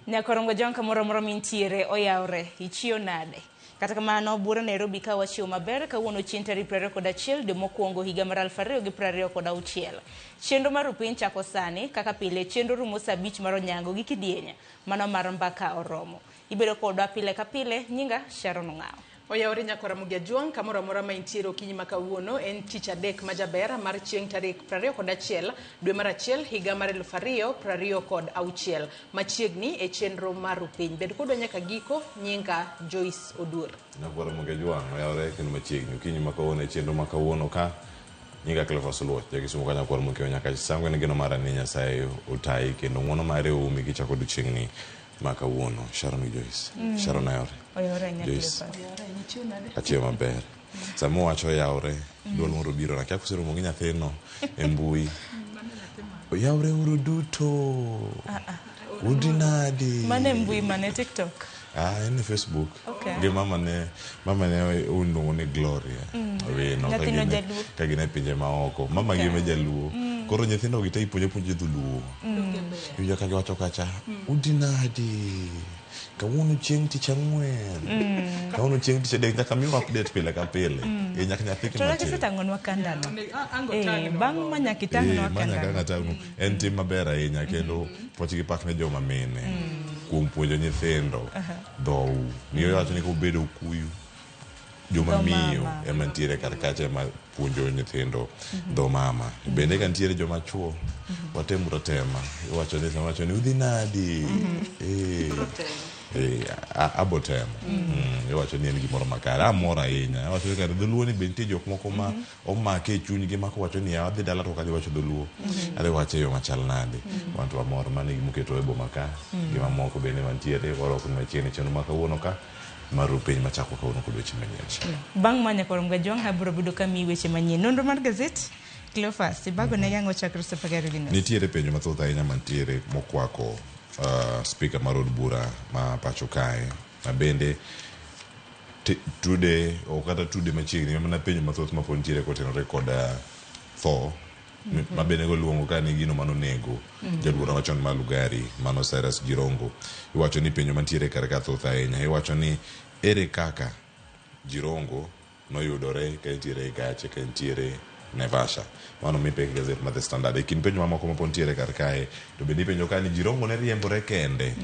Nyakorongo John kamoro amora mintiere oyawre, ichiew nade? Kata kamano, buora Nairobi ka wachiew maber kawuono chieng' tarik 21 dwe mokwongo higa mar 2026. Chenro mar Rupiny chako sani, kaka pile chenro rumo saa 5 mar onyango gi kidieny mano mar mbaka oromo. Ibedo kodwa pile ka pile, nyinga Sharon Ong'awo. Oyawore nyakora Mugia Jwang' kamoro amora ma intiere okinyi ma kawuono en tich adek ma jaber mar chieng' tarik 21 dwe mar achiel higa mar 2026 machiegni e chenro mar Rupiny. Bed kodwa nyaka giko, nyinga Joyce Oduor. Nyakwara Mugia Jwang' oyawore kendo machiegni okinyi ma kawuono e chenro ma kawuono ka nyinga Cleophas Oluoch jakisumu ka nyakwar Mokeo nyaka Sangwe ni geno mara ni Nyasaye otayi kendo ng'wono mare oumi kichako odiochieng'ni ma kawuono. Sharon gi Joyce. Sharon ayore. Oyawore ahinya Joyce. Cleophas. Achiewo maber. Sama uwacho oyawre, duol moro biro na kia koseromo gi nyathino e mbui. Oyawre uru duto. Udi nadi? Mane mbui mane TikTok? Ah, en e Facebook. Okay. Gi mama ne mama ne iluongo ni Gloria. Owino ka Nyathino gin e- jaluo. ka gin e pinje maoko. Mama gi ema jaluo. Koro nyithindo gi te ipuonjo puonjo dholuo. Iwinjo ka giwacho kacha, udi nadi? Kawuono chieng' tich ang'wen. Kawuono chieng' tich adek nyaka miwa update pile ka pile. Eh, nyaka nyathi To matin. nakisitang'onwa kandano. Eh, bang' ma nyaka itang'nwa Eh, ma nyaka kandano. ng'atang'no. En tim maber ahinya kendo puoch gi pak ne joma mine kuom puonjo nyithindo dhou. Niyo wacho ni kobedo kuyu joma Dho miyo mama. ema nitiere kar kacha ema puonjo nyithindo dho mama. Bende ka nitiere joma chuo watemuru atema. Iwacho ni sama wacho ni udhi nadi? Eh. Eh, abo temo. Iwacho ni en gimoro makare. Amor ahinya. Iwacho ni kare dholuo ni be nitie jok moko ma omake e chunygi ma kowacho ni adhi dala to ok adhi wacho dholuo. Adhi wache e yo machal nade. Wan to wamor mano e gima oketowa e boma ka. Gi mamoko bende mantiere warwako ni machiegni chenro ma kawuono ka mar Rupiny machako kawuono kod weche manyien. Bang' ma nyakorom Gajwang' abiro bedo ka miyi weche manyien. Nonro mar gazet, Cleophas, ibago ne gang'o chakre saa 12:30? Nitiere penjo mathoth ahinya mantiere mokwako speaker mar od bura ma pacho kae ma bende tude ok kata tude machiegni mana penjo mathoth ma pod nitiere kotenore kod tho ma bende goluongo ka ni gino manonego jaod bura machon ma Lugari mano Cyrus Jirongo. Iwacho ni penjo mantiere kar ka thoth ahinya. Iwacho ni ere kaka Jirongo noyudore ka entiere e gache ka entiere Naivasha. Mano mi pek gazet mar The Standard. E kind penjo mamoko ma pod nitiere kar kae to bende ipenjo ka ni Jirongo ne riembore kende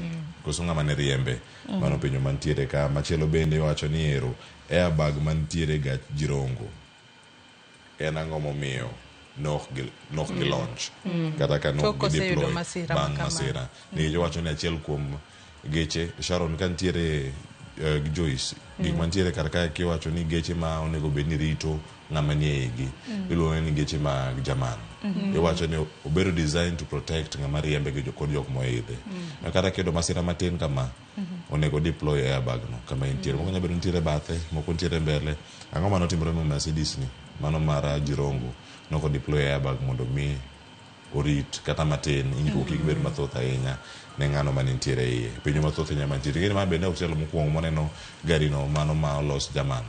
koso ng'ama ne riembe. Mano penjo mantiere ka. Machielo bende iwacho ni ero airbag mantiere e gach Jirongo en ang'o momiyo nok gi launch kata ka nok Tok gi oseyudo deploy masira bang' ma kamano. masira. Nikech owacho ni achiel kuom geche Sharon ka nitiere gi Joyce gik mantiere kar kae kiwacho ni geche ma onego bed ni rito ng'ama nie igi iluongo ni geche mag German. Iwacho ni obedo designed to protect ng'ama riembe gi kod jok moidhe. Ma kata kiyudo masira matin kama onego deploy airbag no kama entiere. Moko nyalo bedo nitiere bathe, moko nitiere mbele. Ang'o mane otimore ne Mercedes ni mano mar Jirongo nok deploy airbag mondo mi orit kata matin hinyruok kik bed mathoth ahinya ne ng'ano mane nitiere e iye. Penjo mathoth ahinya mantiere. Ing'eni ma bende ok tielo mokwongo moneno gari no mano ma olos German.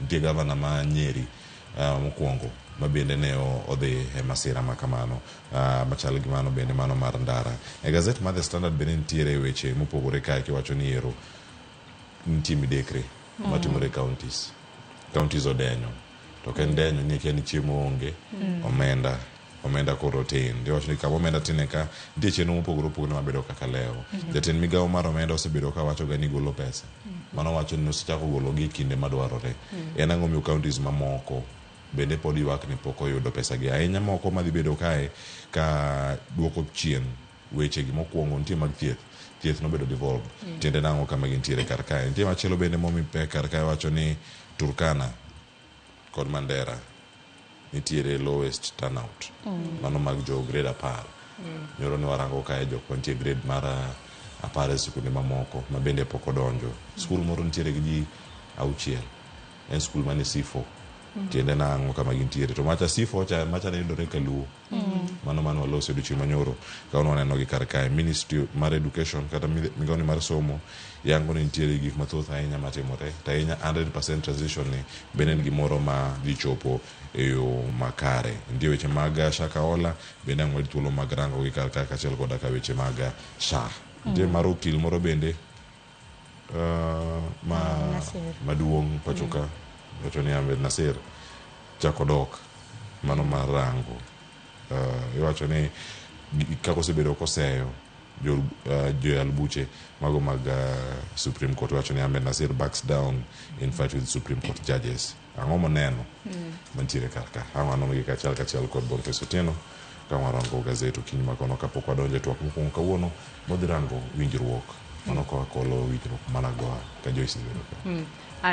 Nitie gavana ma Nyeri mokwongo ma bende ne odhi e masira ma kamano machal gi mano bende mano mar ndara. E gazet mar The Standard bende nitiere weche mopogore kae kiwacho ni ero nitie midekre matimore e counties. Counties odenyo. To ok en denyo ni kia ni chiemo onge, omenda omenda koro tin. Iwacho ni kama omenda tin e ka nitie chenro mopogore opogore mabedo kaka lewo. Jatend migawo mar omenda osebedo ka wacho ga ni golo pesa. Mano wacho ni osechako gologi e kinde madwarore. En ang'o miyo counties mamoko bende pod ywak ni pok oyudo pesa gi ahinya moko madhi bedo kae ka duoko chien weche gi mokwongo nitie mag thieth thieth nobedo devolved tiende nang'o kama gintiere kar kae nitie machielo bende momi pek kar kae wacho ni Turkana kod Mandera nitiere lowest turnout mano mag jo grade 10 nyoro ni warango kae jok mantie grade mar 10 e sikunde mamoko ma bende pok odonjo skul moro nitiere gi ji 6 en skul mane C4 tiende nang'o kama gintiere to macha C4 cha macha ne yudore Kaluo mano mano waloso odiochieng' manyoro ka waneno gi kar kae ministry mar education kata migawo ni mar somo yango ni nitiere gik mathoth ahinya matimore to ahinya 100% transition ni bende en gimoro ma dhi chopo e yo makare nitie weche mag Shakahola bende ang' wayud thuolo mag rango gi kar kae kaachiel koda ka weche mag SHA. Nitie mar okil moro bende ma Nasir. maduong' pacho ka wacho ni Ahmed Nasir chako dok mano mar rango iwacho ni kaka osebedo koseyo joyal buche mago mag Supreme Court. Iwacho ni Ahmed Nasir backs down in fight with Supreme Court judges. Ang'o moneno mantiere kar ka? Ang' wanono gi kachiel kachiel kod Boniface Otieno ka warango gazet okinyi ma kono kapok wadonjo e twak mokwongo kawuono modhi rango winjruok mano koa kolo winjruok mana goa ka Joyce dhi bedo ka.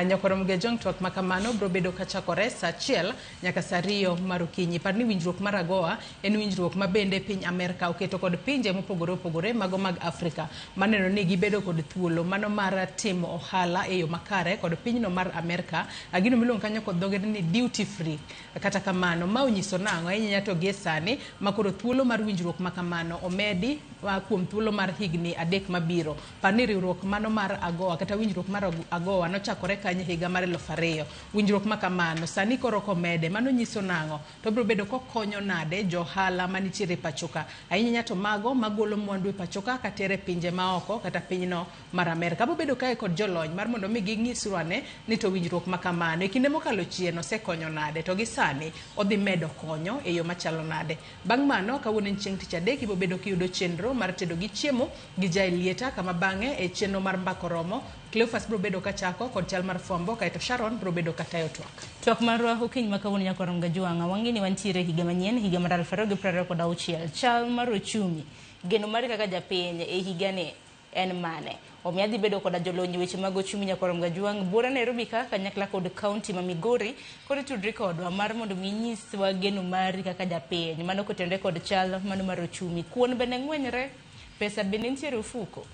Nyakoro Mgejong twak ma kamano biro bedo kachakore saa 1 nyaka saa 2 mar okinyi. Par ni winjruok mar AGOA en winjruok ma bende piny Amerka oketo kod pinje mopogore opogore mago mag Afrika maneno ni gibedo kod thuolo mano mar timo ohala e yo makare kod pinyno mar Amerka. Gino miluongo kanyo kod dho ngere ni duty free. Kata kamano ma onyiso nang'o ahinya to gie sani ma koro thuolo mar winjruok ma kamano omedi kuom thuolo mar higni 3 mabiro. Par ni riwruok mano mar AGOA kata winjruok mar AGOA nochakore kanye higa mar 2000. Winjruok ma kamano sani koro komede mano nyiso nang'o to biro bedo kokonyo nade johala manitiere e pachoka ahinya to mago magolo mwandu e pachoka katere pinje maoko kata pinyno mar Amerka. Abiro bedo kae kod jolony mar mondo mi ginyiswa ane ni to winjruok ma kamano e kinde mokalo chien osekonyo nade to gi sani odhi medo konyo e yo machalo nade. Bang' mano kawuono en chieng' tich adek ibiro bedo kiyudo chenro mar tedo gi chiemo gi Jaelieta kama bang'e e chenro mar mbako romo Cleophas biro bedo kachako kod chal mar fwambo kaeto Sharon biro bedo katayo twak. Twak marwa okinyi ma kawuono nyakoro Mgajwang'a wang'e ni wantiere higa manyien higa mar 2026. Chal mar ochumi geno mari kaka japiny e higani en mane? Omiyo adhi bedo koda jolony weche mag ochumi nyakoro Mgajwang' buora Nairobi ka kanyakla kod kaunti ma Migori koro tudri kodwa mar mondo mi inyiswa geno mari kaka japiny mano kotenore kod chal mano mar ochumi. Kuon bende ng'wenyre, pesa bende nitiere ofuko.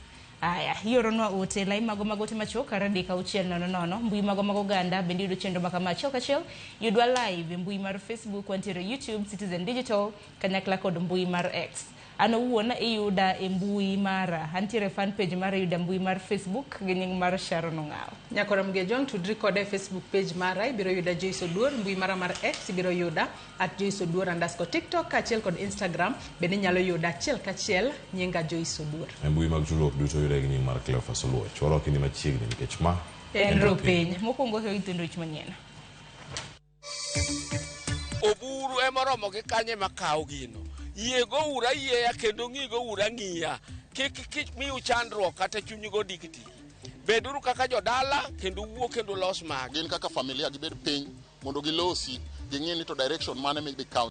Aya, ioronwa ote lai mago mag ote machuok 3 6 0 0 mbui mago mag oganda bende yudo chenro makama achiel kachiel yudwa live e mbui mar Facebook wantiere YouTube Citizen Digital kanyakla kod mbui mar X. An owuon iyuda e mbui mara antiere fan page mara iyuda mbui mar Facebook gi nying mar Sharon Ong'aw. Nyakoro Mgejwang' tudri koda e Facebook page mara ibiro yuda Joyce Oduor, mbui mara mar X ibiro yuda at Joyce Oduor underscore TikTok kaachiel kod Instagram bende inyalo yuda achiel kachiel nyinga Joyce Oduor. E mbui mag tudruok duto yude gi nying mar Cleophas Oluoch. Warwaki ni machiegni nikech ma En Rupiny. Mokwongo he nyithindo wich manyien. Oburu ema oromo gi kanye makawo gino. Yie go uru ayieya kendo ng'igo uru ang'iya. Kik kik miu chandruok kata chunygo dikti. Beduru kaka jodala kendo wuo kendo los magi. Gin kaka familia gibed piny mondo gilosi ging'i ni to direction mane midhi kaw.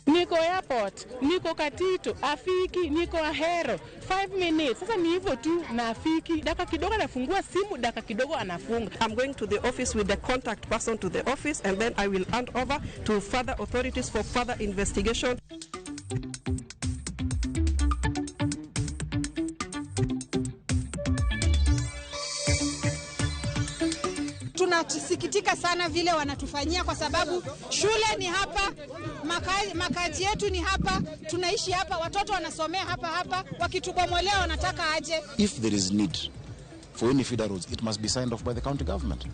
Niko airport, niko Katito, afiki, niko Ahero, 5 minutes. Sasa ni hivyo tu na afiki, dakika kidogo anafungua simu, dakika kidogo anafunga. I'm going to the office with the contact person to the office and then I will hand over to further authorities for further investigation. Tunasikitika sana vile wanatufanyia, kwa sababu shule ni hapa, makazi yetu ni hapa, tunaishi hapa, watoto wanasomea hapa hapa, wakitubomolea wanataka aje? If there is need for any feeder roads, it must be signed off by the county government.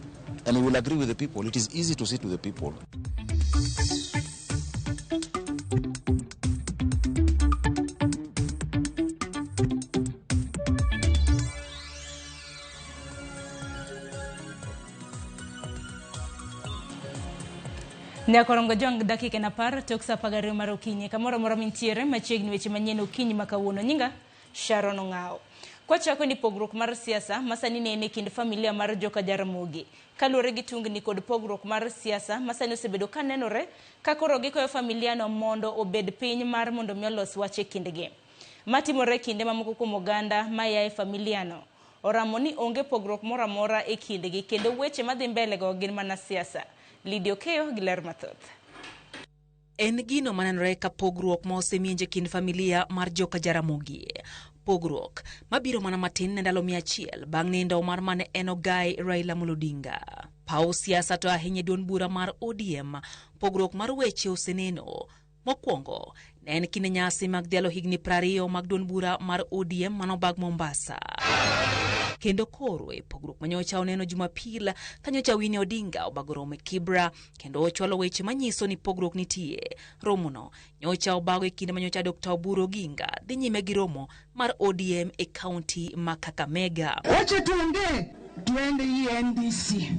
And we will agree with the people. It is easy to sit with the people. Nyakoro Mgajwang' dakika en 10 tok sa 12 mar okinyi kamoro amora mintiere machiegni weche manyien okinyi ma kawuono. Nyinga Sharon Ong'aw. Kwachako ni pogruok mar siasa ma sani nene e kind familia mar joka Jaramogi kaluwore gi tungni kod pogruok mar siasa ma sani osebedo ka nenore ka koro gikoyo familia no mondo obed piny mar mondo mi olos wach e kindgi. Matimore e kinde mamoko kuom oganda maya e familia no oramo ni onge pogruok moro amora e kindgi kendo weche madhi mbele go gin mana siasa. Lydia Okeyo gi ler mathoth. En gino manenore ka pogruok ma osemienje kind familia mar joka Jaramogi. Pogruok mabiro mana matin ne ndalo 100 bang' nindo mar mane en ogai Raila Amolo Odinga. Paw siasa to ahinya e duond bura mar ODM, pogruok mar weche oseneno. Mokwongo, ne en kinde nyasi mag dhialo higni 20 mag duond bura mar ODM manobag Mombasa. Kendo koro e pogruok manyocha oneno Jumapil ka nyocha Winnie Odinga obago romo e Kibra kendo ochwalo weche manyiso ni pogruok nitie. Romono nyocha obago e kinde manyocha Dr. Oburu Oginga dhi nyime gi romo mar ODM e kaunti ma Kakamega. Wacha tuongee, tuende hii NDC,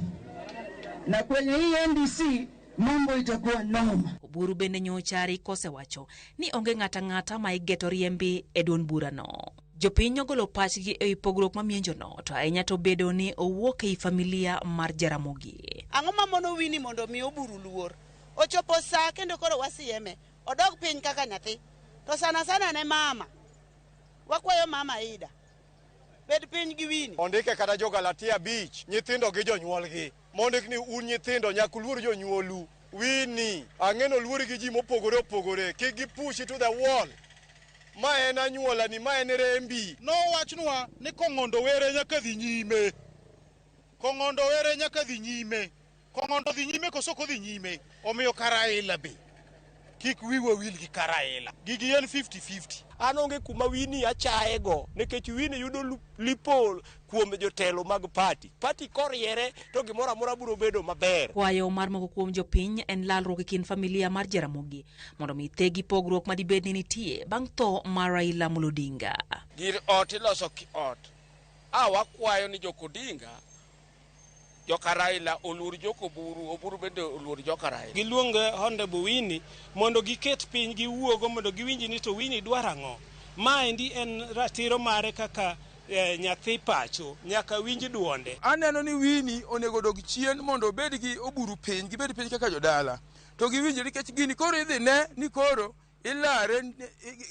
na kwenye hii NDC mambo itakuwa noma. Oburu bende nyocha kosewacho ni onge ng'ata ng'ata ma igeto riembi e duond burano. Jopiny ogolo pachgi ewi pogruok mamienjono to ahinya to bedo ni owuok ei familia mar Jaramogi. Ang'o ma mono Winnie mondo mi Oburu luor? Ochopo saa kendo koro wasieme odog piny kaka nyathi. To sana sana ne mama. Wakwayo mama Ida. Bed piny gi Winnie. Ondike kata jo Galatia 5, nyithindo gi jonyuolgi. Mondik ni un nyithindo nyaka uluor jonyuolu. Winnie, ang'eno luor gi ji mopogore opogore, kik gipushi to the wall. Ma en anyuolani, ma en rembi. Nowachnwa ni Kong'ondo were nyaka dhi nyime. Kong'ondo were nyaka dhi nyime. Kong'ondo dhi nyime koso ok odhi nyime. Omiyo Karaila be kik wiwa wil gi Karaila. Gigi en 50-50. An onge kuma Winnie achaye go nikech Winnie yudo lipol kuom jotelo mag party. Party koriere to gimoro amora biro bedo maber. Kwayo mar moko kuom jopiny en lalruok e kind familia mar Jaramogi mondo mi thegi pogruok madibed ni nitie bang' tho mar Raila Amolo Odinga. Gir ot iloso ki ot. A wakwayo ni jok Odinga, joka Raila oluor jok Oburu, Oburu bende oluor joka Raila. Giluong Honorable Winnie mondo giket piny giwuogo mondo giwinj ni to Winnie dwaro ang'o. Maendi en ratiro mare kaka nyathi pacho, nyaka winj duonde. Aneno ni Winnie onego dog chien mondo obed gi Oburu piny, gibed piny kaka jodala. To giwinjre nikech gini koro idhi ne ni koro ilare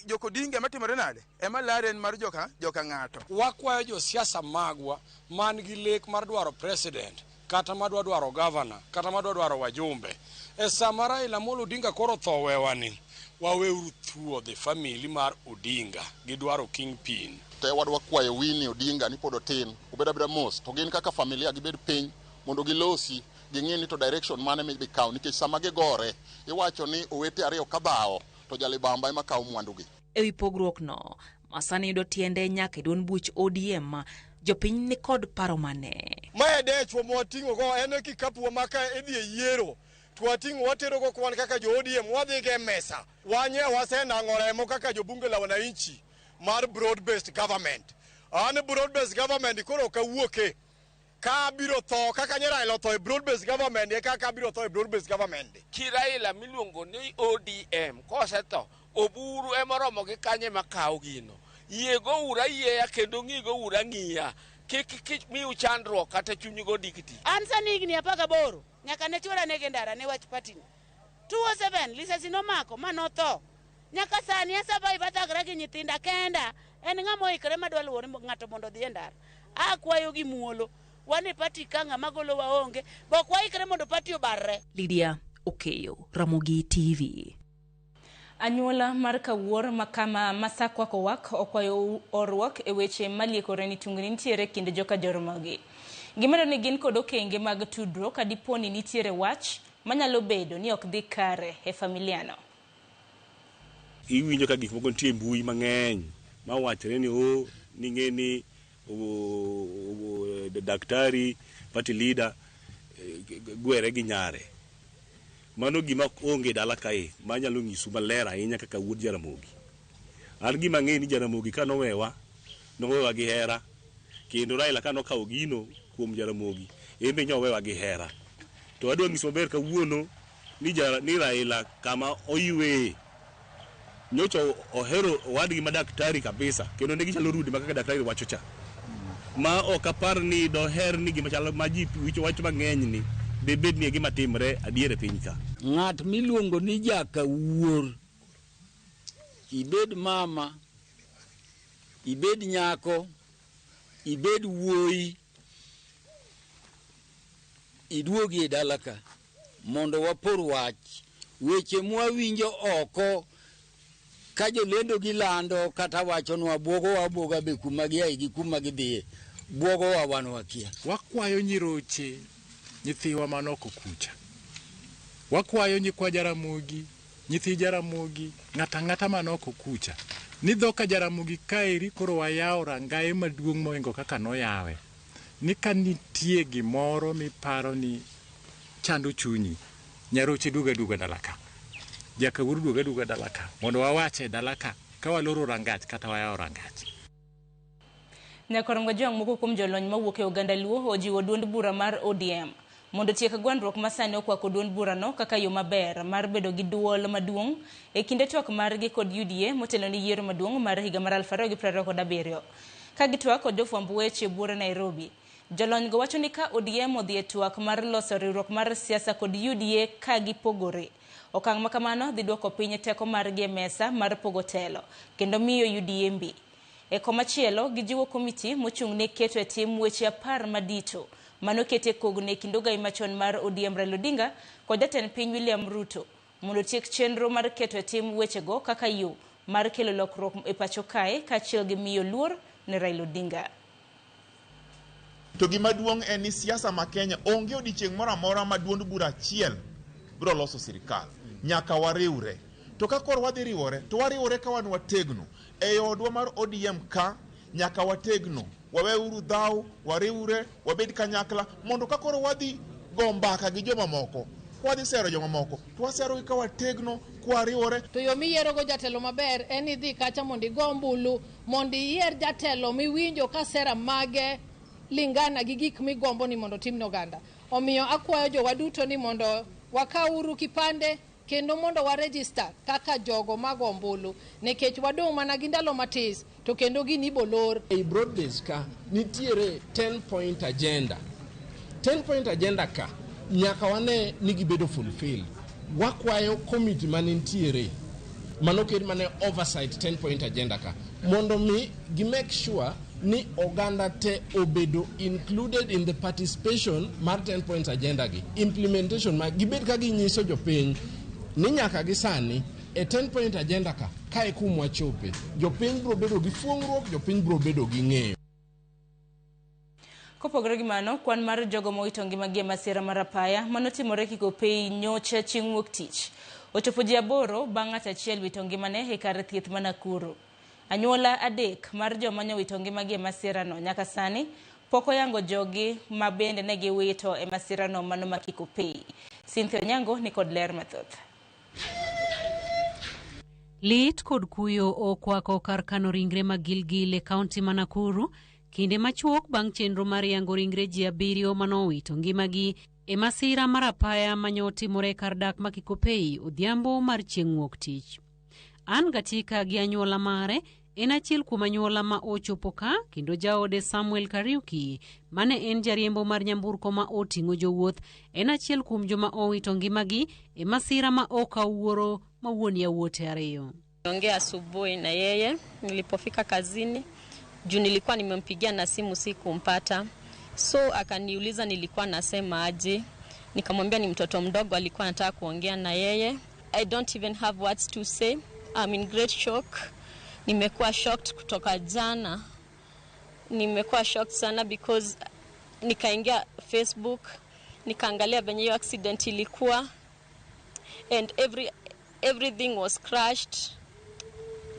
jok Odinga matimore nade? Ema lare en mar joka ng'ato. Wakwayo josiasa magwa man gi lek mar dwaro president, kata madwa dwaro governor, kata madwa dwaro wajumbe. E sama Raila Amolo Odinga koro tho wewani, waweuru thuo the family mar Odinga gidwaro kingpin. Te wadwa kwayo Winnie Odinga ni pod otin, obed abeda mos, to gin kaka familia gibed piny mondo gilosi, ging'e ni to direction mane midhi kawo nikech sama gigore iwacho ni owete ariyo kadhawo to jalibamba ema kawo mwandugi. Ewi pogruok no masani yudo tiende nyaka e duond buch ODM, jopiny ni kod paro mane? Mae dechwa mwating'o go en kikapu ma ka idhi e yiero to wating'o watero go kwan kaka jo ODM wadhi go e mesa. Wanye wasenang'o remo kaka jobunge la wananchi mar broad based government. An broad based government koro ok awuoke. Ka abiro tho kaka nye Raila otho e broad based government e kaka abiro tho e broad based government. Chi Raila miluongo ni ODM kosetho, Oburu ema oromo gi kanye makawo gino. Yiego uru ayieya kendo ng'igo uru ang'iya. Kik miu chandruok kata chunygo dikti. An sani higni 18 nyaka ne chuora nege ndara ne wach party ni. 207 lisasi nomako ma notho. Nyaka sani asurvive athagra gi nyithinda kenda. En ng'ama oikore madwa luwo ng'ato mondo odhi e ndara. Akwayo gi muolo. Wan e party ka ng'ama golo waonge, be ok waikre mondo party obarre. Lydia Okeyo, Ramogi TV. Anyuola mar Kawuor makama Masakwa Kowak okwayo orruok e weche maliekore ni tungni nitiere kind joka Jaramogi. Gimedo ni gin kod okenge mag tudruok kadipo ni nitiere wach manyalo bedo ni ok dhi kare e familiano. Iwinjo ka gik moko nitie e mbui mang'eny mawachore ni o ning'e ni daktari party leader gwere gi nyare. Mano gima onge dala kae manyalo nyisu maler ahinya kaka wuod Jaramogi. An gima ang'eyo ni Jaramogi ka nowewa, nowewa gi hera, kendo Raila ka nokawo gino kuom Jaramogi, en be nyowewa gi hera. To adwa nyiso maber kawuono ni Raila kama oyweye, nyocha ohero owadgi ma daktari kabisa, kendo ne gichalo rude ma kaka daktari wacho cha. Ma ok apar ni doher ni gima chalo ma ji wacho mang'eny ni debed ni e gima timre adier e piny ka. Ng'at miluongo ni Jakawuor, ibed mama, ibed nyako, ibed wuoyi, iduogi e dala ka mondo wapor wach. Weche mwawinjo oko ka jolendo gilando kata wachonwa bwogowa abwoga be kuma giaye gi kuma gidhiye, bwogowa wan wakia. Wakwayo nyiroche nyithiwa man oko kucha, wakwayo nyikwa Jaramogi Nyithi Jaramogi, ng'ato ang'ata man oko kucha, ni dhoka Jaramogi kaeri koro wayawo rangaye maduong' mohingo kaka noyawe. Ni ka nitie gimoro miparo ni chando chunyi, nyaroche duoga duoga dala ka. Jakawuoru duoga duoga dala ka, mondo wawache e dala ka, ka waloro rangach kata wayawo rangach. Nyakorom Gajwang' moko kuom jolony mawuok e oganda Luo ojiwo duond bura mar ODM mondo otiek gwandruok ma sani okwako duond burano kaka yo maber mar bedo gi duol maduong' e kinde twak margi kod UDA motelo ni yiero maduong' mar higa mar 2027. Ka gitwak kod jofwamb weche buore Nairobi, jolony go wacho ni ka ODM odhi e twak mar loso riwruok mar siasa kod UDA ka gipogore, okang' ma kamano dhi duoko piny teko margi e mesa mar pogo telo kendo miyo UDA mbi. E komachielo, gijiwo komiti mochung' ne keto e tim weche 10 madito manokete kogno e kind ogai machon mar ODM Raila Odinga kod jatend piny William Ruto mondo otiek chenro mar keto e tim wechego kaka yo mar kelo lokruok e pacho kae kaachiel gi miyo luor ne Raila Odinga. To gima duong' en ni siasa ma Kenya onge odiechieng' moro amora ma duond bura achiel biro loso sirikal. Nyaka wariwre. To ka koro wadhi riwore, to wariwore ka wan wategno. E odwa mar ODM ka, nyaka wategno. Waweuru dhaw, wariwre, wabed kanyakla, mondo ka koro wadhi go mbaka gi jomamoko, wadhi sero jomamoko, to waserogi ka wategno, kwariwore. To yo miyierogo jatelo maber en idhi kacha mondo igo ombulu, mondo iyier jatelo miwinjo ka sera mage lingana gi gik migombo ni mondo otim ne oganda. Omiyo akwayo jowa duto ni mondo wakawuru kipande kendo mondo warejista kaka jogo mago ombulu, nikech wadong' mana gi ndalo matis to kendo gini ibolor. Ei broad base ka nitiere 10 point agenda. 10 point agenda ka nyaka wane ni gibedo fulfill. Wakwayo committee manentiere manoket mane oversight 10 point agenda ka mondo mi gi make sure ni oganda te obedo included in the participation mar 10 points agenda gi implementation ma gibed ka ginyiso jopiny ni nyaka gi sani e 10 point agenda ka kae kumwa chope jopiny biro bedo gi fuong'ruok, jopiny biro bedo gi ng'eyo. Kopogore gi mano, kwan mar jogo mowito ngimagi e masira mar apaya manotimore Kikopey nyocha chieng' wuok tich ochopo ji 8 bang' ng'ato achiel wito ngimane e kar thieth ma Nakuru. Anyuola 3 mar joma nowito ngimagi e masirano nyaka sani pok oyango jogi ma bende ne giwito e masirano mano ma Kikopey. Cynthia Onyango ni kod ler mathoth. Lit kod kuyo okwako kar kano ringre ma Gilgil e kaunti ma Nakuru kinde machuok bang' chenro mar yango ringre ji 7 manowito ngimagi e masira mar apaya manyotimore kar dak ma Kikopey odhiambo mar chieng' wuok tich. Ann Gatika gi anyuola mare en achiel kuom anyuola ma ochopo ka kendo jaode Samuel Kariuki mane en jariembo mar nyamburko ma oting'o jowuoth en achiel kuom joma owito ngimagi e masira ma ok awuoro ma wuon yawuote 2. Ongea asubuhi na yeye nilipofika kazini juu nilikuwa nimempigia na simu sikumpata, so akaniuliza nilikuwa nasema aje, nikamwambia ni mtoto mdogo alikuwa anataka kuongea na yeye. I don't even have words to say. I'm in great shock. Nimekuwa shocked kutoka jana. Nimekuwa shocked sana because nikaingia Facebook, nikaangalia venye hiyo accident ilikuwa and everything was crashed.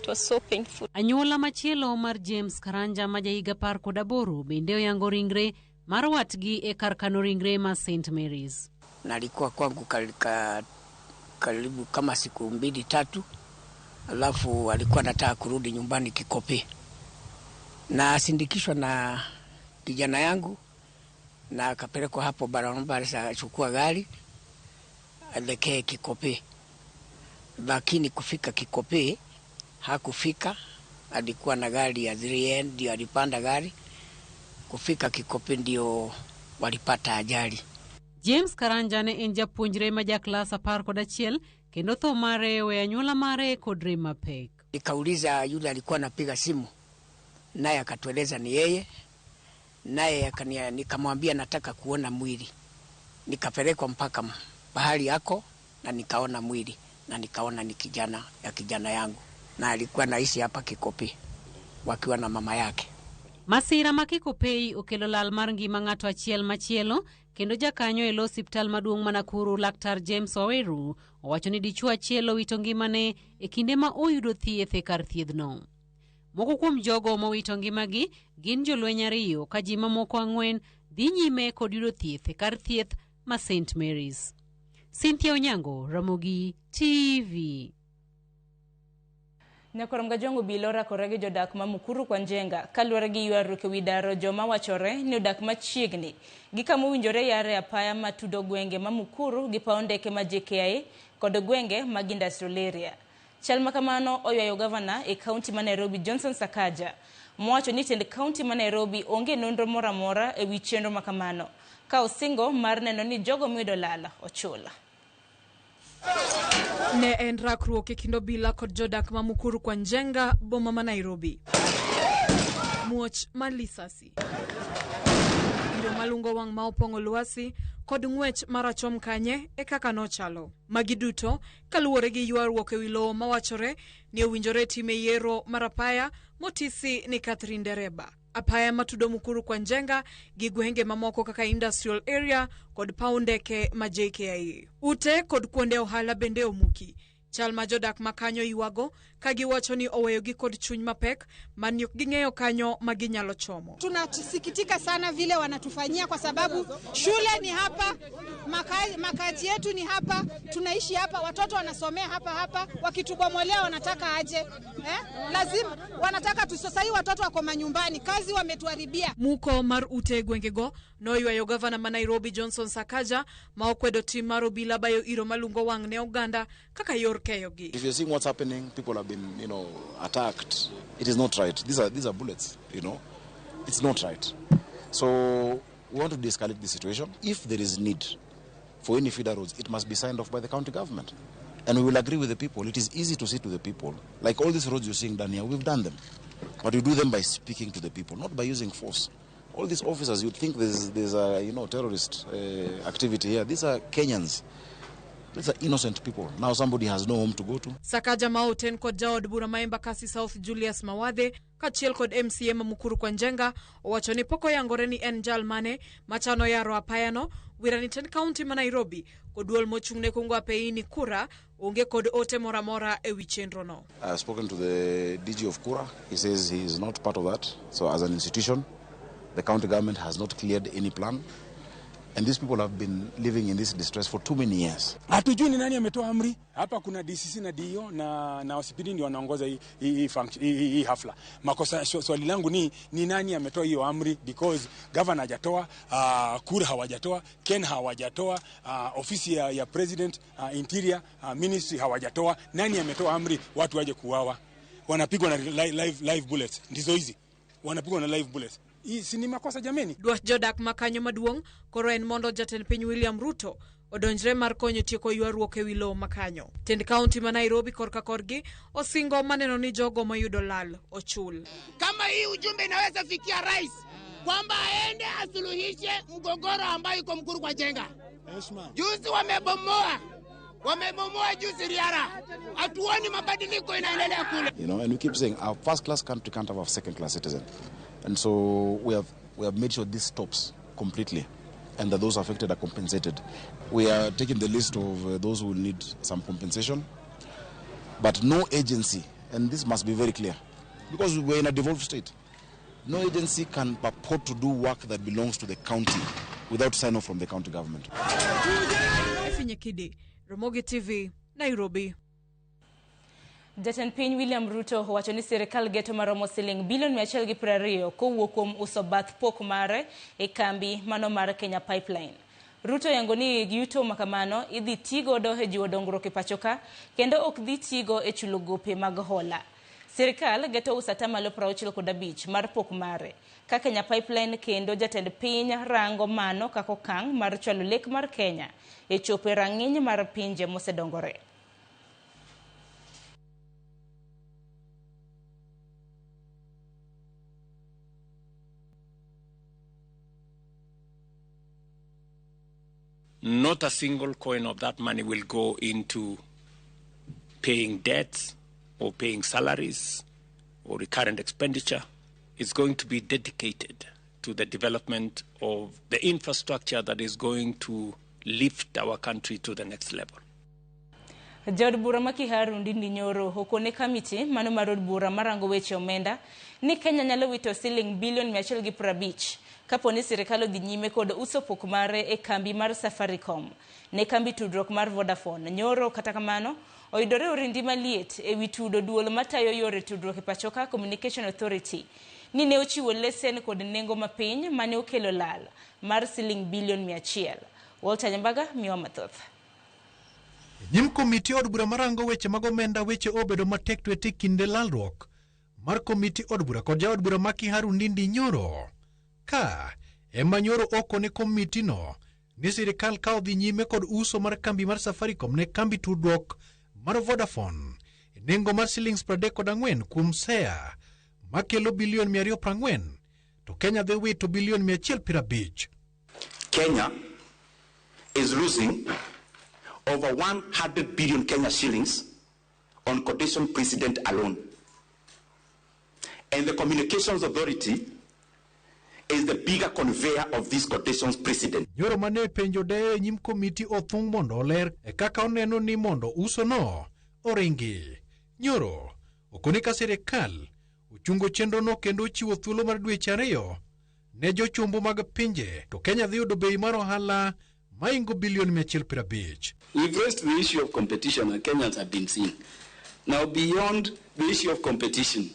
It was so painful. Anyuola machielo mar James Karanja ma jahiga 18 bende oyango ringre mar watgi e kar kano ringre ma St Mary's. Nalikuwa kwangu karibu kama siku 2-3, alafu alikuwa anataka kurudi nyumbani Kikopey. Na asindikishwa na kijana yangu na akapelekwa hapo barabara, achukua gari aelekee Kikopey. Lakini kufika Kikopey hakufika, alikuwa na gari ya 3N ndio alipanda gari. Kufika Kikopey ndio walipata ajali. James Karanja ne en japuonjre ma ja klas 11 kendo tho mare oweyo anyuola mare kod rem mapek. Nikauliza yule alikuwa anapiga simu, naye akatueleza ni yeye, naye nikamwambia nataka kuona mwili. Nikapelekwa mpaka pahali yako na nikaona mwili na nikaona ni kijana ya kijana yangu, na alikuwa anaishi hapa Kikopey wakiwa na mama yake. Masira ma Kikopey okelo lal mar ngima ng'ato achiel machielo kendo jakanyo e lo osiptal maduong' ma Nakuru Laktar James Waweru owacho ni dichuo achiel owito ngimane e kinde ma oyudo thieth e kar thiedhno. Moko kuom jogo mowito ngimagi gin jolweny 2 ka ji mamoko 4 dhi nyime kod yudo thieth e kar thieth ma St Mary's. Cynthia Onyango, Ramogi TV. Nyakwar Mgajwang' obila orakore gi jodak ma Mukuru kwa Njenga kaluwore gi ywaruok ewi daro joma wachore ni odak machiegni gi kama owinjore yare apaya matudo gwenge ma Mukuru gi paw ndeke ma JKIA kod gwenge mag industrial area. Chal ma kamano oywayo gavana e kaunti ma Nairobi Johnson Sakaja mowacho ni tend kaunti ma Nairobi onge nonro moro amora ewi chenro ma kamano ka osingo mar neno ni jogo moyudo lal ochul. Ne en rakruok e kind obila kod jodak ma Mukuru kwa Njenga, boma ma Nairobi. Muoch mar lisasi, iro malungo wang' ma opong'o lwasi kod ng'wech mar achom kanye e kaka nochalo. Magi duto kaluwore gi ywaruok ewi lowo mawachore ni owinjore time yiero mar apaya motisi ni Catherine Dereba. Apaya matudo Mukuru kwa Njenga gi gwenge mamoko kaka industrial area kod paw ndeke ma JKIA. Ute kod kuonde ohala bende omuki. Chal ma jodak makanyo ywago ka giwacho ni oweyogi kod chuny mapek mani ok ging'eyo kanyo ma ginyalo chomo. Tunasikitika sana vile wanatufanyia kwa sababu shule ni hapa, makazi yetu ni hapa, tunaishi hapa, watoto wanasomea hapa hapa, wakitubomolea wanataka aje? Lazima wanataka tu, sasa hii watoto wako manyumbani, kazi wametuharibia. Muko mar ute gwengego noywayo gavana ma Nairobi Johnson Sakaja ma okwedo tim mar obila bayo iro malungo wang' ne oganda kaka yor keyogi. If you're seeing what's happening, people have been, attacked. It is not right. These are bullets, It's not right. So we want to de-escalate the situation. If there is need for any feeder roads, it must be signed off by the county government. And we will agree with the people. It is easy to say to the people, like all these roads you're seeing done here, we've done them. But we do them by speaking to the people, not by using force. All these officers, you'd think there's a terrorist activity here. These are Kenyans. These are innocent people. Now somebody has no home to go to. Sakaja ma oten kod jaod bura ma Embakasi South Julius Mawadhe kaachiel kod MCA ma Mukuru kwa Njenga owacho ni pok oyangore ni en jal mane machano yaro apayano wirani tend kaunti ma Nairobi kod duol mochung'ne kungo apeini Kura onge kod ote moro amora ewi chenro no. I have spoken to the DG of Kura. He says he is not part of that. So as an institution, the county government has not cleared any plan. And these people have been living in this distress for too many years. Hatujui ni nani ametoa amri. Hapa kuna DCC na DO na OCPD ndio wanaongoza hii hafla. Makosa, swali langu ni nani ametoa hiyo amri, because governor hajatoa, Kura hawajatoa, Ken hawajatoa, ofisi ya president, interior, ministry hawajatoa. Nani ametoa amri watu waje kuuawa? Wanapigwa na live bullets. Ndizo hizi. Wanapigwa na live bullets. Hii si ni makosa jameni? Dwach jodak makanyo maduong' koro en mondo jatend piny William Ruto odonjre mar konyo tieko ywaruok ewi lowo makanyo. Tend kaunti ma Nairobi korka korgi osingo maneno ni jogo moyudo lal ochul. Kama hii ujumbe inaweza fikia rais kwamba aende asuluhishe mgogoro ambayo iko Mukuru kwa Njenga. Juzi wamebomoa juzi Riara. Hatuoni mabadiliko inaendelea kule. And we keep saying our first class country can't have a second class citizen. And so we have made sure this stops completely and that those affected are compensated. We are taking the list of those who will need some compensation, but no agency, and this must be very clear, because we're in a devolved state, no agency can purport to do work that belongs to the county without sign-off from the county government. Nyekidi, Ramogi TV, Nairobi. Jatend piny William Ruto owacho ni sirikal geto maromo siling bilion 120 kowuok kuom uso bath pok mare e kambi mano mar Kenya Pipeline. Ruto yango ni yuto makamano idhi tigodo e jiwo dongruok e pacho ka kendo ok dhi tigo e chulo gope mag hola. Sirikal geto uso 65% mar pok mare ka Kenya Pipeline kendo jatend piny rango mano kaka okang' mar chwalo lek mar Kenya e chopo e rang'iny mar pinje mosedongore. Not a single coin of that money will go into paying debts or paying salaries or recurrent expenditure. is going to be dedicated to the development of the infrastructure that is going to lift our country to the next level. Jaod bura ma Kiharu Ndindi Nyoro okone kamiti mano mar od bura marango weche omenda ni Kenya nyalo wito siling bilion 150 kapo ni sirikal odhi nyime kod uso pok mare e kambi mar Safaricom ne kambi tudruok mar Vodafone. Nyoro kata kamano oyudore orindi maliet ewi tudo duol matayo yore tudruok e pachoka Communication Authority ni ne ochiwo lesen kod nengo mapiny mane okelo lal mar siling bilion 100. Walter Nyambaga miwa mathoth. Nyim komiti od bura marango weche mag omenda weche obedo matek twete kinde lalruok mar komiti od bura kod jaod bura ma Kiharu Ndindi Nyoro ka ema Nyoro okone komiti no ni sirikal ka odhi nyime kod uso mar kambi mar Safaricom ne kambi tudruok mar Vodafone e nengo mar silings 34 kuom sea makelo bilion 240 to Kenya dhi wito bilion 150. Kenya is losing over 100 billion Kenya shillings on condition precedent alone. And the Communications Authority is the bigger conveyor of these conditions precedent. Nyoro mane penjo deyo e nyim komiti othung' mondo oler e kaka oneno ni mondo uso no oringi. Nyoro okone ka sirikal ochungo chenro no kendo ochiwo thuolo mar dweche 2 ne jochombo mag pinje to Kenya dhi yudo bei mar ohala maingo bilion 150. We've raised the issue of competition and Kenyans have been seeing. Now beyond the issue of competition,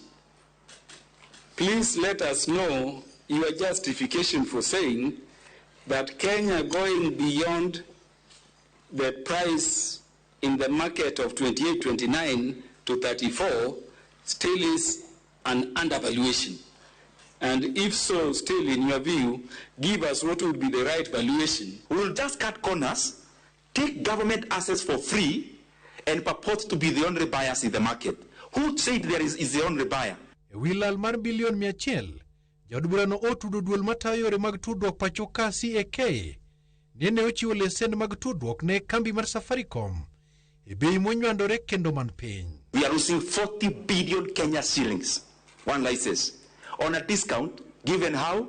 please let us know your justification for saying that Kenya going beyond the price in the market of 28, 29 to 34 still is an undervaluation. And if so, still in your view, give us what would be the right valuation. We'll just cut corners, take government assets for free, and purport to be the only buyers in the market. Who said there is the only buyer? E wi lal mar bilion 100, jaod burano otudo duol matayo yore mag tudruok pacho ka CAK ni ne ochiwo lesen mag tudruok ne kambi mar Safaricom e bei monywandore kendo man piny. We are losing 40 billion Kenya shillings, one license, on a discount given how?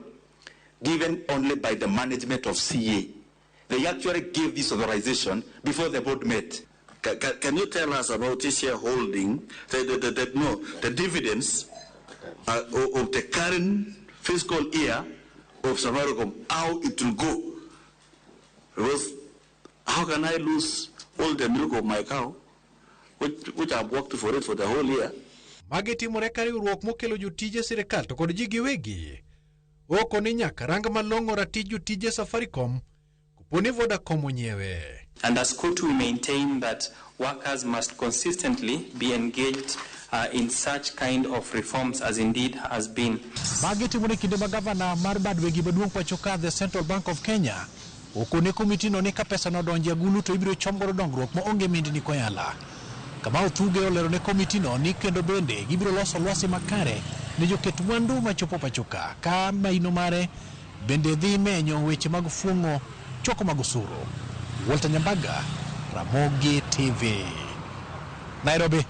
Given only by the management of CA. They actually gave this authorization before the board met. Can you tell us about this shareholding, the dividends of the current fiscal year of Safaricom, how it will go? Because how can I lose all the milk of my cow, which I've worked for it for the whole year? Magi timore ka riwruok mokelo jotije sirikal to kod ji giwegi oko ni nyaka rang malong'o ratich jotije Safaricom kopo ni Vodacom onyiewe. And as COTU, we maintain that workers must consistently be engaged in such kind of reforms as indeed has been. Magi timore kinde ma gavana mar bad wegi maduong' pacho ka the Central Bank of Kenya okone komiti no ni ka pesa no donjo e agulu to ibiro chom godo dongruok ma onge mindni koyala. Kama Othuge olero ne komiti no ni kendo bende gibiro loso lwasi makare ne joket mwandu machopo pacho ka maino mare bende dhi menyo weche mag fuong'o choko mag osuru. Walter Nyambaga, Ramogi TV, Nairobi.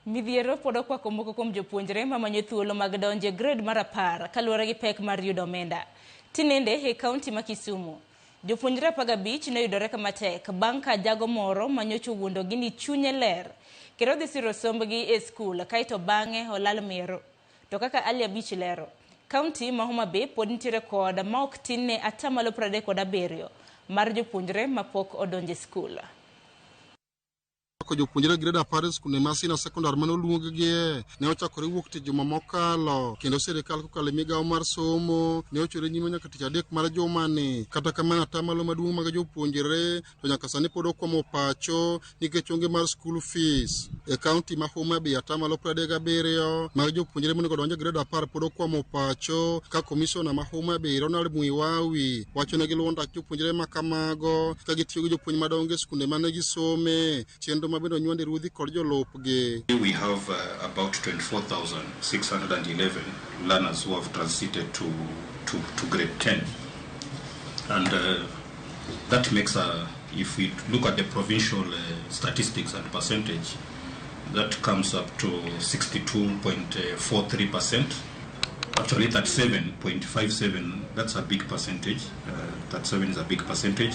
Midhiero pod okwako moko kuom jopuonjre mamanyo thuolo mag donjo e grade mar 10 kaluwore gi pek mar yudo omenda. Tinende e kaunti ma Kisumu, jopuonjre 15 noyudore kama tek bang' ka jago moro manyocha owuondogi ni chunye ler kendo dhi siro sombgi e skul kaeto bang'e olal mero. To kaka Ali Abich lero, kaunti ma Homa Bay pod nitiere kod ma ok tin ne 37% mar jopuonjre mapok odonjo e skul. Jopuonjre grade 10 e skunde ma senior secondary mane oluong-gi ne ochakore wuok tich juma mokalo kendo sirikal kokalo e migawo mar somo ne ochore nyime nyaka tich adek mar jumani. Kata kamano atamalo maduong' mag jopuonjre to nyaka sani pod okwamo pacho nikech onge mar school fees. E kaunti ma Homa Bay atamalo 37 mag jopuonjre monego odonj e grade 10 pod okwamo pacho ka komishona ma Homa Bay Ronald Muiwawi wacho ne giluwo ndach jopuonjre ma kamago ka gitiyo gi jopuonj madongo e skunde mane gisome chenro ma bende onywande ruodhi kod jolupgi. We have about 24,611 learners who have transited to grade 10, and that makes if we look at the provincial statistics and percentage, that comes up to 62.43%. Actually, 37.57, that's a big percentage. 37 is a big percentage.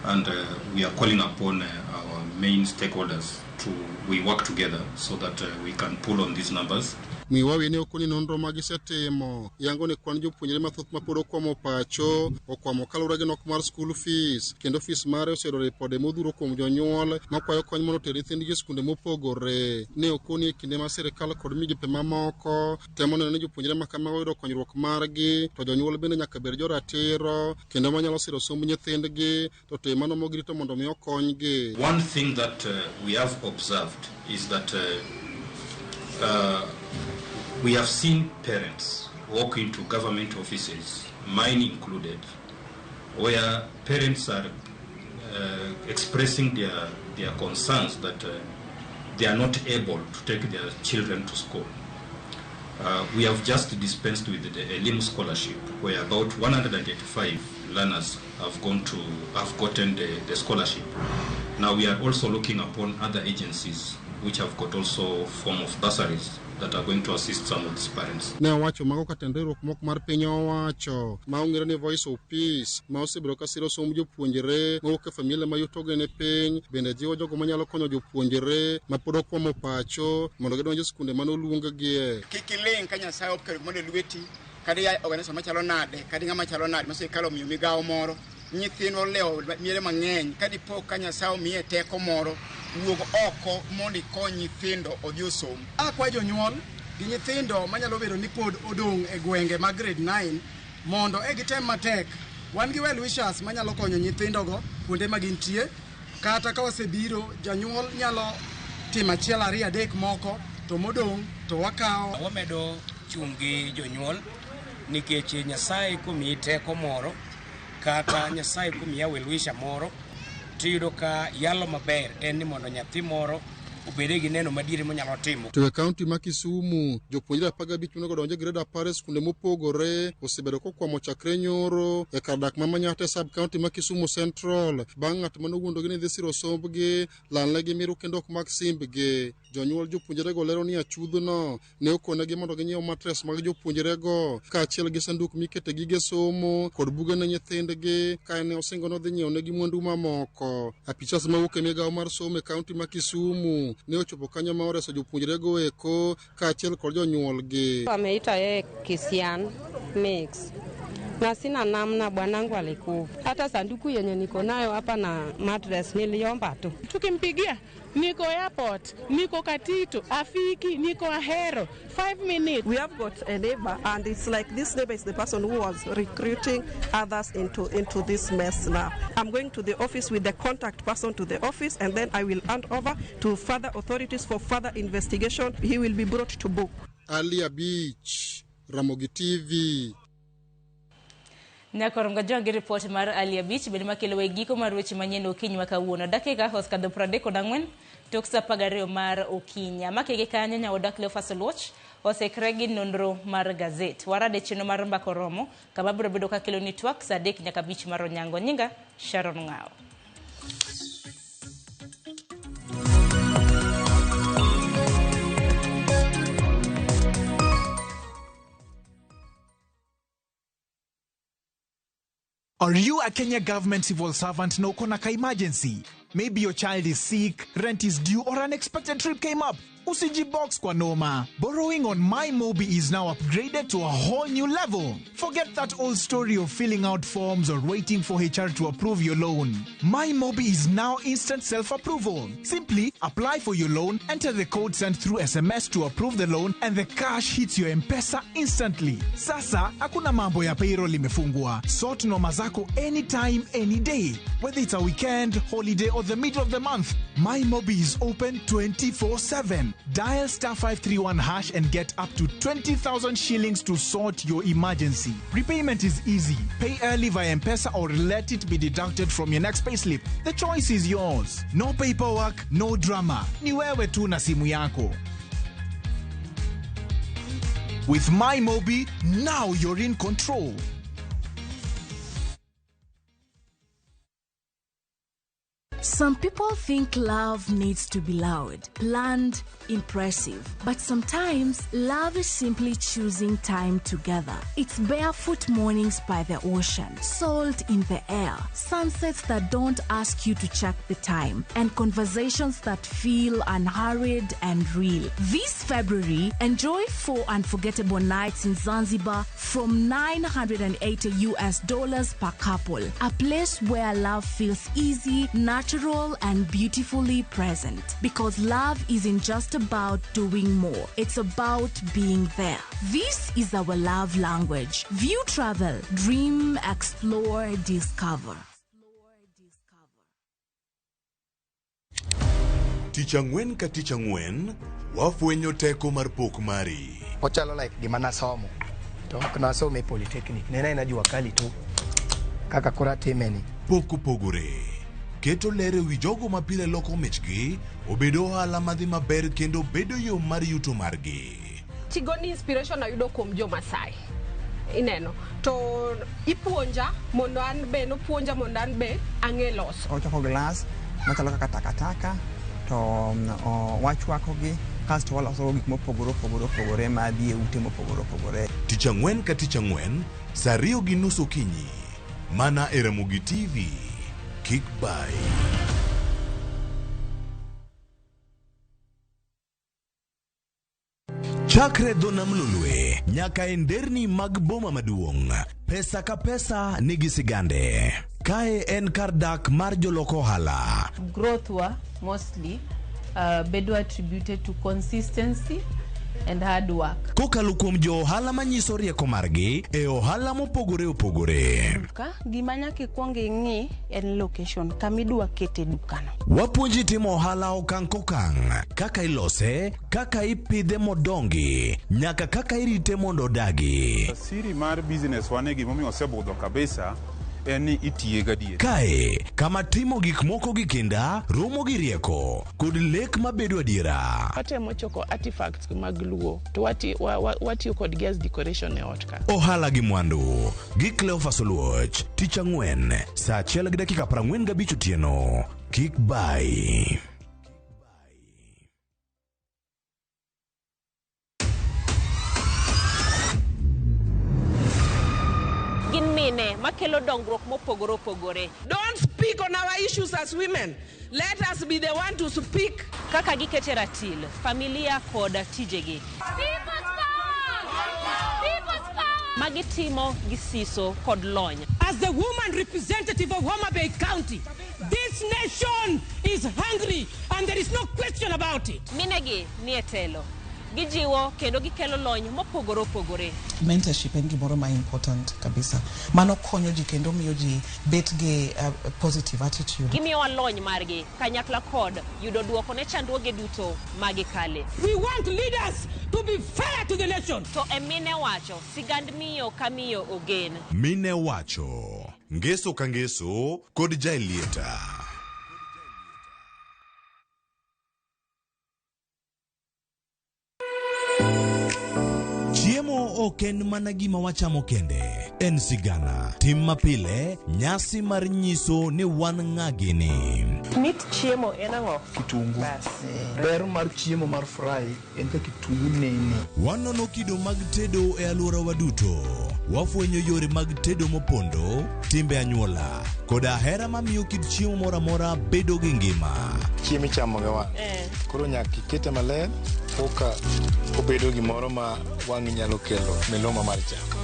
And we are calling upon our main stakeholders to we work together so that we can pull on these numbers. Miwawi ne okoni nonro ma gisetimo yango ni kwan jopuonjre mathoth ma pod okwamo pacho okwamo kaluwore gi nok mar school fees kendo fees mare oseyudo ripode modhuro kuom jonyuol makwayo kony mondo oter nyithindgi e skunde mopogore. Ne okoni e kinde ma sirikal kod migepe mamoko temo neno ni jopuonjre ma kamago yudo konyruok margi to jonyuol bende nyaka bed joratiro kendo manyalo siro somb nyithindgi to tim mano mogirito mondo mi okonygi. One thing that we have observed is that we have seen parents walk into government offices, mine included, where parents are expressing their concerns that they are not able to take their children to school. We have just dispensed with the Elimu scholarship, where about 185 learners have gotten the scholarship. Now we are also looking upon other agencies which have got also form of bursaries that are going to assist some of these parents. Ne owacho mago katend riwruok moko mar piny owacho ma ong'ere ni Voice of Peace ma osebedo ka siro somb jopuonjre mawuok e familia ma yutogi ni piny bende jiwo jogo manyalo konyo jopuonjre ma pod okwamo pacho mondo gidonj e skunde mane oluonggie. Kik iling' ka Nyasaye oketo gimoro e lweti kata ia organization machalo nade kata ng'ama chalo nade ma sirikal omiyo migawo moro. Nyithindwa olewo miere mang'eny ka dipo ka Nyasaye omiye teko moro wuog oko mondo ikony nyithindo odhi osom. Akwayo jonyuol gi nyithindo manyalo bedo ni pod odong' e gwenge mag grade 9 mondo e gitem matek. Wan gi well wishers manyalo konyo nyithindogo kuonde ma gintie kata ka wasebiro janyuol nyalo timo achiel ariyo adek moko to modong' to wakawo. Wamedo chung' gi jonyuol nikech Nyasaye komiyi teko moro kata Nyasaye komiyi well wisher moro tiyudo ka yalo maber en ni mondo nyathi moro obede gi neno madieri monyalo timo. To e kaunti ma Kisumu, jopuonjre 15 monego donj e grade 10 e skunde mopogore osebedo kokwamo chakre nyoro e kar dak ma Manyatta e sub kaunti ma Kisumu Central bang' ng'at manowuondogi ni dhi siro sombgi lalnegi miru kendo ok mak simbgi. Jonyuol jopuonjrego lero ni achudhno ne okonegi mondo ginyiew matres mag jopuonjrego kaachiel gi sanduk mikete gige somo kod buge ne nyithindgi ka ne osingo nodhi nyiewo negi mwandu mamoko. Apisas mawuok e migawo mar somo e kaunti ma Kisumu ne ochopo kanyo ma oreso jopuonjrego eko kaachiel kod jonyuolgi. Wameita yeye Kisian Mix na sina namna, bwanangu alikufa. Hata sanduku yenye niko nayo hapa na mattress niliomba tu. Tukimpigia niko airport, niko Katito, afiki, niko Ahero, 5 minutes. We have got a neighbor and it's like this neighbor is the person who was recruiting others into this mess now. I'm going to the office with the contact person to the office and then I will hand over to further authorities for further investigation. He will be brought to book. Alia Beach, Ramogi TV. Nyakorom ga gi report mar Alia Beach bende makelo e giko mar weche manyien okinyi ma kawuono dakika osekadho 34 tok saa 12 mar okinyi. Amake gi kanyo nyaoda Cleophas Oluoch osekre gi nonro mar gazet. Warade chenro mar mbako romo kama biro bedo kakelo ni twak saa 3 nyaka 5 mar onyango. Nyinga Sharon Ng'ao. Are you a Kenya government civil servant na uko na ka emergency? Maybe your child is sick, rent is due, or an unexpected trip came up. Usijibox kwa noma. Borrowing on MyMobi is now upgraded to a whole new level. Forget that old story of filling out forms or waiting for HR to approve your loan. MyMobi is now instant self-approval. Simply apply for your loan, enter the code sent through SMS to approve the loan, and the cash hits your M-Pesa instantly. Sasa, hakuna mambo ya payroll imefungwa. Sort noma zako anytime, any day. Whether it's a weekend, holiday, or the middle of the month, MyMobi is open 24/7. Dial *531# and get up to 20,000 shillings to sort your emergency. Repayment is easy. Pay early via M-Pesa or let it be deducted from your next payslip. The choice is yours. No paperwork, no drama. Ni wewe tu na simu yako. With MyMobi, now you're in control. Some people think love needs to be loud, planned, impressive. But sometimes love is simply choosing time together. It's barefoot mornings by the ocean, salt in the air, sunsets that don't ask you to check the time, and conversations that feel unhurried and real. This February, enjoy 4 unforgettable nights in Zanzibar from $980 US per couple. A place where love feels easy, natural, and beautifully present. Because love isn't just about doing more, it's about being there. This is our love language. View Travel, dream, explore, discover. Tich ang'wen ka tich ang'wen, wafwenyo teko mar pok mari. Ochalo like gima nasomo to ok nasomo e polytechnic, ne en jua kali tu kaka koro atimeni. Pok opogore. Keto ler e wi jogo ma pile loko michgi obedo ohala madhi maber kendo bedo yo mar yuto margi. Tigoni inspiration ayudo kuom jo Masai. Ineno to ipuonja mondo an be nopuonja mondo an be ang'e loso. Ochoko glass machalo kaka takataka to wachwakogi kasto waloso gik mopogore opogore opogore madhi e ute mopogore opogore. Tich ang'wen ka tich ang'wen saa 2:30 okinyi mana e Ramogi TV. Kik bai. Chakre dho nam Lolwe nyaka e nderni mag boma maduong', pesa ka pesa nigi sigande. Kae en kar dak mar jolok ohala. Growth wa mostly bedo attributed to consistency and hard work. Kokalo kuom jo ohala manyiso rieko margi e ohala mopogore opogore. Duka, gima nyaka ikwong ing'i en location kama idwa kete dukano. Wapuonji timo ohala okang' kokang', kaka ilose, kaka ipidhe modongi, nyaka kaka irite mondo odagi. Siri mar business wane gimomiyo osebudho kabisa en ni itiye gadier. Kae, kama timo gik moko gi kinda, romo gi rieko, kod lek mabedo adiera. Watemo choko artifacts mag Luo to watiyo kodgi as decoration e ot ka. Ohala gi mwandu, gi Cleophas Oluoch, tich ang'wen, saa 1:45 otieno. Kik bai. Gin mine makelo dongruok mopogore opogore. Don't speak on our issues as women. Let us be the one to speak. Kaka gikete ratil, familia kod tijegi. People's power! People's power! Magitimo gi siso kod lony. As the woman representative of Homa Bay County, this nation is hungry and there is no question about it. Minegi nie telo. Gijiwo kendo gikelo lony mopogore opogore. Mentorship en gimoro ma important kabisa. Mano konyo ji kendo miyo ji bet gi positive attitude. Gimiyowa lony margi kanyakla kod yudo duoko ne chandruoge duto magikale. We want leaders to be fair to the nation. To e mine wacho, sigand miyo ka miyo ogen. Mine wacho, ngeso ka ngeso kod Jaelieta. Chiemo ok en mana gima wachamo kende, en sigana, tim mapile, nyasi mar nyiso ni wan ng'a gini. Mit chiemo en ang'o? Kitungu. Ber mar chiemo mar fry en ka kitungu nene. Wanono kido mag tedo e alworawa duto. Wafwenyo yore mag tedo mopondo, timbe anyuola, koda hera mamiyo kit chiemo moro amora bedo gi ngima. Chiemo ichamo gi wang'. Koro nyaka ikete maler koka obedo gimoro ma wang'i nyalo kelo miluma mar chamo.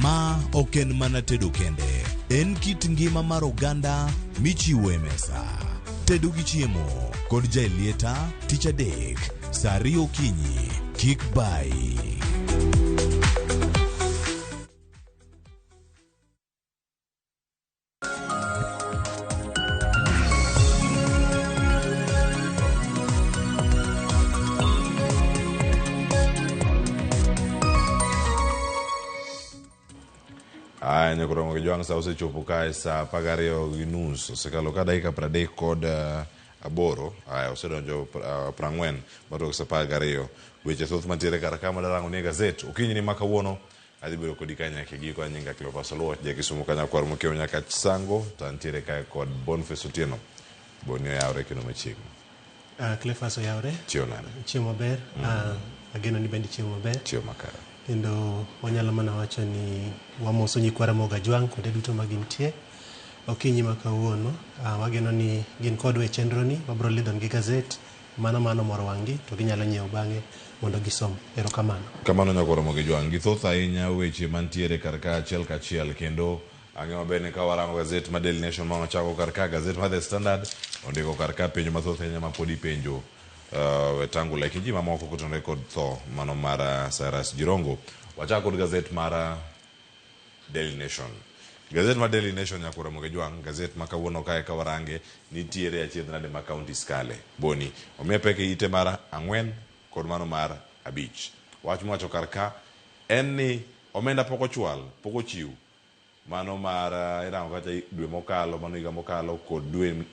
Ma ok en mana tedo kende, en kit ngima mar oganda michiwo e mesa. Tedo gi chiemo kod Jaelieta tich adek saa 2 okinyi. Kik bai. Aya, nyakoromo gi jwang' sa osechopo kae saa 12:30 osekalo ka dakika 38. Aya, osedonjo 40 matok saa 12. Weche thoth mantiere kar ka madarango ni e gazet okinyi ni ma kawuono adhi bedo kodi ka nyaka giko. Anyinga Cleophas Oluoch, ja Kisumu kanyakwar mokiewo nyaka Sango, to antiere kae kod Boniface Otieno Boni oyawre kendo machiegni. Cleophas oyawre. Chiew nade? Chiemo maber. Ageno ni bende chiemo maber. Chiemo makare. Kendo wanyalo mana wacho ni wamoso nyikwa Ramogi Ajwang' kuonde duto ma gintie. Okinyi ma kawuono, wageno ni gin kodwa e chenro ni, wabro lidho negi gazet, mano mano moro wang'gi to ginyalo nyiewo bang'e mondo gisom. Erokamano. Kamano nyako Ramogi Ajwang'. Githoth ahinya weche mantiere kar ka achiel kachiel kendo ang'e maber ni ka warango gazet ma Daily Nation ma wachako kar ka, gazet ma The Standard ondiko kar ka penjo mathoth ahinya ma pod ipenjo Wetangula e kind ji mamoko kotenore kod tho mano mar Cyrus Jirongo. Wachako kod gazet mar Daily Nation. Gazet mar Daily Nation nyako Ramogi Ajwang', gazet ma kawuono kae ka warange nitiere achiedh nade ma county skale. Boni, omiye pek e ite mar 4 kod mano mar 5. Wach mwacho kar ka en ni omenda pok ochwal, pok ochiw. Mano mar irango kacha dwe mokalo, mano higa mokalo kod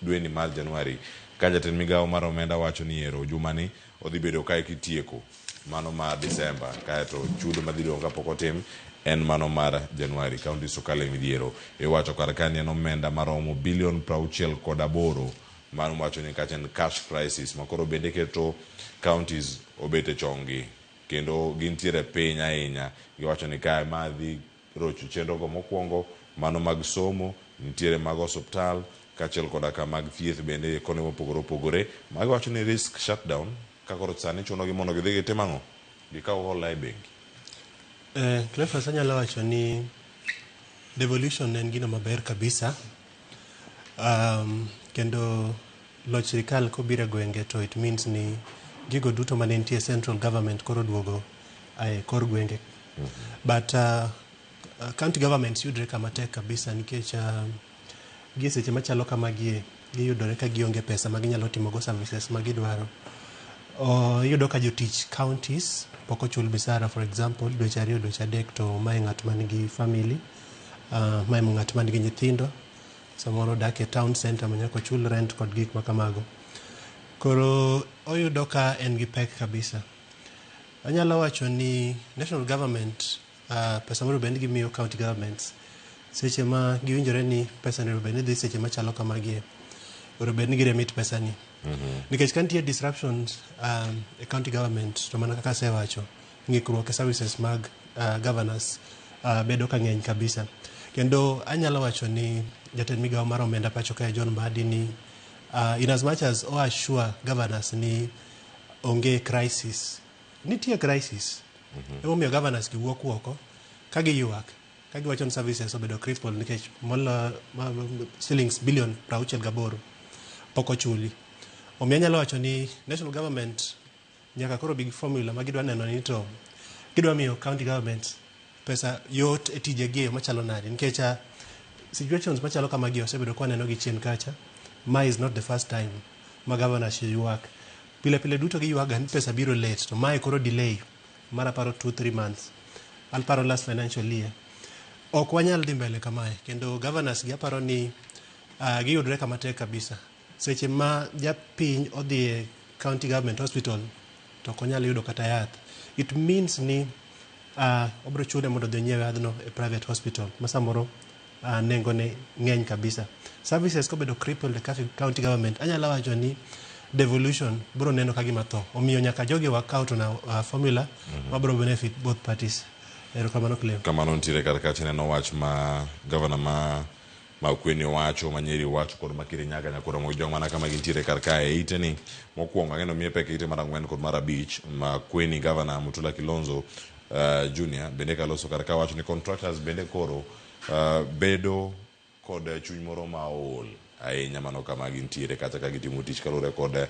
dweni mar Januari. Ka jatend migawo mar omenda wacho ni ero jumani odhi bedo kae kitieko mano mar Disemba, kaeto chudo madhi dong' kapok otim en mano mar Januari. County Sokale midhiero iwacho kar ka ni en omenda maromo bilion 68, mano wacho ni kacha en cash crisis ma koro bende keto counties obet e chonggi kendo gintiere piny ahinya. Giwacho ni kae ma dhi rocho chenro go mokwongo mano mag somo, nitiere mag osuptal kaachiel koda ka mag thieth bende konde mopogore opogore. Magi wacho ni risk shutdown ka koro sani chunogi mondo gidhi gitim ang'o? Gikaw hola e bengi. Cleophas, anyalo wacho ni devolution en gino maber kabisa. Kendo loch sirikal kobiro e gwenge to it means ni gigo duto mane nitie central government koro duogo e kor gwenge. But county governments yudre kama tek kabisa nikech gie seche machalo kamagie giyudore ka gionge pesa ma ginyalo timogo services ma gidwaro. Iyudo ka jotich counties pok ochul misara, for example, dweche 2 dweche 3, to mae ng'at man gi family, mae ng'at man gi nyithindo, samoro dak e town center ma nyaka ochul rent kod gik ma kamago. Koro oyudo ka en gi pek kabisa. Anyalo wacho ni national government pesa monego bed ni gimiyo county governments seche ma giwinjore ni pesa onego bed ni dhi seche machalo kamagie, onego bed ni giremit pesa ni. Nikech ka nitie disruptions e county government, to mana kaka asewacho, ng'ikruok e services mag governors bedo ka ng'eny kabisa. Kendo anyalo wacho ni jatend migawo mar omenda pacho kae John Mbadi ni in as much as o assure governors ni onge crisis, nitie crisis. Emomiyo governors gi wuok oko ka giywak, ka giwacho ni services obedo crippled nikech molo shillings billion 68 pok ochuli. Omiyo anyalo wacho ni national government nyaka koro bi gi formula ma gidwa neno ni to gidwa miyo county governments pesa yot e tijegi e yo machalo nade, nikech situations machalo kamagi osebedo ka waneno gi chien kacha. Ma is not the first time ma governors ywak. Pile pile duto giywaga ni pesa biro late, to mae koro delay mar aparo 2-3 months. Aparo last financial year. Ok wanyal dhi mbele kamae, kendo governors gi aparo ni giyudre kama tek kabisa. Seche ma japiny odhi e county government hospital to ok onyal yudo kata yath. It means ni obro chune mondo odhi onyiew yadhno e private hospital ma samoro nengone ng'eny kabisa. Services kobedo crippled e county government, anyalo wacho ni devolution bro neno ka gima tho. Omiyo nyaka jogi work out on a formula ma bro benefit both parties. Erokamano Cleo. Kamano nitiere kar kacha neno wach ma governor ma Makueni owacho, ma Nyeri owacho kod ma Kirinyaga nyaka Ramogi Jwang' mana kama gintiere kar kae e ite ni mokwongo ang'e ni omiye pek e ite mar 4 kod mar 5. Makueni governor Mutula Kilonzo Junior bende kaloso kar ka wacho ni contractors bende koro bedo kod chuny moro ma ool ahinya mano kama gintiere kata ka gitimo tich kaluwore kod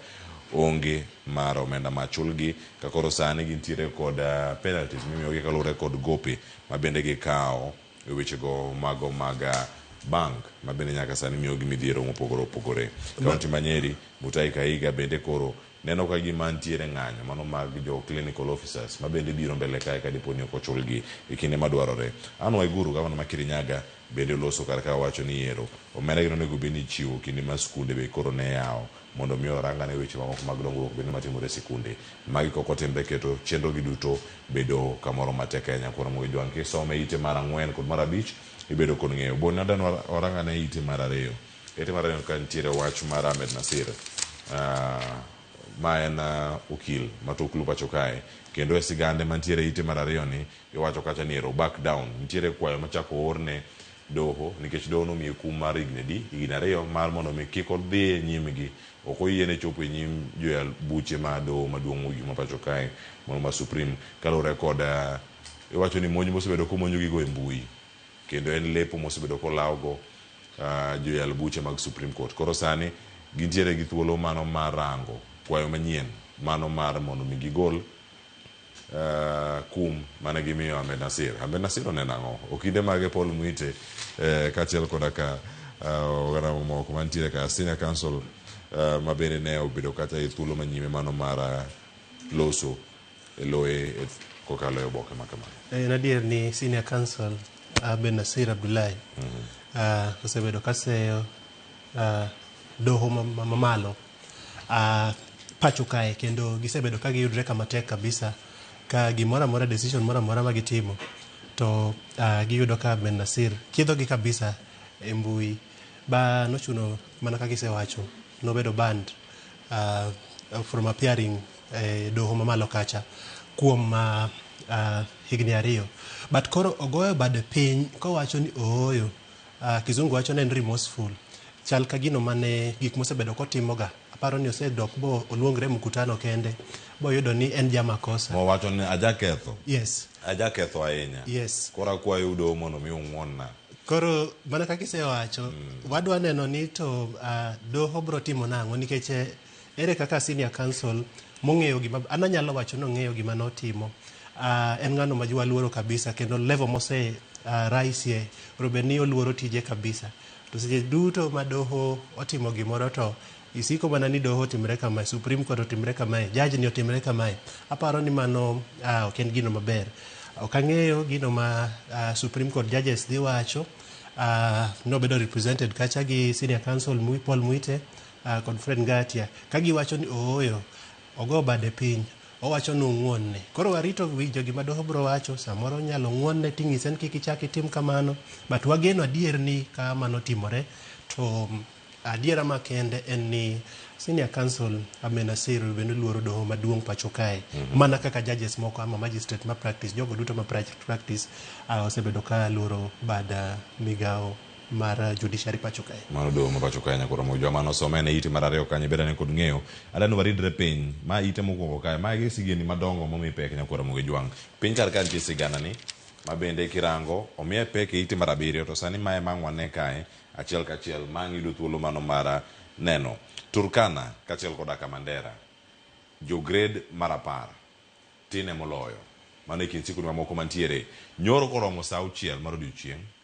onge mar omenda machulgi ka koro sani gintiere kod penalties mimiyogi kaluwore kod gope ma bende gikawo e wechego mago mag bank ma bende nyaka sani miyogi midhiero mopogore opogore. Kaunti ma Nyeri, Mutahi Kahiga bende koro neno ka gima nitiere ng'anyo mano mag jo clinical officers ma bende biro mbele kae ka dipo ni ok ochulgi e kinde madwarore. Anne Waiguru, gavana ma Kirinyaga, bende oloso kar ka wacho ni ero omenda gi nonego bed ni ichiwo kinde ma skunde be koro ne yawo mondo mi orangane weche mamoko mag dongruok bende matimore e sikunde. Magi kok otimre keto chenro gi duto bedo kamoro matek ahinya. Kuom Ramogi Jwang' kisome ite mar 4 kod mar 5 ibedo kod ng'eyo. Boni adwa ni warangane ite mar 2. Ete mar ariyo ka nitiere wach mar Ahmed Nasir ma en okil matuklu pacho kae kendo e sigande mantiere ite mar ariyo ni iwacho kacha ni ero back down nitiere kwayo machako oorne doho nikech doho nomiye kum mar higni adi higni ariyo mar mondo mi kik odhi e nyimgi ok oyiene chopo e nyim joyal buche ma doho maduong' mogik ma pacho kae mano ma Supreme kaluwore kod iwacho ni monj mosebedo komonjogigo e mbui kendo en lepo mosebedo kolawgo joyal buche mag Supreme Court. Koro sani gintiere gi thuolo mano mar rango kwayo manyien mano mar mondo mi gigol kum mane gimiyo Ahmed Nasir. Ahmed Nasir oneno ang'o? Okinde mage Paul Muite kaachiel koda ka oganda mamoko mantiere ka Senior Counsel ma bende ne obedo kata e thuolo manyime mano mar loso e loye kokalo e oboke ma kamano. En adier ni Senior Counsel Ahmed Nasir Abdullahi osebedo kaseyo doho mamalo pacho kae kendo gisebedo ka giyudre kama tek kabisa ka gimoro amora decision moro amora ma gitimo to giyudo ka Ahmed Nasir kidho gi kabisa e mbui ba nochuno mana kaka isewacho nobedo banned from appearing e doho mamalo kacha kuom higni ariyo but koro ogoyo bade piny kowacho ni ooyo kizungu wacho ni en remorseful chal ka gino mane gik mosebedo kotimoga aparo ni osedok bo oluongre mkutano kende boyudo ni en jamakosa mowacho ni ajaketho yes ajaketho ahinya yes koro akwayo doho mondo mi ung'wonna koro mana kaka isewacho wadwa neno ni to doho bro timo nang'o nikech ere kaka senior counsel mong'eyo gima an anyalo wacho ni ong'eyo gima notimo en ng'ano ma waluoro kabisa kendo level mose rise onego bed ni oluoro tije kabisa to seche duto ma doho otimo gimoro to isiko mana ni doho otimre kamae Supreme Court otimre kamae judge ni otimre kamae aparo ni mano ok en gino maber ok ang'eyo gino ma Supreme Court judges dhi wacho nobedo represented kacha gi senior counsel Paul Muite kod Fred Ngatia ka giwacho ni ooyo ogo bade piny owacho ni ong'wonne koro warito winjo gima doho bro wacho samoro onyalo ng'wonne ting'ise ni kik ichak itim kamano but wageno adier ni ka mano timore to adiera makende en ni senior counsel Ahmed Nasir bende luoro doho maduong' pacho kae mana kaka judges moko ama magistrate ma practice jogo duto ma practice osebedo ka luoro bad migawo mar judiciary pacho kae. Mano doho ma pacho kae nyakoro mojo mano some ne ite mar ariyo kanyo bedane kod ng'eyo adani waridre piny ma ite mokwongo kae magi sigeni madongo momi pek nyakoro mogi jwang' piny kar ka nitie sigana ni ma bende kirango omiye pek e ite mar abiriyo to sani mae mang' wane kae achiel kachiel mang' yudo thuolo mano mar neno Turkana kaachiel koda ka Mandera jo grade mar 10 tine moloyo mano e kind sikunde mamoko mantiere nyoro koromo sa 6 mar odiochieng'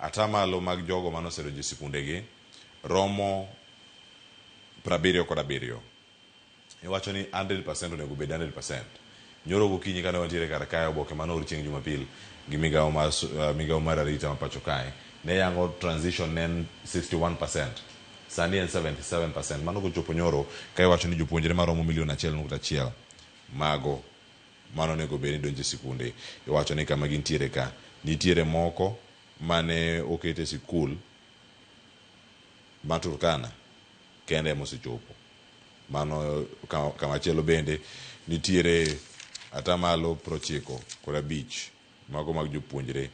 atamalo mag jogo mane osedonjo e sikundegi romo 77. Iwacho ni 100% onego bed 100%. Nyoro gokinyi kane wantiere kar kae oboke mane oor chieng' Jumapil gi migawo mar migawo mar arita ma pacho kae ne yango transition ne en 61%. Sani en 77%. Mano kochopo nyoro ka iwacho ni jopuonjre maromo milion 1.1 mago mano onego bed ni donjo e sikunde. Iwacho ni kama gintiere ka nitiere moko mane oket e sikul ma Turkana kende ema osechopo. Mano kama chielo bende nitiere atamalo 95 mago mag jopuonjre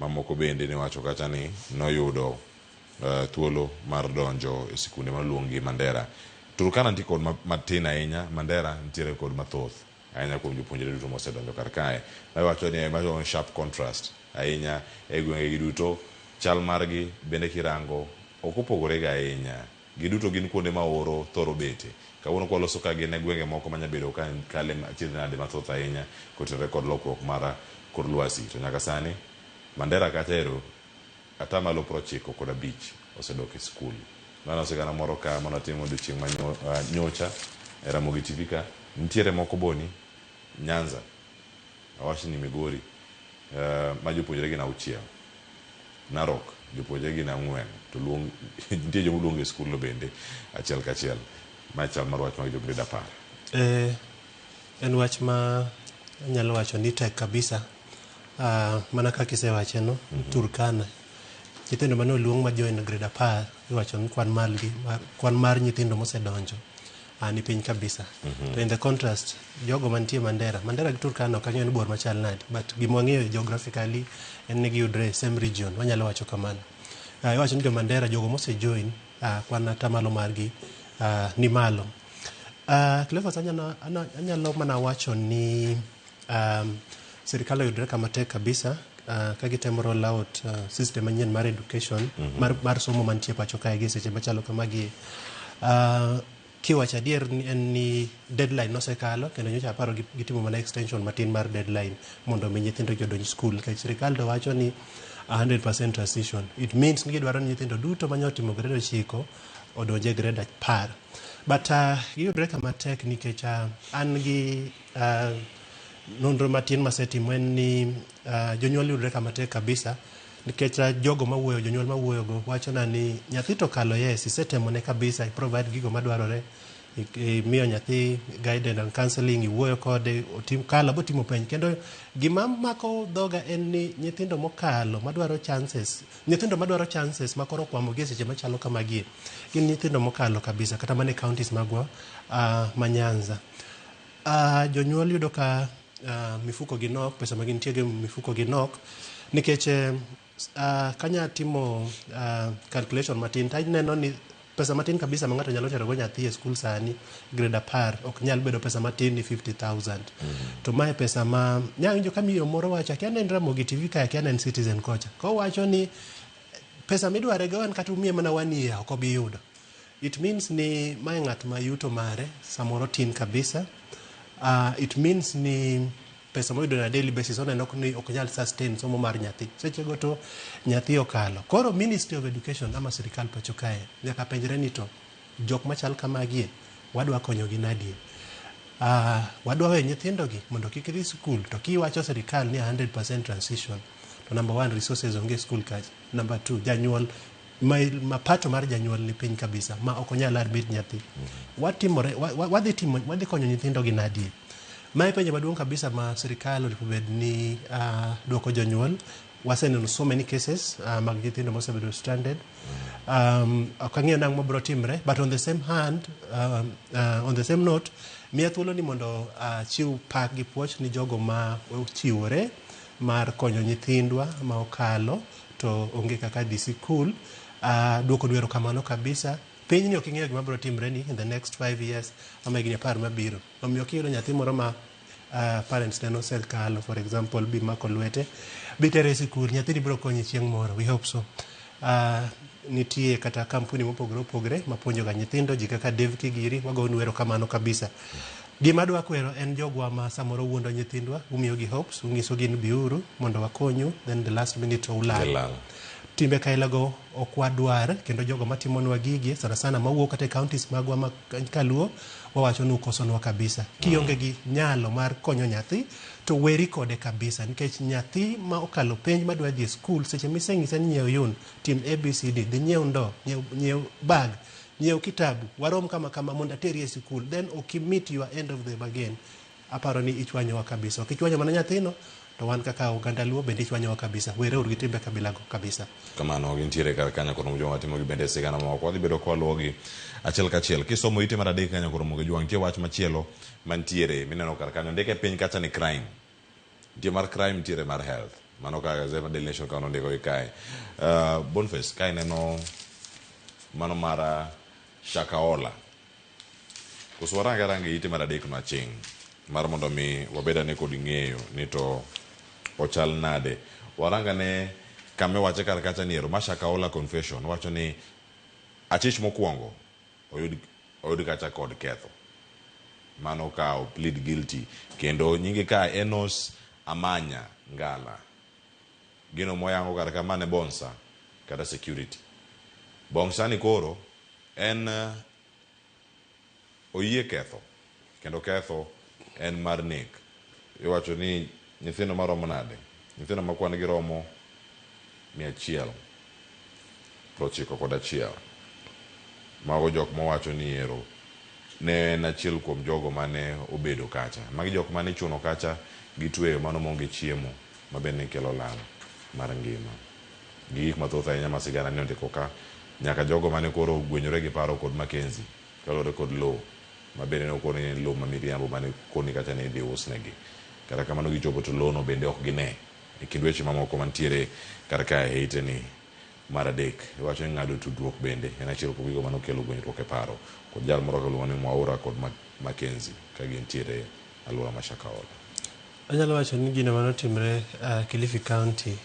mamoko bende niwacho kacha ni noyudo thuolo mar donjo e sikunde maluong gi Mandera. Turkana nitie kod matin ahinya, Mandera nitiere kod mathoth ahinya kuom jopuonjre duto mosedonjo kar kae. Iwacho ni ema sharp contrast ahinya e gwenge gi duto chal margi bende kirango ok opogore ga ahinya. Giduto gin kuonde ma oro thoro bete. Kawuono kwaloso ka gin e gwenge moko manya bedo ka kale achiedh nade mathoth ahinya kotenore kod lokruok mar kor lwasi. To nyaka sani Mandera kacha ero atamalo 95 osedok e skul. Mano sigana moro ka mane watimo odiochieng' ma nyocha e Ramogi TV ka. Nitiere moko boni Nyanza, awach ni Migori, ma jopuonjre gin 6. Narok jopuonjre gin 4 to luong nitie joma oluong e skul no bende achiel kachiel. Ma chal mar wach mag jo grade 10. En wach ma anyalo wacho ni tek kabisa. Mana kaka isewache no, Turkana. Nyithindo mane oluong ma join grade 10 iwacho ni kwan margi kwan mar nyithindo mosedonjo ni piny kabisa. To in the contrast, jogo mantie Mandera, Mandera gi Turkana ok ang'eyo ni bor machal nade, but gima wang'eyo geographically en ni giyudre e same region, wanyalo wacho kamano. Iwacho ni jo Mandera jogo mose join kwan atamalo margi ni malo. Cleophas anyalo mana wacho ni sirikal oyudre kama tek kabisa ka gitemo roll out system manyien mar education mar somo mantie pacho kae gi seche machalo kamagi. Kiwacho adier en ni deadline nosekalo kendo nyocha aparo gitimo mana extension matin mar deadline mondo mi nyithindo gi odonj school nikech sirikal to wacho ni 100% transition. It means ni gidwaro ni nyithindo duto manya otimo grade 9 odonj e grade 10. But giyudre kama tek nikech an gi nonro matin masetimo en ni jonyuol yudre kama tek kabisa nikech jogo mawuoyo jonyuol mawuoyo go wachona ni nyathi to kalo yes isetemone kabisa i provide gigo madwarore imiyo nyathi guidance and counseling iwuoyo kode otim kalo botimo penj kendo gima mako dhoga en ni nyithindo mokalo madwaro chances nyithindo madwaro chances makoro okwamo gi e seche machalo kamagie gin nyithindo mokalo kabisa kata mana e counties magwa ma Nyanza. Jonyuol yudo ka mifuko gi nok, pesa ma gintie go e mifuko gi nok nikech kanya timo calculation matin taneno ni pesa matin kabisa ma ng'ato nyalo tero go nyathi e skul sani grade 10 ok nyal bedo pesa matin ni 50,000. To mae pesa ma nya winjo ka miyo moro wacho akia ne en Ramogi TV kae akia ne en Citizen kocha kowacho ni pesa midware go en kata umiye mana one year ok obi yudo. It means ni mae ng'at ma yuto mare samoro tin kabisa. It means ni pesa moyudo na daily basis oneno ni ok nyal sustain somo mar nyathi. Sechego to nyathi okalo. Koro Ministry of Education ama sirikal pacho kae nyaka penjre ni to jok machal kamagie wadwa konyogi nadi? Wadwa weyo nyithindogi mondo kik dhi skul to kiwacho sirikal ni 100% transition to number 1 resources onge skul kacha. Number 2 janyuol mapato mar janyuol ni piny kabisa ma ok onyal admit nyathi. Watimore wadhi konyo nyithindo gi nadi? Mae penjo maduong' kabisa ma sirikal onego bed ni duoko jonyuol. Waseneno so many cases mag nyithindo mosebedo stranded. Ok ang'eyo nang'o mabiro timre, but on the same hand, on the same note, miya thuolo ni mondo achiw pak gi puoch ni jogo ma ochiwore mar konyo nyithindwa ma okalo to onge kaka dhi sikul. Duoko erokamano kabisa. Pinyni ok ing'eyo gima biro timre ni in the next 5 years ama higni 10 mabiro. Omiyo kiyudo nyathi moro ma parents ne nosekalo, for example, bi mako lwete, bi tere e sikul, nyathini biro konyi chieng' moro. We hope so. Nitie kata kampuni mopogore opogore mapuonjo ga nyithindo, ji kaka Dave Kigiri, wagonu erokamano kabisa. Gima adwa kwero en jogwa ma samoro wuondo nyithindwa, umiyogi hopes, unyisogi ni biuru mondo wakonyu, then the last minute to ulal. Timbe kailago ok wadwar, kendo jogo matimonwa gigi sana sana mawuok kata e counties magwa ma kaluo, wawacho ni ukosonwa kabisa. Kionge gi nyalo mar konyo nyathi, to weri kode kabisa, nikech nyathi ma okalo penj madwa dhi e skul, seche miseng'ise ni nyiew yun, tim ABCD, dhi nyiew ndoo, nyiew bag, nyiew kitabu, warom kama kama mondo ateri e sikul, then ok meet your end of the bargain. Aparo ni ichwanyowa kabisa. Ok ichwanyo mana nyathino, to wan kaka oganda Luo bende ichwanyowa kabisa. Wereuru gi timbe kabilago kabisa. Kamano gintiere kar kanyo koro joma timo gi bende sigana moko. Wadhi bedo kwa luwogi achiel kachiel. Kisomo ite mar 3 kanyo koro Ramogi Jwang', nitie wach machielo mantiere mineno kar kanyo. Ndike piny kacha ni crime. Nitie mar crime, nitiere mar health. Mano kaka gazet mar Daily Nation ka nondiko gi kae. Boniface, ka ineno mano mar Shakahola. Koso warange arange ite mar 3 no aching' mar mondo mi wabed ane kod ng'eyo ni to ochal nade. Waranga ne kama iwache kar kacha ni ero, ma Shakahola confession, wacho ni achich mokwongo oyud kacha kod ketho. Mano ka o plead guilty. Kendo nyinge ka Enos Amanya Ngala. Gino moyango kar ka mane bonsa kata security. Bonsa ni koro en oyie ketho, kendo ketho en mar nek. Iwacho ni nyithindo maromo nade? Nyithindo ma kwan gi romo 191. Mago jok mawacho ni ero ne en achiel kuom jogo mane obedo kacha. Magi jok mane ichuno kacha gi tweyo mano maonge chiemo ma bende kelo lal mar ngima. Gi gik mathoth ahinya ma sigana ni ondiko ka nyaka jogo mane koro ogwenyore gi paro kod Mackenzie kaluwore kod lowo ma bende ne okoni ni en lowo ma miriambo mane koni kacha ni idhi usnegi. Kata kamano gichopo to lowono bende ok gine. E kind weche mamoko mantiere kar kae e iteni mar adek, iwacho ni ng'ado tudruok bende en achiel kuom gigo mane okelo gwenyruok e paro kod jal moro kaluongo ni Mwaura kod Mackenzie ka gintiere alwora ma Shakahola. Anyalo wacho ni gino mane otimre Kilifi County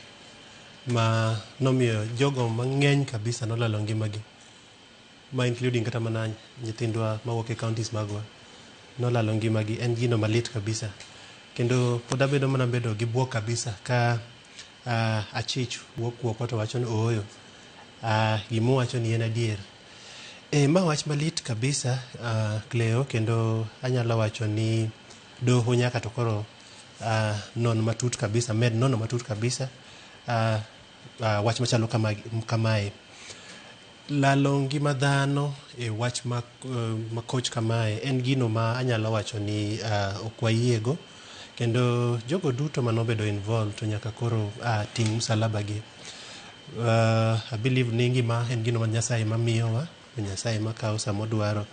ma nomiyo jogo mang'eny kabisa nolalo ngimagi ma including kata mana nyithindwa mawuok e counties magwa nolalo ngimagi en gino malit kabisa. Kendo pod abedo mana bedo gi buok kabisa ka achich wuok oko to wacho ni ooyo, gimuwacho ni en adier. E, ma wach malit kabisa Cleo, kendo anyalo wacho ni doho nyaka to koro non matut kabisa, med nono matut kabisa wach machalo kamae. Lalo ngima dhano e wach makoch kamae en gino ma anyalo wacho ni ok wayiego, kendo jogo duto manobedo involved to nyaka koro ting' msalaba gi. I believe ni ngima en gino ma Nyasaye mamiyowa, Nyasaye makawo sama odwaro.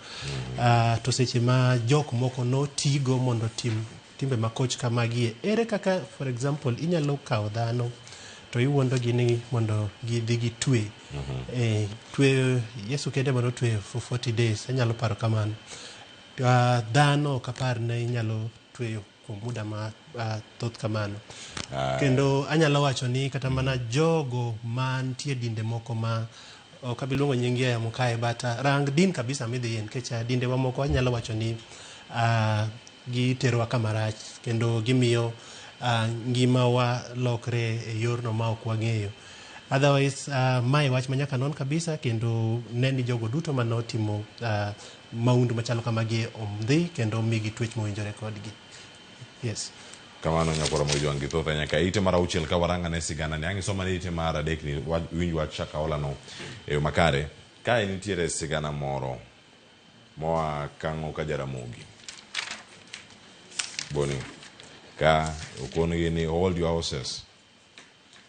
To seche ma jok moko notigo mondo otim timbe makoch kamagie, ere kaka for example inyalo kawo dhano to iwuondogi ni mondo gidhi gitwe. Tweyo Yesu kende ema notweyo for 40 days, anyalo paro kamano. Dhano ok apar ni inyalo tweyo kuom muda ma thoth kamano. Kendo anyalo wacho ni kata mana jogo mantie dinde moko ma ok abi luongo nying e yamo kae, but rang din kabisa midhiye, nikech dinde mamoko anyalo wacho ni giterowa kama rach kendo gimiyo ngimawa lokre e yorno ma ok wang'eyo. Otherwise, mae wach ma nyaka non kabisa kendo ne ni jogo duto manotimo maundu machalo kamagi omdhi kendo omigi twech mowinjore kodgi. Yes. Kamano nyakwara Mojwang' gi thoth ahinya ka ite mar auchiel ka warang'ane sigana ni ang' isoma ne ite mar adek ni winj wach Shakahola no e yo makare. Kae nitiere sigana moro moa kang'o ka Jaramogi. Boni ka okon-gi ni hold your horses.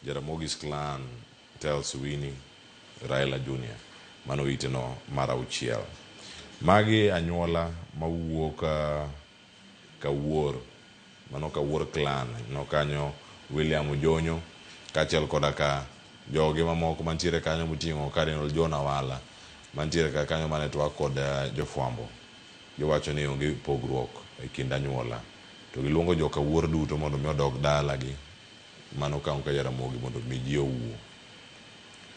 Jaramogi's clan tells Winnie Raila Jr. Mano ite no mar auchiel. Magi anyuola mawuok Kawuor, mano Kawuor clan, no kanyo William Ojonyo kaachiel koda ka jogi mamoko mantiere kanyo moting'o Cardinal John Awala mantiere ka kanyo mane twak kod jofwambo. Giwacho ni onge pogruok e kind anyuola to giluongo jo Kawuor duto mondo mi odog dalagi mano kawo ka Jaramogi mondo mi ji owuo.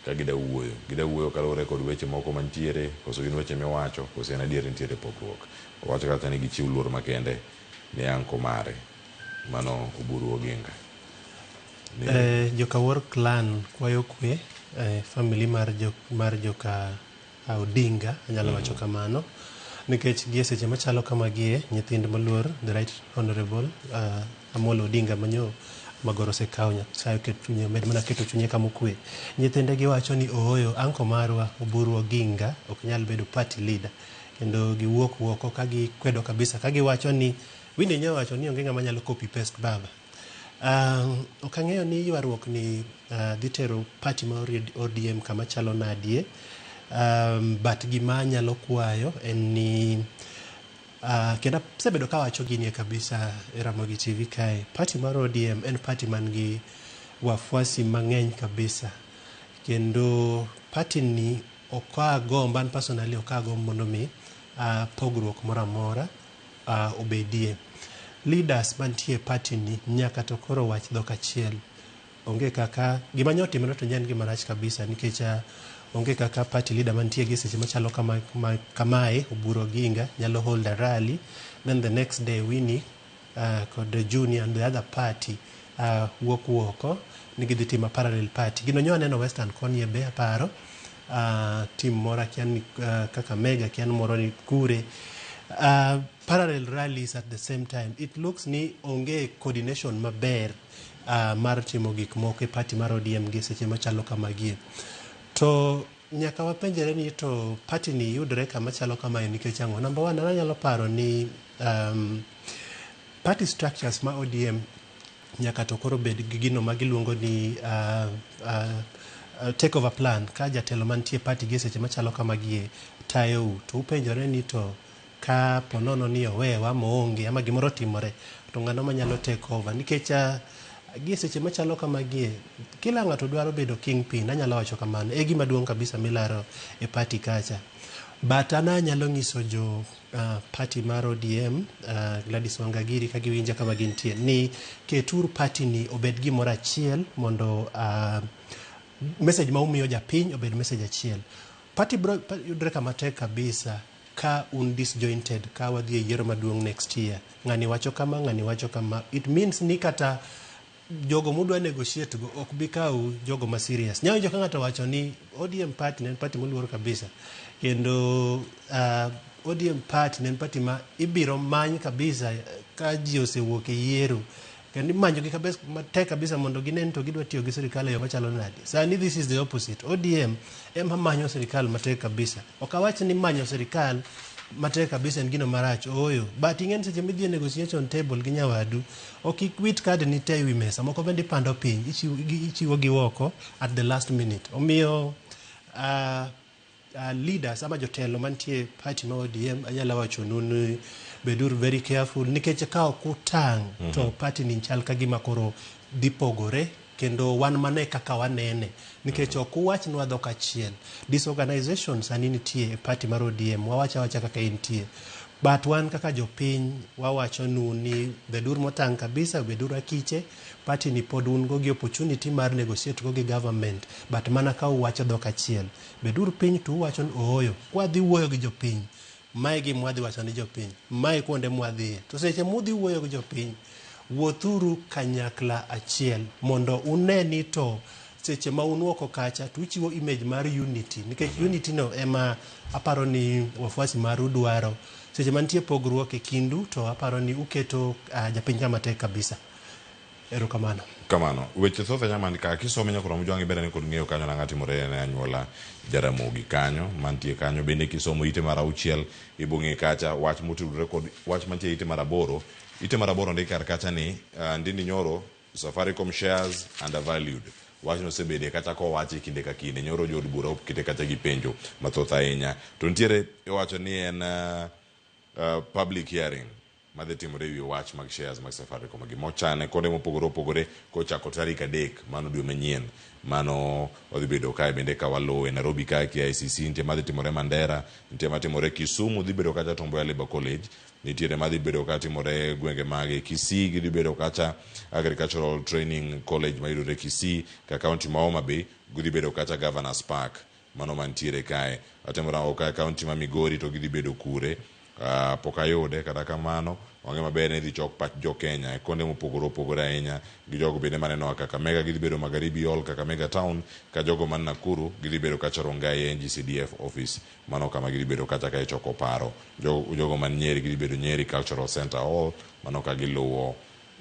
Ka gida wuoyo, gida wuoyo kaluwore kod weche moko mantiere, koso gin weche miwacho, koso en adier nitiere pogruok. Owacho kata ni gichiw luor makende ne anko mare, mano Oburu Oginga. Jokawuor clan kwayo kwe family mar joka Odinga, anyalo wacho kamano, nikech gie seche machalo kamagie, nyithind moluor, the right honorable Amolo Odinga manyo magoro osekawo Nyasaye oket chunye, omed mana keto chunye kama okwe. Nyithinde giwacho ni ooyo, anko marwa Oburu Oginga ok nyal bedo party leader. Kendo giwuok oko ka gikwedo kabisa, ka giwacho ni Winnie nyo wacho ni onge ng'ama nyalo copy paste baba. Ok ang'eyo ni ywaruok ni dhi tero party mar ODM kama chalo nadie. But gima anyalo kwayo en ni kendo asebedo kawacho gini kabisa e Ramogi TV kae, party mar ODM en party man gi wafuasi mang'eny kabisa. Kendo party ni ok agomb, an personally ok agomb mondo mi pogruok moro amora obedie. Leaders mantie e party ni nyaka to koro wach dhok achiel. Onge kaka gima nyo otimore to en gima rach kabisa nikech onge kaka party leader mantie gi seche machalo kama, kamae Oburu Oginga nyalo hold a rally, then the next day Winnie kod Junior and the other party wuok oko ni gidhi timo parallel party. Gino nyo aneno Western koni be aparo team moro akia ni Kakamega akia ni moro ni kure. Parallel rallies at the same time. It looks ni onge coordination maber mar timo gik moko e party mar ODM gi seche machalo kamagie. To nyaka wapenjre ni to party ni yudre kama chalo kamae nikech ang'o? Number one, an anyalo paro ni party structures ma ODM nyaka to koro bed gi gino ma giluongo ni take over plan ka jatelo mantie party gi e seche machalo kamagie tayou to upenjore ni to ka ponono ni owewa moonge ama gimoro otimore to ng'ano manyalo take over nikech gi e seche machalo kamagie kila ng'ato dwaro bedo kingpin anyalo wacho kamano e gima duong' kabisa milaro e party kacha but an anyalo nyiso jo party mar ODM Gladys Wanga giri ka giwinja kama gintie ni ketur party ni obed gimoro achiel mondo message ma umiyo japiny obed message achiel. Party bro yudre kama tek kabisa ka un disjointed ka wadhi e yiero maduong' next year. Ng'ani wacho kama, ng'ani wacho kama. It means ni kata jogo mudwa negotiate go ok bi kaw jogo ma serious. Nyalo winjo ka ng'ato wacho ni ODM party ne en party moluor kabisa. Kendo ODM party ne en party ma ibiro many kabisa ka ji osewuok e yiero. Kendo imanyo gi kabisa matek kabisa mondo ginen to gidwa tiyo gi sirikal e yo machalo nade. Sani this is the opposite. ODM ema manyo sirikal matek kabisa. Ok awach ni manyo sirikal matek kabisa en gino marach, ooyo. But ing'e ni seche midhi e negotiation table gi nyawadu, ok iwit kad ni te ewi mesa, moko bende ipando piny, ichiwo gi oko at the last minute. Omiyo leaders ama jotelo mantie party ma ODM anyalo wachonu ni beduru very careful nikech ka ok utang' to party ni chal ka gima koro dhi pogore kendo wan mane kaka wanene nikech ok uwachnwa dhok achiel. Disorganization sani nitie e party mar ODM, wawacho awacha kaka entie. But wan kaka jopiny wawachonu ni beduru motang' kabisa, beduru akiche, party ni pod un go gi opportunity mar negotiate go gi government, but mana ka uwacho dhok achiel. Beduru piny to uwacho ni ooyo, kwadhi wuoyo gi jopiny, mae gima wadhi wacho ni jopiny, mae kuonde mwadhiye. To seche mudhi wuoyo gi jopiny, wuothuru kanyakla achiel mondo une ni to seche ma un oko kacha to uchiwo image mar unity nikech unity no ema aparo ni wafuasi maru dwaro. Seche mantie pogruok e kindu to aparo ni uketo japiny kama tek kabisa. Erokamano. Kamano. Weche thoth ahinya man ka kisome nyakoro mjwangi bende ni kod ng'eyo kanyo nang'a timore ne anyuola Jaramogi kanyo mantie kanyo bende kisomo ite mar 6 ibong'e kacha wach motudore kod wach mantie ite mar 8. Ite mar 8 ndik kar kacha ni Ndindi Nyoro Safaricom shares undervalued. Wach nosebede kata kowachi kinde ka kinde nyoro jood bura okete kacha gi penjo mathoth ahinya. To nitiere iwacho ni en public hearing madhi timore ewi wach mag shares mag Safaricom gimochane kuonde mopogore opogore kochako tarik 3 mano dwe manyien mano odhi bedo kae bende ka waluwe Nairobi kae KICC nitie madhi timore Mandera nitie matimore Kisumu dhi bedo kacha Tom Mboya Labour College nitiere madhi bedo ka timore gwenge mag Kisii gidhi bedo kacha Agricultural Training College mayudore Kisii ka county ma Homa Bay gidhi bedo kacha Governors Park mano mantiere kae atemo rango kae county ma Migori to gidhi bedo kure pok ayude kata kamano wang'e maber ni idhi chok pach jo Kenya e konde mopogore opogore ahinya gi jogo bende maneno Kakamega gidhi bedo Magharibi Hall Kakamega Town ka jogo man Nakuru gidhi bedo kacha Rongai NGCDF office mano kama gidhi bedo kacha ka ichoko paro jogo man Nyeri gidhi bedo Nyeri Cultural Center Hall mano ka giluwo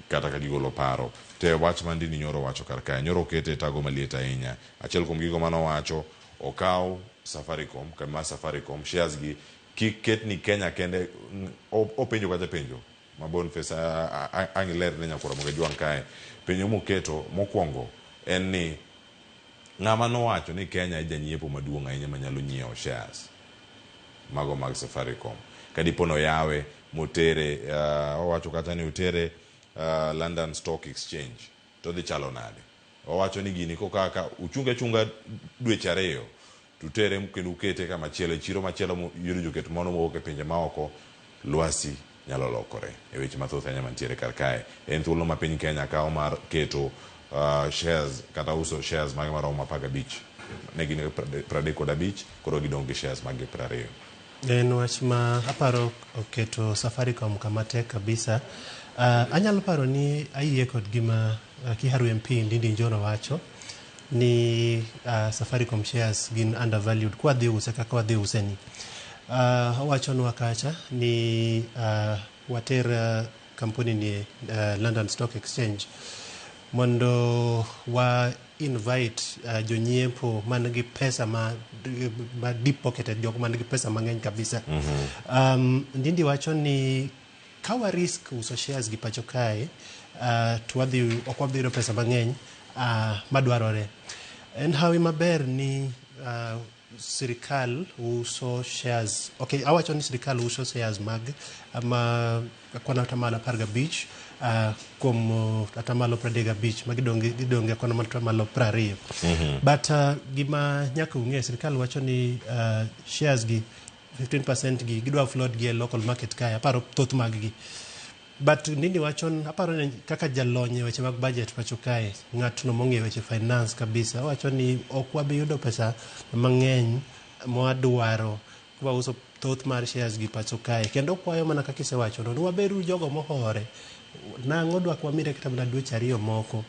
kata ka gigolo paro te wach ma Ndindi Nyoro wacho kar kae Nyoro okete e tago maliet ahinya achiel kuom gigo manowacho okaw Safaricom kama Safaricom shares gi kik ket ni Kenya kende openjo kacha penjo ma Boniface ang' iler ne nyakwar Ramogi Ajwang' kae penjo moketo mokwongo en ni ng'ama nowacho ni Kenya e janyiepo maduong' ahinya manyalo nyiewo shares mago mag Safaricom ka dipo noyawe motere owacho kata ni otere London Stock Exchange to dhi chalo nade owacho ni gini kokaka uchunge achunga dweche 2 tutere kendo ukete kama chielo e chiro machielo yudo joket mono mowuok e pinje maoko lwasi nyalo lokore e weche mathoth ahinya mantiere kar kae en thuolo ma piny Kenya kawo mar keto shares kata uso shares mage maromo 15 ne gin 35 koro gidong' gi shares mage 20. En wach ma aparo oketo Safaricom kama tek kabisa. Anyalo paro ni ayie kod gima Kiharu MP Ndindi Nyoro wacho ni Safaricom shares gin undervalued kwa dhi use kaka wadhi use ni. Owachonwa kacha ni water kampuni ni London Stock Exchange mondo wa invite jonyiepo man gi pesa ma deep pocketed, jok man gi pesa mang'eny kabisa. Ndindi wacho ni ka wa risk uso shares gi pacho kae, to wadhi ok wadhi yudo pesa mang'eny madwarore. En hawi maber ni sirikal uso shares. Okay, awacho ni sirikal uso shares mag ma kwan atamalo 15 kuom atamalo 35 ma gidong' e kwan mar atamalo 20. But gima nyaka ung'e, sirikal wacho ni shares gi 15% gi gidwa float gi e local market kae, aparo thoth mag gi. But nini wacho, aparo ni kaka jalony e weche mag budget pacho kae, ng'atno mong'eyo weche finance kabisa, owacho ni ok wabi yudo pesa mang'eny mwadwaro kwauso thoth mar shares gi pacho kae. Kendo kwayo mana kaka isewacho no, ni wabedu jogo mohore. Nang'o dwa wamire kata mana dweche ariyo moko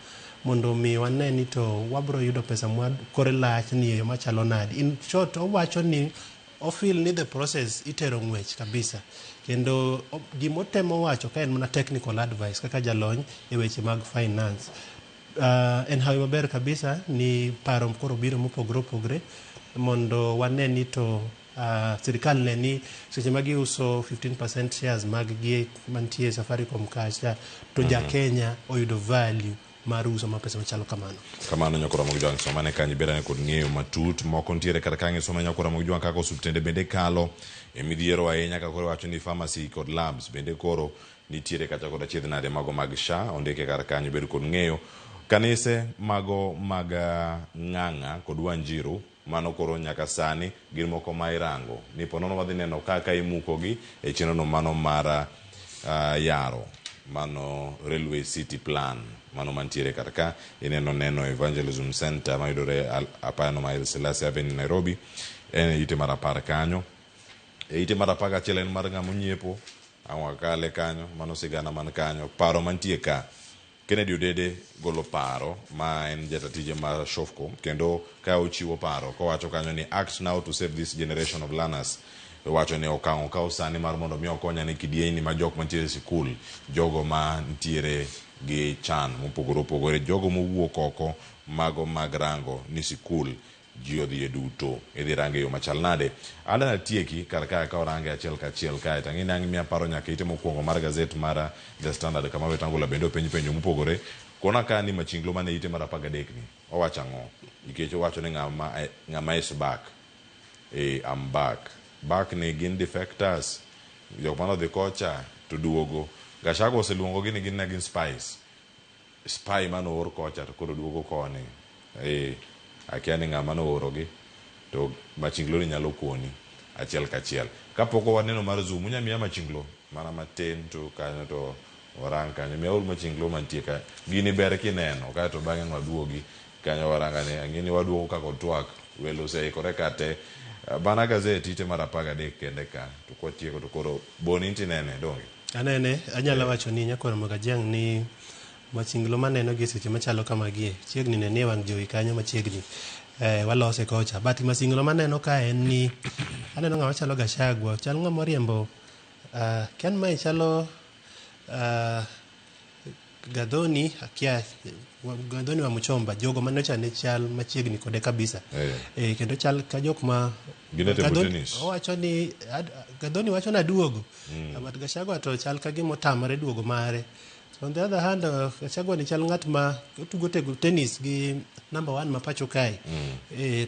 mondo mi wane ni to wabro yudo pesa mwa kore lach ni e yo machalo nade. In short, owacho ni ofeel ni the process itero ng'wech kabisa. Kendo gimotemo wacho ka en mana technical advice kaka jalony e weche mag finance. En hawi maber kabisa ni paro koro biro mopogore opogore mondo wane ni to sirikal ne ni seche ma giuso 15% shares mag gi mantie Safaricom kacha to ja Kenya oyudo value mar uso ma pesa machalo kamano. Kamano nyakora mag jwang' somane kanyo bedane kod ng'eyo matut moko ntiere kar kanyo soma nyakora mag jwang' kaka osuptende bende kalo e midhiero ahinya ka koro wacho ni pharmacy kod labs bende koro nitiere kata kod achiedh nade mago mag SHA ondike kar kanyo bed kod ng'eyo kanise mago mag Ng'ang'a kod Wanjiru mano koro nyaka sani gin moko ma irango ni po nono wadhi neno kaka imukogi e chenro no mano mar yaro mano Railway City Plan mano mantiere kar ka ineno neno Evangelism Center mayudore apayano ma Haile Selassie Avenue Nairobi en e ite mar 10 kanyo. E ite mar 11 en mar ng'ama onyiepo ang' wakale kanyo mano sigana man kanyo paro mantie ka Kennedy Odede golo paro ma en jata tije mar Shofco kendo ka ochiwo paro kowacho kanyo ni act now to save this generation of learners. Owacho ni okang' okaw sani mar mondo mi okonya ne kidieny ma jok mantiere e sikul, jogo ma ntiere gi chan mopogore opogore, jogo mowuok oko mago mag rango ni sikul ji odhiye duto idhi range yo machal nade. Adana tieki kar kae ka orange achiel kachiel kae to ang'e ni ang' imiya paro nyaka ite mokwongo mar gazet mar The Standard kama Wetangula bende openj penjo mopogore. Kona ka ni machinglo mane ite mar 13 ni owacho ang'o? Nikech owacho ni ng'ama is back. I'm back. Back ni gin defectors. Jok mane odhi kocha to duogo. Gachagua oseluongo gi ni gin na gin spies. Spy mane oor kocha to koro duogo koni. Akia ni ng'ama noorogi to machinglo ni nyalo koni achiel kachiel. Kapok waneno mar Zoom, unya miya machinglo mana matin to kanyo to warang kanyo. Miya uru machinglo mantie ka. Gini ber kineno kaeto bang'e waduogi kanyo warangane. Ang'e ni waduogo ka kod twak. Welo oseikore ka te. Bana gazet ite mar 13 kende ka. To kwatieko to koro Boni intinene donge? Anene, anyalo wacho ni nyakwar Magajiang' ni machinglo maneno gi seche machalo kamagie chiegni ne nie wang' jowi kanyo machiegni walose kocha. But machinglo maneno ka en ni aneno ng'ama chalo Gachagua, chal ng'ama oriembo kian mae chalo Gathoni, akia Gathoni wa Muchomba, jogo manocha ne chal machiegni kode kabisa. Kendo chal ka jok ma Gine table tennis. Owacho ni Gathoni wacho na duogo. But Gachagua to chal ka gima otamore duogo mare. So on the other hand, Gachagua ni chal ng'at ma otugo table tennis gi number 1 ma pacho kae.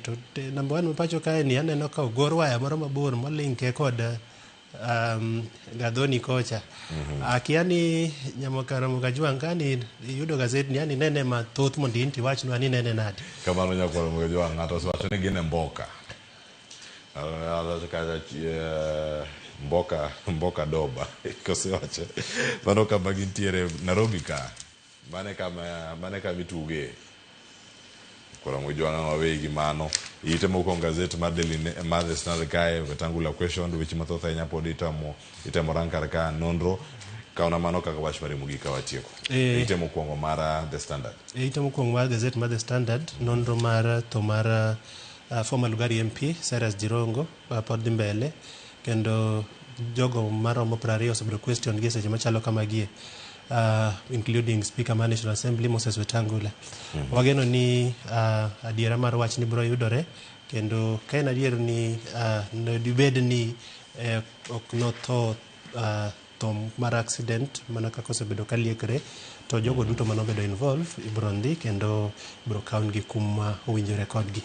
To number 1 ma pacho kae ni aneno ka ogor waya moro mabor molinke kod Gathoni kocha. Akia ni Nyamokaro Mugajwang' kani iyudo gazet ni yani nene mathoth mondo in tiwachnwa ni nene nade. Kamano Nyakwaro Mugajwang' ng'ato osewacho ni gin e mboka. Mboka doba kosewacho mano kama gintiere Nairobi ka. Mane kama ituge. Koro Mugajwang' waweyi gi mano. Ite mokwongo gazet mar Daily mar The Standard kae Wetangula question weche mathoth ahinya pod itemo rang kar ka nonro kawna mano kaka wach mari mogik ka watieko. Ite mokwongo mar The Standard. Ite mokwongo mar gazet mar The Standard nonro mar tho mar former Lugari MP Cyrus Jirongo pod dhi mbele kendo jogo maromo 20 osebedo question gi seche machalo kamagie. Including Speaker mar National Assembly Moses Wetangula. Wageno ni adiera mar wach ni biro yudore kendo ka en adier ni dibed ni ok notho tho mar accident mana kaka osebedo ka liekre To jogo duto manobedo involved ibro ndi kendo ibro kawngi kum ma owinjore kodgi.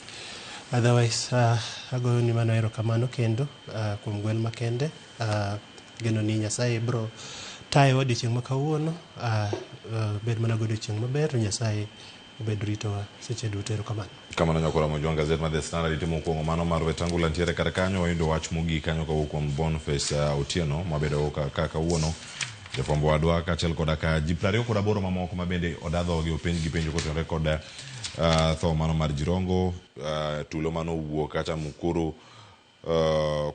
Otherwise, agoyo ni mano erokamano kendo kuom gwel makende. Geno ni Nyasaye bro tayo odiochieng' ma kawuono. Bed mana godiochieng' maber to Nyasaye obed ritowa seche duto. Erokamano. Kamano nyakora Mojwang' gazet mar The Standard itimo mokwongo mano mar Wetangula ntiere kar kanyo wayudo wach mogik kanyo kowuok kuom Boniface Otieno mabedo ka kawuono jafwambo wadwa kaachiel koda ka ji 28 mamoko ma bende oda dhogi openj gi penjo kotenore kod tho mano mar Jirongo tulo mano owuok kata Mukuru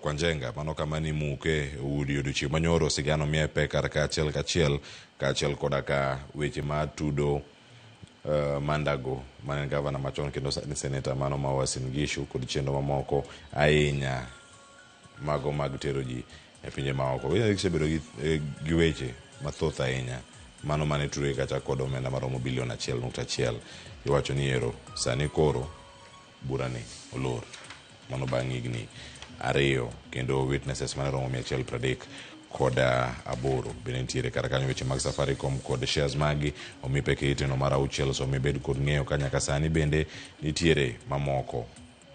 Kwanjenga mano kama ni muke udi odiochieng' manyoro sigana omiye pek kar kaachiel kachiel kaachiel koda ka weche matudo Mandago mane en gavana machon kendo sani seneta mano ma Uasin Gishu kod chenro mamoko ahinya mago mag tero ji e pinje maoko. Gisebedo gi weche mathoth ahinya mano mane tudore kata kod omenda maromo bilion 1.1. Iwacho ni ero sani koro burani olor mano bang' higni 2 kendo witnesses mane romo 138 bende nitiere kar kanyo. Weche mag Safaricom kod shares magi omi pek e iteno mar 6 so omi bed kod ng'eyo ka nyaka sani bende nitiere mamoko.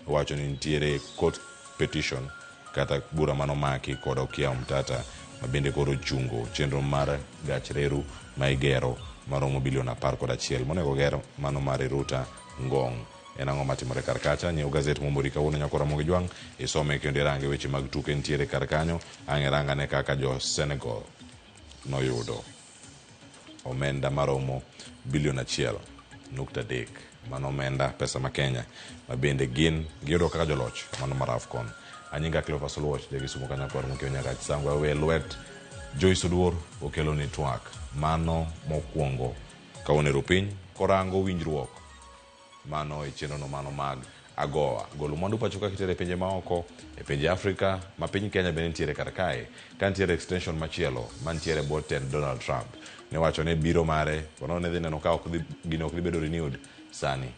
Iwacho ni nitiere court petition kata bura manomaki kod Okiya Omtata ma bende koro chungo chenro mar gach reru ma igero maromo bilion 11 monego ger mano mar Riruta Ngong. En ang'o matimore kar kacha? Nyiew gazet momori kawuono nyakora Ramogi Jwang', isome kendo irange weche mag tuke nitiere kar kanyo. Ang' irangane kaka jo Senegal noyudo omenda maromo bilion 1.3, mano omenda pesa ma Kenya ma bende gin giyudo kaka joloch mano mar AFCON. Anyinga Cleophas Oluoch, jakisumo kanyakwar mokiewo nyaka Chisango awe lwet Joyce Oduor okelo ni twak mano mokwongo kawuono e piny korango winjruok mano e chenro mano mag AGOA golo mwandu pacho ka kitere e pinje maoko e pinje Afrika ma piny Kenya bende nitiere kar kae ka nitiere extension machielo mantiere e bwo tend Donald Trump ne wacho ni biro mare kono ne dhi neno ka ok dhi gino ok dhi bedo renewed sani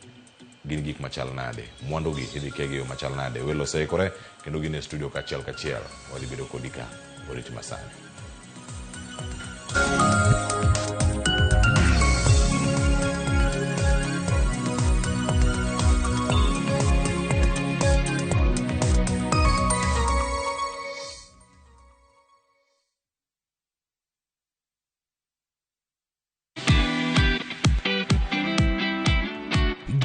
gin gik machal nade mwandu gi idhi kegi e yo machal nade welo oseikore kendo gin e studio kachiel kachiel wadhi bedo kodi ka oriti masani.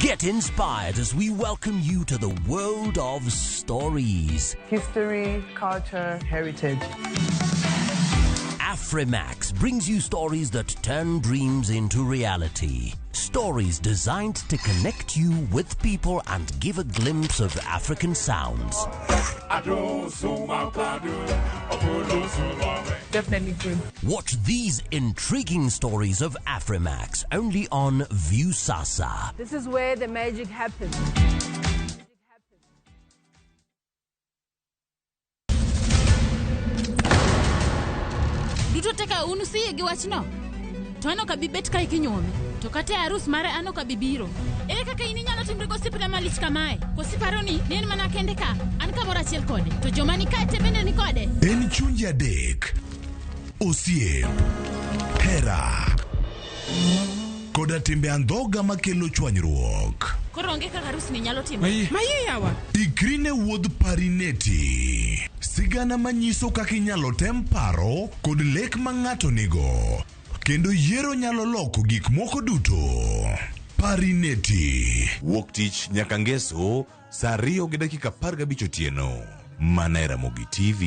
Get inspired as we welcome you to the world of stories. History, culture, heritage. Afrimax brings you stories that turn dreams into reality. Stories designed to connect you with people and give a glimpse of African sounds. Definitely good. Watch these intriguing stories of Afrimax only on Viusasa. This is where the magic happens. Duto te ka un usiyie gi wachno? To an ok abi bet kae kinyuome. To kata e arus mare an ok abi biro. Ere kaka in inyalo timri gosiepna malich kamae? Koso iparo ni en mana kende ka? An kamoro achiel kode. To joma ni kae te bende ni kode. En chunje adek, osiep, hera, koda timbe andhoga makelo chwanyruok. Koro onge kaka arus ni nyalo timore. Mayie yawa. Ikri ne wuodh Parineti. Sigana manyiso kaka inyalo tem paro kod lek ma ng'ato nigo. Kendo yiero nyalo loko gik moko duto. Parineti. Wuok tich nyaka ngeso saa 2:15 otieno. Mana e Ramogi TV.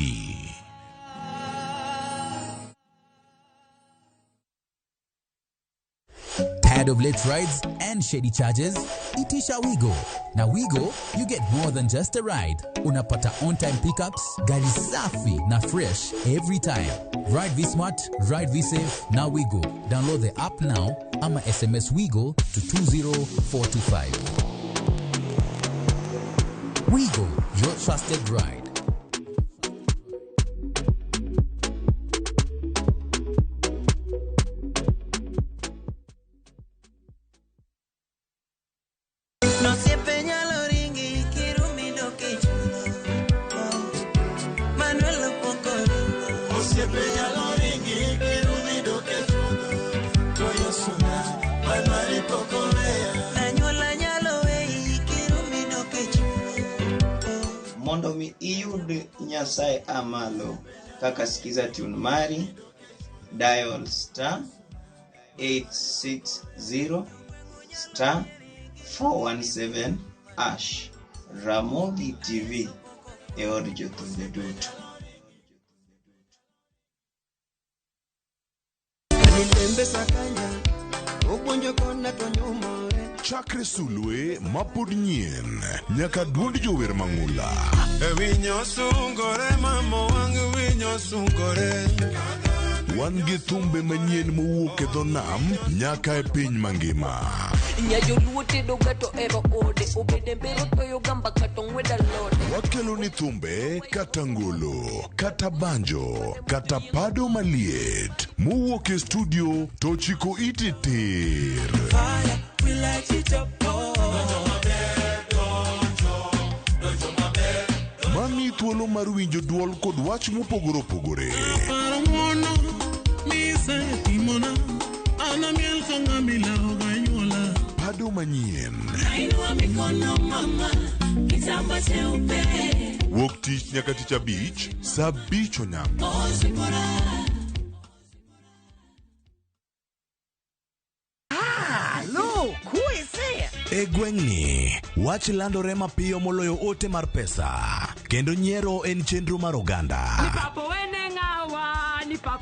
Tired of late rides and shady charges? Itisha Wigo. Now Wigo, you get more than just a ride. Unapata on-time pickups, gari safi na fresh every time. Ride V-Smart, ride V-Safe, now Wigo. Download the app now ama SMS Wigo to 20425. Wigo, your trusted ride. Mondo mi iyud Nyasaye a malo kaka skiza tune mari, dial star 860 star 417 hash. Ramogi TV e od jothumbe duto. Chakre sulwe mapod nyien nyaka duond jower mang'ula. Winyo sungore mama wang' winyo sungore. Wan gi thumbe manyien mowuok e dho nam nyaka e piny mangima. Nyajoluo tedo ga to ero ode obede mbero toyo gamba kato ng'weda alode. Wakelo ni thumbe kata ngolo, kata banjo, kata pado maliet mowuok e studio to chiko iti tir. Mami thuolo mar winjo duol kod wach mopogore opogore. Pado manyien. Wuok tich nyaka tich abich, saa abich onyango. E gweng'ni, wach landore mapiyo moloyo ote mar pesa, kendo nyiero en chenro mar oganda.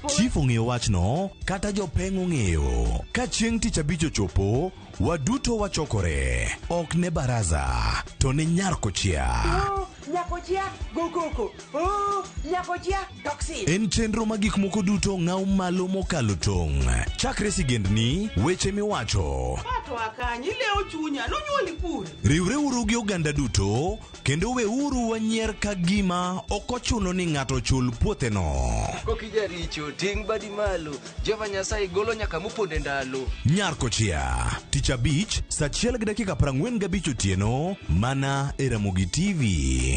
Chief ong'eyo wachno, kata jopeng' ong'eyo. Ka chieng' tich abich ochopo, waduto wachokore. Ok ne baraza, to ne nyar kochia. Nyakochia go koko. Oh, nyakochia toxin. En chenro ma gik moko duto ng'aw malo mokalo tong'. Chakre sigendni, weche miwacho. Pato akanyi leo chunya nonyuoli kure. Riwreuru gi oganda duto, kendo weuru wanyier ka gima ok ochuno ni ng'ato chul puotheno. Kokijaricho ting' badi malo Jehova Nyasaye golo nyaka moponde ndalo. Nyar kochia, tich abich, saa achiel gi dakika 45 otieno, mana e Ramogi TV.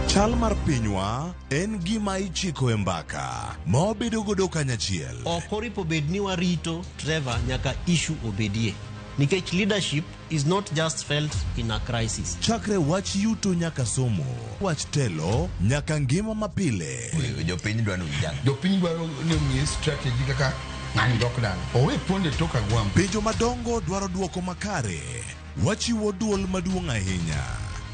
Chal mar pinywa en gima ichiko e mbaka ma wabedo godo kanyachiel. Ok oripo bed ni warito Trevor nyaka issue obedie. Nikech leadership is not just felt in a crisis. Chakre wach yuto nyaka somo, wach telo nyaka ngima mapile. Jopiny dwaro ni ujang. Jopiny dwaro ni omiye strategy kaka ng'ani dok dala. Owe ponde tok agwambo. Penjo madongo dwaro duoko makare. Wachiwo duol maduong' ahinya.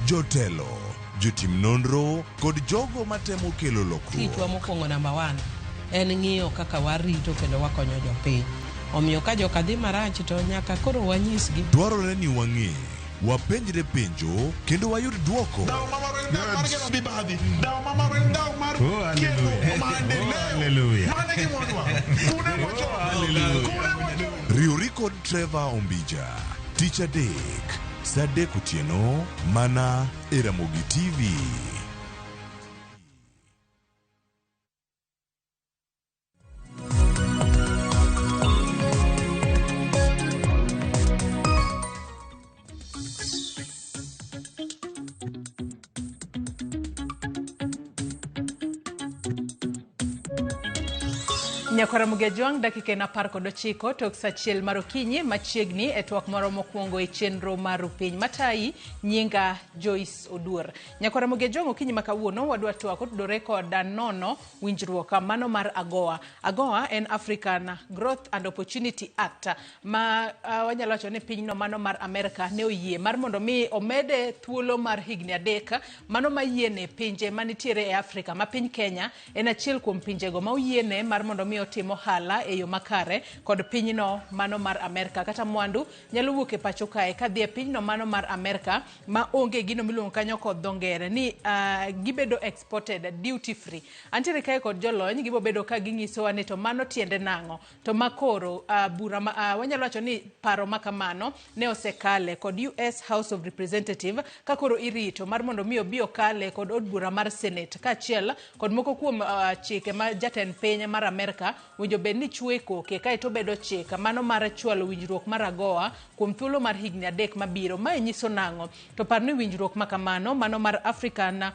Jotelo, jotim nonro kod jogo matemo kelo lokruok. Tichwa mokwongo namba 1 en ng'iyo kaka warito kendo wakonyo jopiny. Omiyo ka joka dhi marach to nyaka koro wanyisgi. Dwarore ni wang'e, wapenjre penjo kendo wayud duoko. Riwri kod Trevor Ombija, tich adek, saa adek otieno, mana e Ramogi TV. Nyakwara Mugejwang' dakika en 19 tok saa achiel mar okinyi machiegni e twak moro mokwongo e chenro mar Rupiny Matayi nyinga Joyce Oduor. Nyakwara Mugejwang' okinyi ma kawuono wadwa twak otudore kod nono winjruok mano mar AGOA. AGOA en African Growth and Opportunity Act ma wanyalo wacho ni pinyno mano mar Amerka ne oyie mar mondo mi omede thuolo mar higni 3 mano mayiene pinje manitiere e Afrika ma piny Kenya en achiel kuom pinjego ma oyiene mar mondo mi otim ohala e yo makare kod pinyno mano mar Amerka. Kata mwandu nyalo wuok e pacho kae kadhi e pinyno mano mar Amerka ma onge gino miluongo kanyo kod dho ngere ni gibedo exported duty free. Antiere kae kod jolony gibobedo ka ginyisowa ni to mano tiende nang'o, to makoro bura wanyalo wacho ni paro makamano ne osekale kod US House of Representative ka koro irito mar mondo mi obi okale kod od bura mar Senate kaachiel kod moko kuom chike ma jatend piny mar Amerka winjo bed ni chwe koke kaeto bedo chik mano mar chwalo winjruok mar AGOA kuom thuolo mar higni 3 mabiro. Mae nyiso nang'o? To par ni winjruok ma kamano mano mar African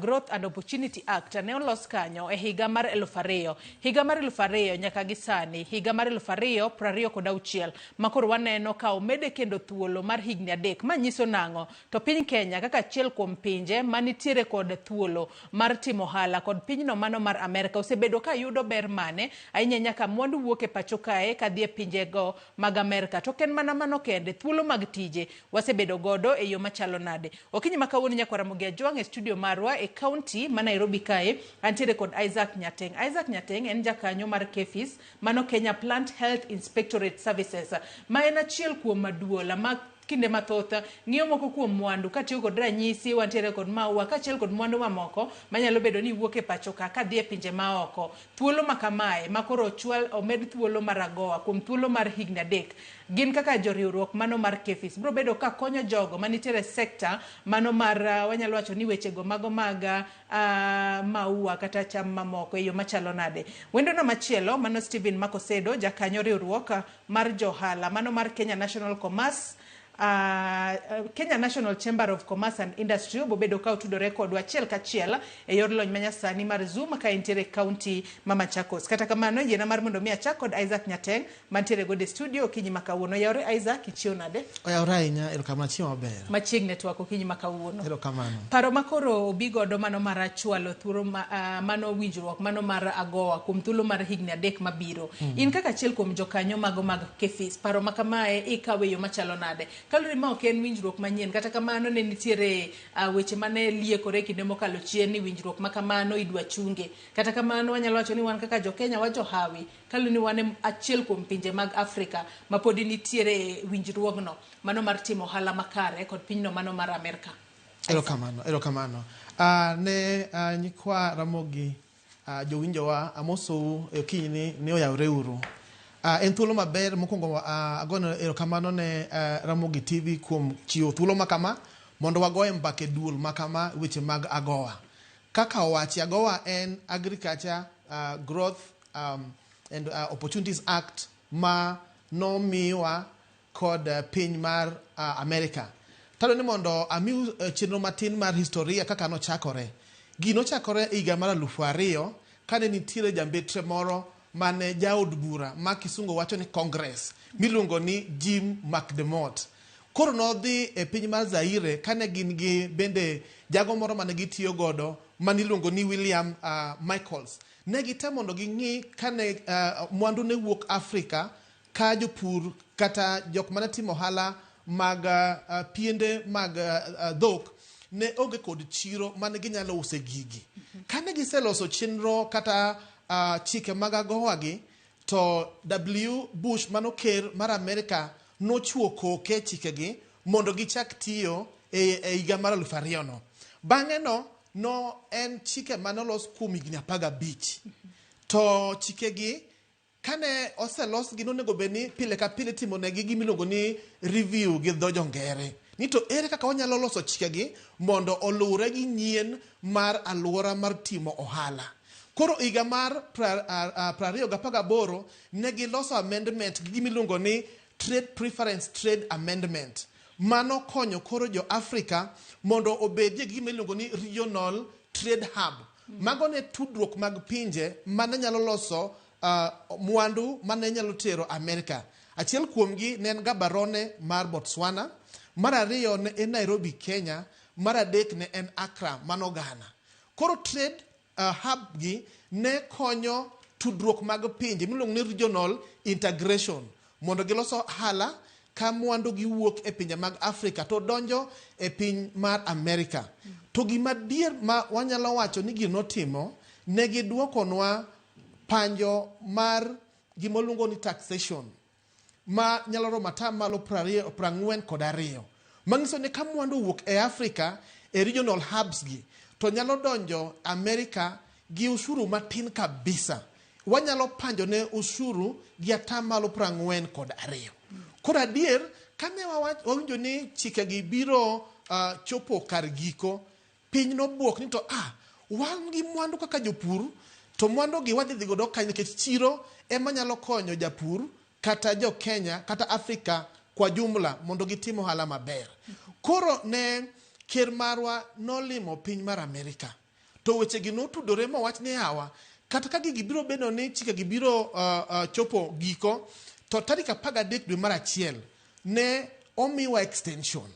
Growth and Opportunity Act ne olos kanyo e higa mar 2000. Higa mar 2000 nyaka gi sani, higa mar 2026 ma koro waneno ka omede kendo thuolo mar higni 3. Ma nyiso nang'o? To piny Kenya kaka achiel kuom pinje manitiere kod thuolo mar timo ohala kod pinyno mano mar Amerka osebedo ka yudo ber mane ahinya nyaka mwandu wuok e pacho kae kadhi e pinjego mag Amerka. To ok en mana mano kende, thuolo mag tije wasebedo godo e yo machalo nade? Okinyi ma kawuono nyakwar Ramogi Ajwang' e studio marwa e county ma Nairobi kae antiere kod Isaac Nyateng'. Isaac Nyateng' en jakanyo mar KEPHIS, mano Kenya Plant Health Inspectorate Services, ma en achiel kuom duol ma kinde mathoth ng'iyo moko kuom mwandu katiyo kod ranyisi wantiere kod maua kaachiel kod mwandu mamoko manyalo bedo ni wuok e pacho ka kadhi e pinje maoko. Thuolo ma kamae ma koro ochwal omed thuolo mar AGOA kuom thuolo mar higni 3 gin kaka joriwruok mano mar KEPHIS biro bedo ka konyo jogo manitiere sekta mano mar wanyalo wacho ni wechego mago mag maua kata cham mamoko e yo machalo nade. Wendona machielo mano Stephen Makosedo jakanyo riwruok mar johala mano mar Kenya National Commerce Kenya National Chamber of Commerce and Industry obobedo ka otudore kodwa achiel kachiel e yor lony manyasani mar Zoom ka entiere e county ma Machakos. Kata kamano yiena mar mondo mi achak kod Isaac Nyateng' mantiere godo e studio okinyi ma kawuono. Oyawore Isaac, ichiew nade? Oyawore ahinya, erokamano, achiew maber. Machiegni twak okinyi ma kawuono. Erokamano. Paro ma koro obi godo mano mar chwalo thuolo mano winjruok mano mar AGOA kuom thuolo mar higni 3 mabiro. In kaka achiel kuom jokanyo mago mag KEPHIS, paro ma kamae ikawe e yo machalo nade? Kaluwore ni ma ok en winjruok manyien, kata kamano ne nitiere weche mane liekore kinde mokalo chien ni winjruok ma kamano idwa chunge. Kata kamano wanyalo wacho ni wan kaka jo Kenya wajohawi kaluwore ni wan e achiel kuom pinje mag Afrika ma podi nitiere winjruogno mano mar timo ohala makare kod pinyno mano mar Amerka. Erokamano, erokamano. Ne nyikwa Ramogi, jowinjowa, amosou e okinyi ni oyawre uru. En thuolo maber mokwongo agono erokamano ne Ramogi TV kuom chiwo thuolo makama mondo wagoye mbaka e duol makama weche mag AGOA. Kaka owachi, AGOA en Agriculture Growth and Opportunities Act ma nomiwa kod piny mar Amerika. Tadwa ni mondo amiu chenro matin mar historia kaka nochakore. Gino nochakore e higa mar 2000 kane nitiere jambetre moro mane jaod bura ma kisungu wacho ni Congress miluongo ni Jim McDermott. Koro nodhi e piny mar Zaire kane gin gi bende jago moro mane gitiyo godo maniluongo ni William Michaels. Ne gitemo mondo ging'i kane mwandu ne wuok Afrika ka jopur kata jok mane timo ohala mag piende mag dhok ne onge kod chiro mane ginyalo use gigi. Kane giseloso chenro kata chike mag AGOA gi, to W. Bush mano ker mar Amerika nochiwo koke chikegi mondo gichak tiyo e higa mar 2000 no. Bang'e no en chike mane olos kuom higni 15. To chikegi kane oselosgi nonego bed ni pile ka pile itimo negi gima iluongo ni review gi dho jongere. Ni to ere kaka wanyalo loso chikegi mondo oluwre gi nyien mar aluora mar timo ohala. Koro higa mar 2018 ne giloso amendment gi gima iluongo ni Trade Preference Trade Amendment. Mano konyo koro jo Afrika mondo obedie gi gima iluongo ni Regional Trade Hub. Mago ne tudruok mag pinje mane nyalo loso mwandu mane nyalo tero Amerika. Achiel kuomgi ne en Gaborone mar Botswana, mar ariyo ne en Nairobi Kenya, mar adek ne en Accra mano Ghana. Koro trade hub gi ne konyo tudruok mag pinje miluongo ni regional integration mondo gilos ohala ka mwandu gi wuok e pinje mag Afrika to donjo e piny mar Amerika. To gima dier ma wanyalo wacho ni gino notimo, ne giduokonwa panjo mar gima luongo ni taxation ma nyalo romo atamalo 42. Manyiso ni ka mwandu owuok e Afrika e regional hubs gi to nyalo donjo Amerika gi ushuru matin kabisa. Wanyalo panjo ne ushuru gi atamalo 42. Koro adier kane wawinjo ni chikegi biro chopo kar giko, piny nobuok ni to wan gi mwandu kaka jopur To mwandu gi wadhi dhi godo kanye nikech chiro ema nyalo konyo japur kata jo Kenya kata Afrika kwa jumla mondo gitim ohala maber. Koro ne ker marwa nolimo piny mar Amerika. To weche gi notudore mowach ni yawa, kata ka gigi biro bedo ni chike gi biro chopo giko, to tarik 13 dwe mar achiel ne omiwa extension.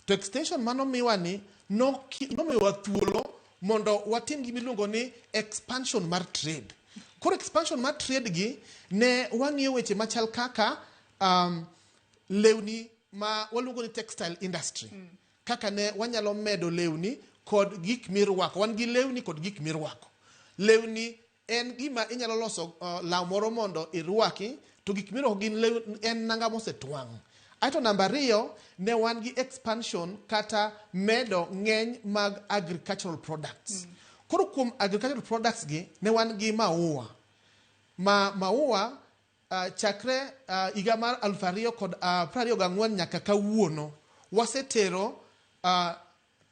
To extension mane omiwa ni nomiyowa thuolo mondo watim gima iluongo ni expansion mar trade. Koro expansion mar trade gi ne wang'iyo weche machal kaka lewni ma waluongo ni textile industry. Kaka ne wanyalo medo lewni kod gik mirwako. Wan gi lewni kod gik mirwako. Lewni en gima inyalo loso law moro mondo irwaki, to gik mirwako gin lewni, en nanga mosetwang'. Aeto namba ariyo, ne wan gi expansion kata medo ng'eny mag agricultural products. Koro kuom agricultural products gi, ne wan gi maua. Ma maua chakre higa mar aluf ariyo kod 24 nyaka kawuono, wasetero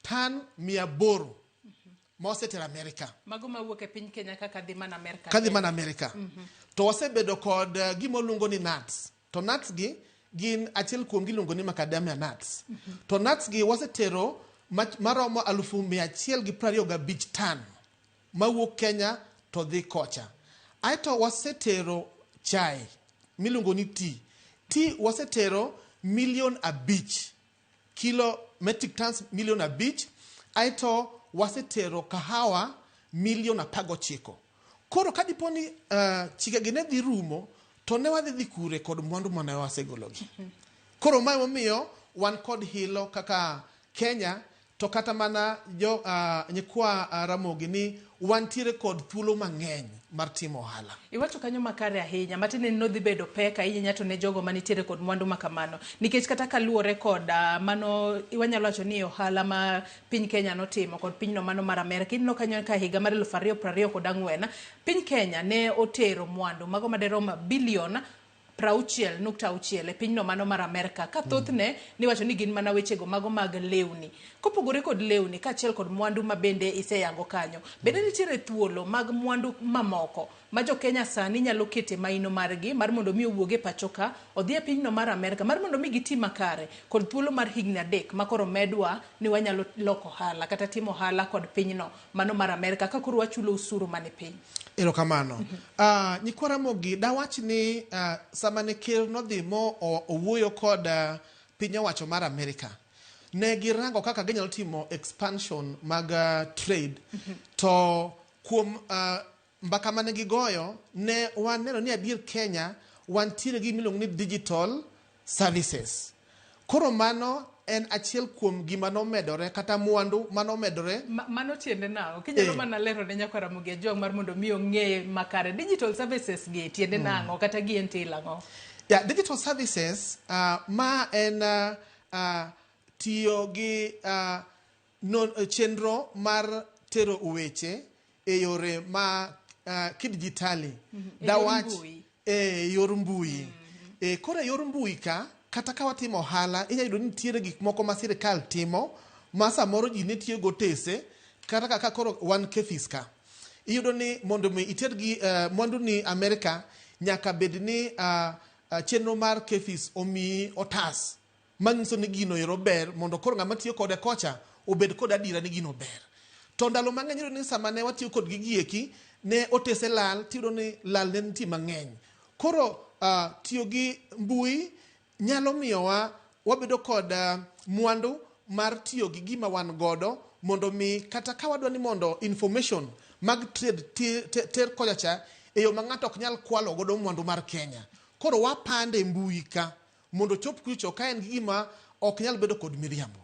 tan 800 ma wasetero Amerika. Mago mawuok e piny Kenya kaka dhi mana Amerika. Kadhi mana Amerika. To wasebedo kod gima waluongo ni nuts. To nuts gi gin achiel kuom giluongo ni macadamia nuts. To nuts gi wasetero maromo 125,000 tan mawuok Kenya to dhi kocha. Aeto wasetero chai miluongo ni tea. Tea wasetero 5 million kilo metric tons 5 million. Aeto wasetero kahawa 19 million. Koro ka dipo ni chike gi ne dhi rumo, to ne wadhi dhi kure kod mwandu mane wasegologi. Koro mae momiyo wan kod hilo kaka Kenya to kata mana jo nyikwa Ramogi ni wantiere kod thuolo mang'eny mar timo ohala. Iwacho kanyo makare ahinya, matiende ni nodhi bedo pek ahinya to ne jogo manitiere kod mwandu ma kamano. Nikech kata kaluwore kod mano wanyalo wacho ni ohala ma piny Kenya notimo kod pinyno mano mar Amerka. Ineno kanyo ka higa mar 2024, piny Kenya ne otero mwandu mago maderom bilion 60.6 e pinyno mano mar Amerka ka thothne niwacho ni gin mana wechego mago mag lewni. Kopogore kod lewni kaachiel kod mwandu ma bende iseyango kanyo, bende nitiere thuolo mag mwandu mamoko ma jo Kenya sani nyalo kete maino margi mar mondo mi owuog e pacho ka odhi e pinyno mar Amerka mar mondo mi giti makare kod thuolo mar higni 3 ma koro medwa ni wanyalo loko ohala kata timo ohala kod pinyno mano mar Amerka ka koro wachulo usuru mane piny. Erokamano. Nyikwa Ramogi, dawach ni sama ne ker nodhi mo owuoyo kod piny owacho mar Amerika, ne girango kaka ginyalo timo expansion mag trade. To kuom mbaka mane gigoyo, ne waneno ni adier Kenya wantiere gi gima iluongo ni digital services. Koro mano en achiel kuom gima nomedore kata mwandu manomedore. Mano tiende nang'o? Kinyalo mana lero ne nyakwa Ramogi Ajwang' mar mondo mi ong'e makare digital services gi tiende nang'o kata gi entail ang'o? Yeah, digital services ma en tiyo gi chenro mar tero weche e yore ma kidijitali. E yor Dawach mbui. e yor mbui. Koro e yor mbui ka, kata ka watimo ohala, inyalo yudo ni nitiere gik moko ma sirikal timo ma samoro ji ne tiyo gotese kata kaka koro wan KEPHIS ka. Iyudo ni mondo mi iter gi mwandu ni Amerika nyaka bed ni chenro mar KEPHIS omiyi otas manyiso ni gino ero ber mondo koro ng'ama tiyo kode kocha obed kod adiera ni gino ber. To ndalo mang'eny iyudo ni sama ne watiyo kod gigi eki ne otese lal tiyudo ni lal ne nitie mang'eny. Koro tiyo gi mbui nyalo miyowa wabedo kod mwandu mar tiyo gi gima wan godo mondo mi kata ka wadwa ni mondo information mag trade ter kocha cha e yo ma ng'ato ok nyal kwalo godo mwandu mar Kenya. Koro wapande e mbui ka mondo chop kucho ka en gi gima ok nyal bedo kod miriambo.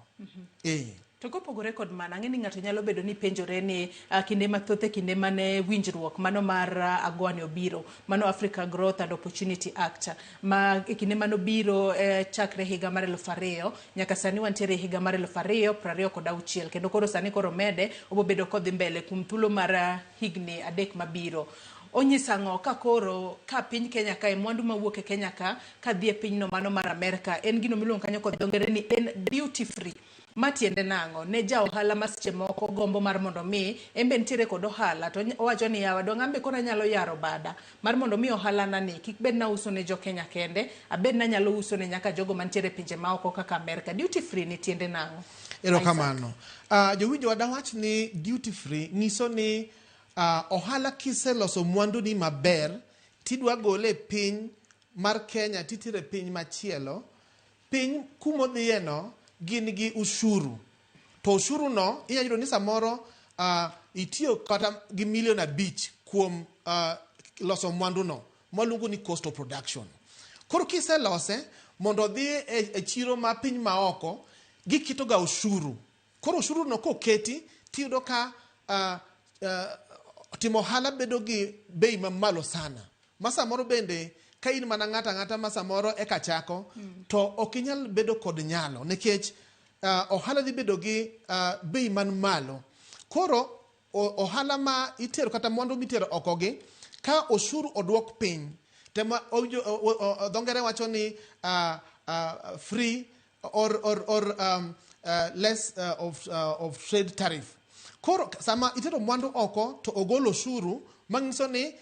To kopogore kod mano, ang'e ni ng'ato nyalo bedo ni penjore ni kinde mathoth e kinde mane winjruok mano mar AGOA ne obiro, mano Africa Growth and Opportunity Act, ma e kinde mane obiro chakre higa mar 2000 nyaka sani wantiere e higa mar 2026 kendo koro sani koro mede obobedo kodhi mbele kuom thuolo mar higni 3 mabiro. Onyiso ang'o ka koro ka piny Kenya kae mwandu mawuok e Kenya ka kadhi e pinyno mano mar Amerka en gino miluongo kanyo kod dho ngere ni en duty free. Ma tiende nang'o ne ja ohala ma seche moko gombo mar mondo mi en be nitiere kod ohala to owacho ni yawa dong' an be koro anyalo yaro bada mar mondo mi ohala na ni kik bed nauso ne jo Kenya kende, abed nanyalo uso ne nyaka jogo mantiere e pinje maoko kaka Amerka. Duty free ni tiende nang'o? Erokamano. Jowinjo dawach ni duty free nyiso ni ohala kiseloso mwandu ni maber tidwa gole e piny mar Kenya titere e piny machielo, piny kumodhiye no gin gi ushuru. To ushuru no inyalo yudo ni samoro itiyo kata gi milion 5 kuom loso mwandu no mwaluongo ni cost of production. Koro kiselose mondo odhi e chiro ma piny maoko, giketo ga ushuru. Koro ushuru no koketi tiyudo ka timo ohala bedo gi bei mamalo sana. Ma samoro bende ka in mana ng'ato ang'ata ma samoro eka chako, to ok inyal bedo kod nyalo nikech ohala dhi bedo gi bei man malo. Koro ohala ma itero kata mwandu mitero oko gi, ka osuru oduok piny, tema dho ngere wacho ni free or less of trade tariff. Koro sama itero mwandu oko to ogol osuru, manyiso ni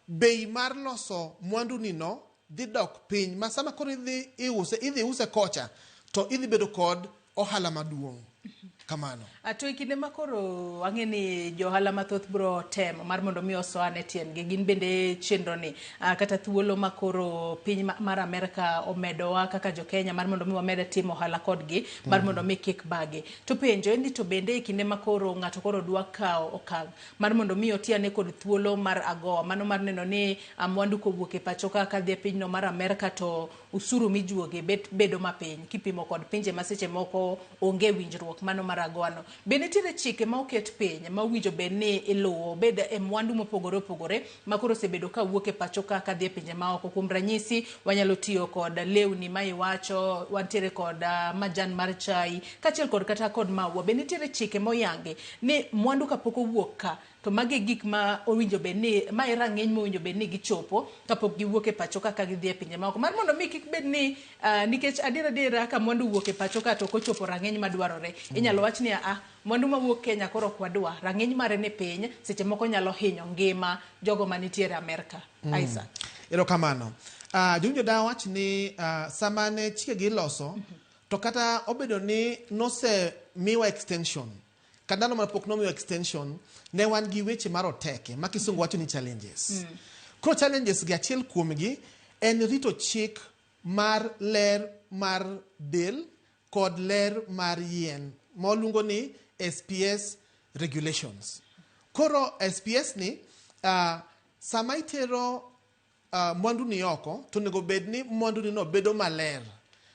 bei mar loso mwandu ni no dhi dok piny, ma sama koro idhi iuse, idhi use kocha to idhi bedo kod ohala maduong'. Kamano. To e kinde ma koro ang'e ni johala mathoth biro temo mar mondo mi osoane tiendgi, gin bende chenro ni kata thuolo ma koro piny mar Amerka omedowa kaka jo Kenya mar mondo mi wamed timo ohala kodgi mar mondo mi kik bagi. To penjo en ni to bende e kinde ma koro ng'ato koro dwa kawo okang' mar mondo mi otiane kod thuolo mar agoa, mano mar neno ni mwandu kowuok e pacho ka kadhi e pinyno mar Amerka to usuru mijuoge bedo mapiny kipimo kod pinje ma seche moko onge winjruok mano mar agoano. Be nitiere chike ma oket piny ma owinjo bed ni iluwo bed e mwandu mopogore opogore ma koro osebedo ka wuok e pacho ka kadhi e pinje maoko? Kuom ranyisi wanyalo tiyo kod lewni ma iwacho, wantiere kod majan mar chai kaachiel kod kata kod maua. Be nitiere chike moyangi ni mwandu kapok owuok ka to magi gik ma owinjo bed ni ma e rang'iny mowinjo bed ni gichopo kapok giwuok e pacho ka ka gidhi e pinje maoko, mar mondo mi kik bed ni nikech adier adiera ka mwandu wuok e pacho ka to ok ochopo rang'iny madwarore, inyalo wach ni a mwandu mawuok Kenya koro ok wadwa, rang'iny mare ni piny, seche moko nyalo hinyo ngima jogo manitiere Amerka. Isaac. Erokamano. Jowinjo dawach ni sama ne chikegi iloso, to kata obedo ni nosemiwa extension, kata ndalo ma pok nomiwa extension, ne wan gi weche mar oteke ma kisungu wacho ni challenges. Koro challenges gi achiel kuomgi en rito chik mar ler mar del kod ler mar yien ma waluongo ni SPS regulations. Koro SPS ni sama itero mwandu ni oko to onego bed ni mwandu ni no bedo maler.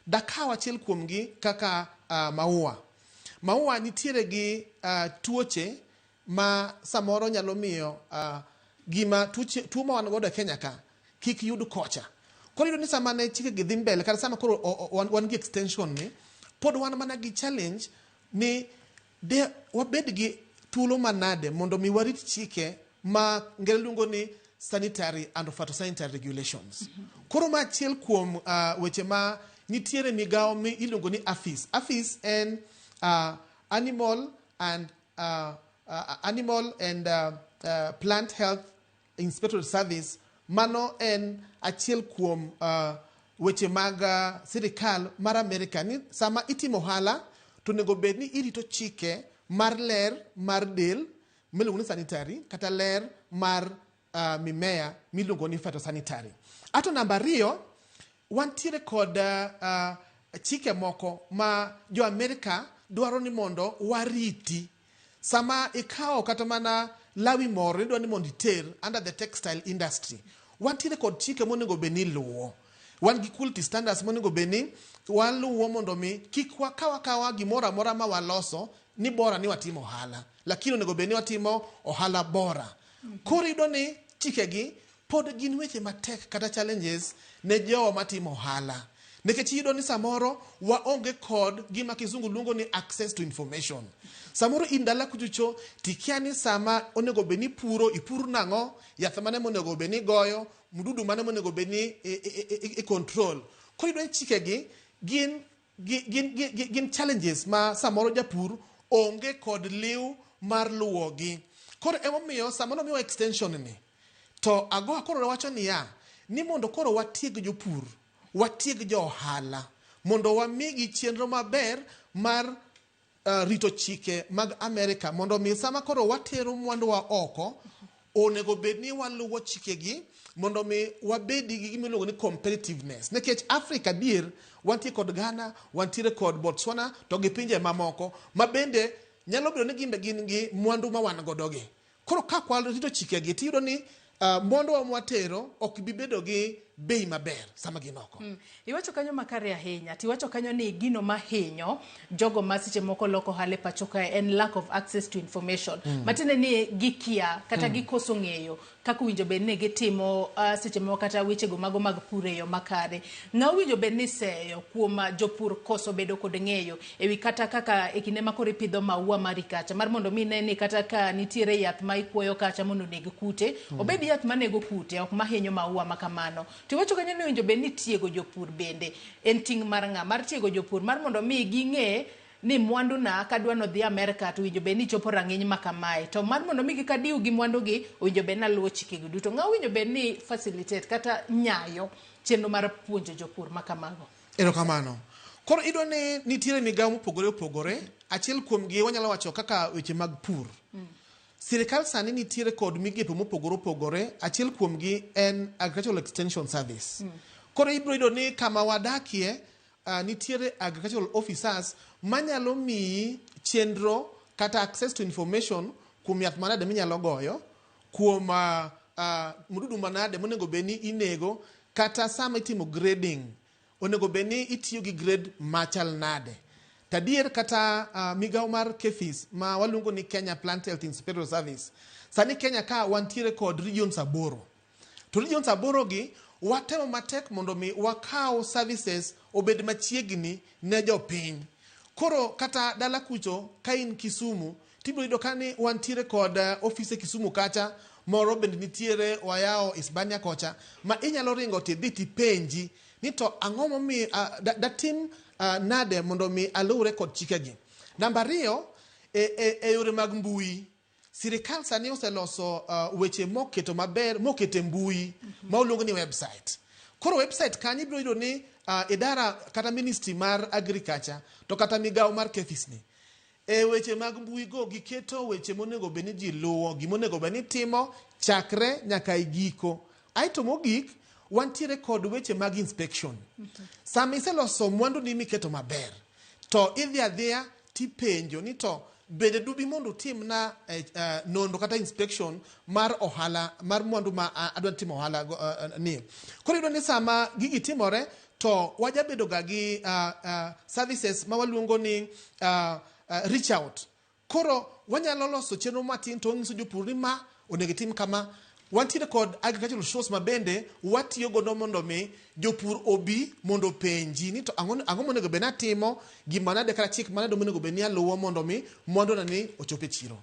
Dakaw achiel kuomgi kaka maua. Maua nitiere gi tuoche ma samoro nyalo miyo gima tuo ma wan godo e Kenya ka kik yud kocha. Koro iyudo ni sama ne chike gi dhi mbele kata sama koro wan gi extension ni, pod wan mana gi challenge ni de wabed gi thuolo manade mondo mi warit chike ma ngere luongo ni sanitary and phytosanitary regulations. Koro ma achiel kuom weche ma nitiere migawo mi iluongo ni APHIS. APHIS en Animal and Plant Health Inspectorate Service. Mano en achiel kuom weche mag sirikal mar Amerika ni sama itimo ohala to onego bed ni irito chike mar ler mar del miluongo ni sanitary kata ler mar mimea miluongo ni phytosanitary. Ato namba 2, wantiere kod chike moko ma jo Amerika dwaro ni mondo wariti. Sama ikawo kata mana lawi moro idwa ni mondo iter under the textile industry, wantiere kod chike monego bed ni iluwo. Wan gi quality standards monego bed ni waluwo mondo mi kik wakaw akawa gimoro amora ma waloso ni bora ni watimo ohala, lakini onego bed ni watimo ohala bora. Koro iyudo ni chikegi pod gin weche matek kata challenges ne jowa matimo ohala. Nikech iyudo ni samoro waonge kod gima kizungu luongo ni access to information. Samoro in dala kuchocho tikia ni sama onego bed ni puro, ipur nang'o, yath mane monego bed ni goyo, mdudu mane monego bed ni i control. Koro iyudo ni chikegi gin Gin challenges ma samoro japur onge kod liw mar luwogi. Koro emomiyo sama nomiwa extension ni, to AGOA koro wacho niya, ni mondo koro watieg jopur, watieg jo ohala, mondo wamigi chenro maber mar rito chike mag Amerika, mondo mi sama koro watero mwanduwa oko, onego bed ni waluwo chikegi mondo mi wabedi gi gima iluongo ni competitiveness. Nikech Afrika dier, wantie kod Ghana, wantiere kod Botswana, to gi pinje mamoko, ma bende nyalo bedo ni gin be gin gi mwandu ma wan godo gi. Koro ka ok warito chikegi, tiyudo ni mwanduwa mwatero ok bi bedo gi bei maber sama gin oko. Iwacho kanyo makare ahinya. Tiwacho kanyo ni gino mahinyo jogo ma seche moko loko ohala e pacho kae en lack of access to information. Matiende ni gikia kata gikoso ng'eyo kaka owinjo bed ni gitimo seche moko kata wechego mago mag pur e yo makare. Ng'a owinjo bed ni seyo kuom jopur koso bedo kod ng'eyo ewi kata kaka e kinde ma koro ipidho maua mari kacha mar mondo mi ine ni kata ka nitiere yath ma ikuoyo kacha mondo oneg kute, obed yath manego kute ok mahinyo maua ma kamano. Tiwacho kanyo ni owinjo bed ni tiego jopur bende en ting' mar ng'a? Mar tiego jopur mar mondo mi ging'e ni mwandu na kadwa nodhi Amerka to owinjo bed ni chopo rang'iny ma kamae. To mar mondo mi kik adiw gi mwandu gi, owinjo bed ni aluwo chikegi duto. Ng'a owinjo bed ni facilitate kata nyayo chenro mar puonjo jopur ma kamago? Erokamano. Koro iyudo ni nitiere migawo mopogore opogore. Achiel kuomgi wanyalo wacho kaka weche mag pur. Sirikal sani nitiere kod migepe mopogore opogore. Achiel kuomgi en Agricultural Extension Service. Koro ibiro yudo ni kama wadakie nitiere agricultural officers manyalo miyi chenro kata access to information kuom yath manade minyalo goyo, kuom mdudu manade monego bed ni inego, kata sama itimo grading onego bed ni itiyo gi grade machal nade. Tadier kata migawo mar KEPHIS ma waluongo ni Kenya Plant Health Inspectoral Service, sani Kenya ka wantiere kod regions 8. To regions 8 gi watemo matek mondo mi wakaw services obed machiegni ne jopiny. Koro kata dala kucho ka in Kisumu, tibiro yudo ka ni wantiere kod ofise Kisumu kacha, moro bende nitiere wayawo Isebania kocha, ma inyalo ringo tidhi tipenji ni to ang'o momiyo datim nade mondo mi aluwre kod chikegi. Namba 2, e yore mag mbui, sirikal sani oseloso weche moketo maber, moketo e mbui, ma oluongo ni website. Koro website kanyo ibiro yudo ni idara kata ministry mar agriculture to kata migawo mar KEPHIS ni. E weche mag mbui go giketo weche monego bed ni ji luwo, gimonego bed ni timo chakre nyaka e giko. Aeto mogik, wantiere kod weche mag inspection. Sama iseloso mwandu ni miketo maber, to idhi adhiya tipenjo ni to bende dubi mondo utimna nonro kata inspection mar ohala mar mwandu ma adwa timo ohala ni. Koro iyudo ni sama gigi timore to wajabedo ga gi services ma waluongo ni reach out. Koro wanyalo loso chenro matin to wanyiso jopur ni ma onego itim kama. Wantiere kod agricultural shows ma bende watiyo godo mondo mi jopur obi mondo openji ni to ang'o monego bed ni atimo, gima nade kata chik manade monego bed ni aluwo mondo mi mwandu na ni ochop e chiro.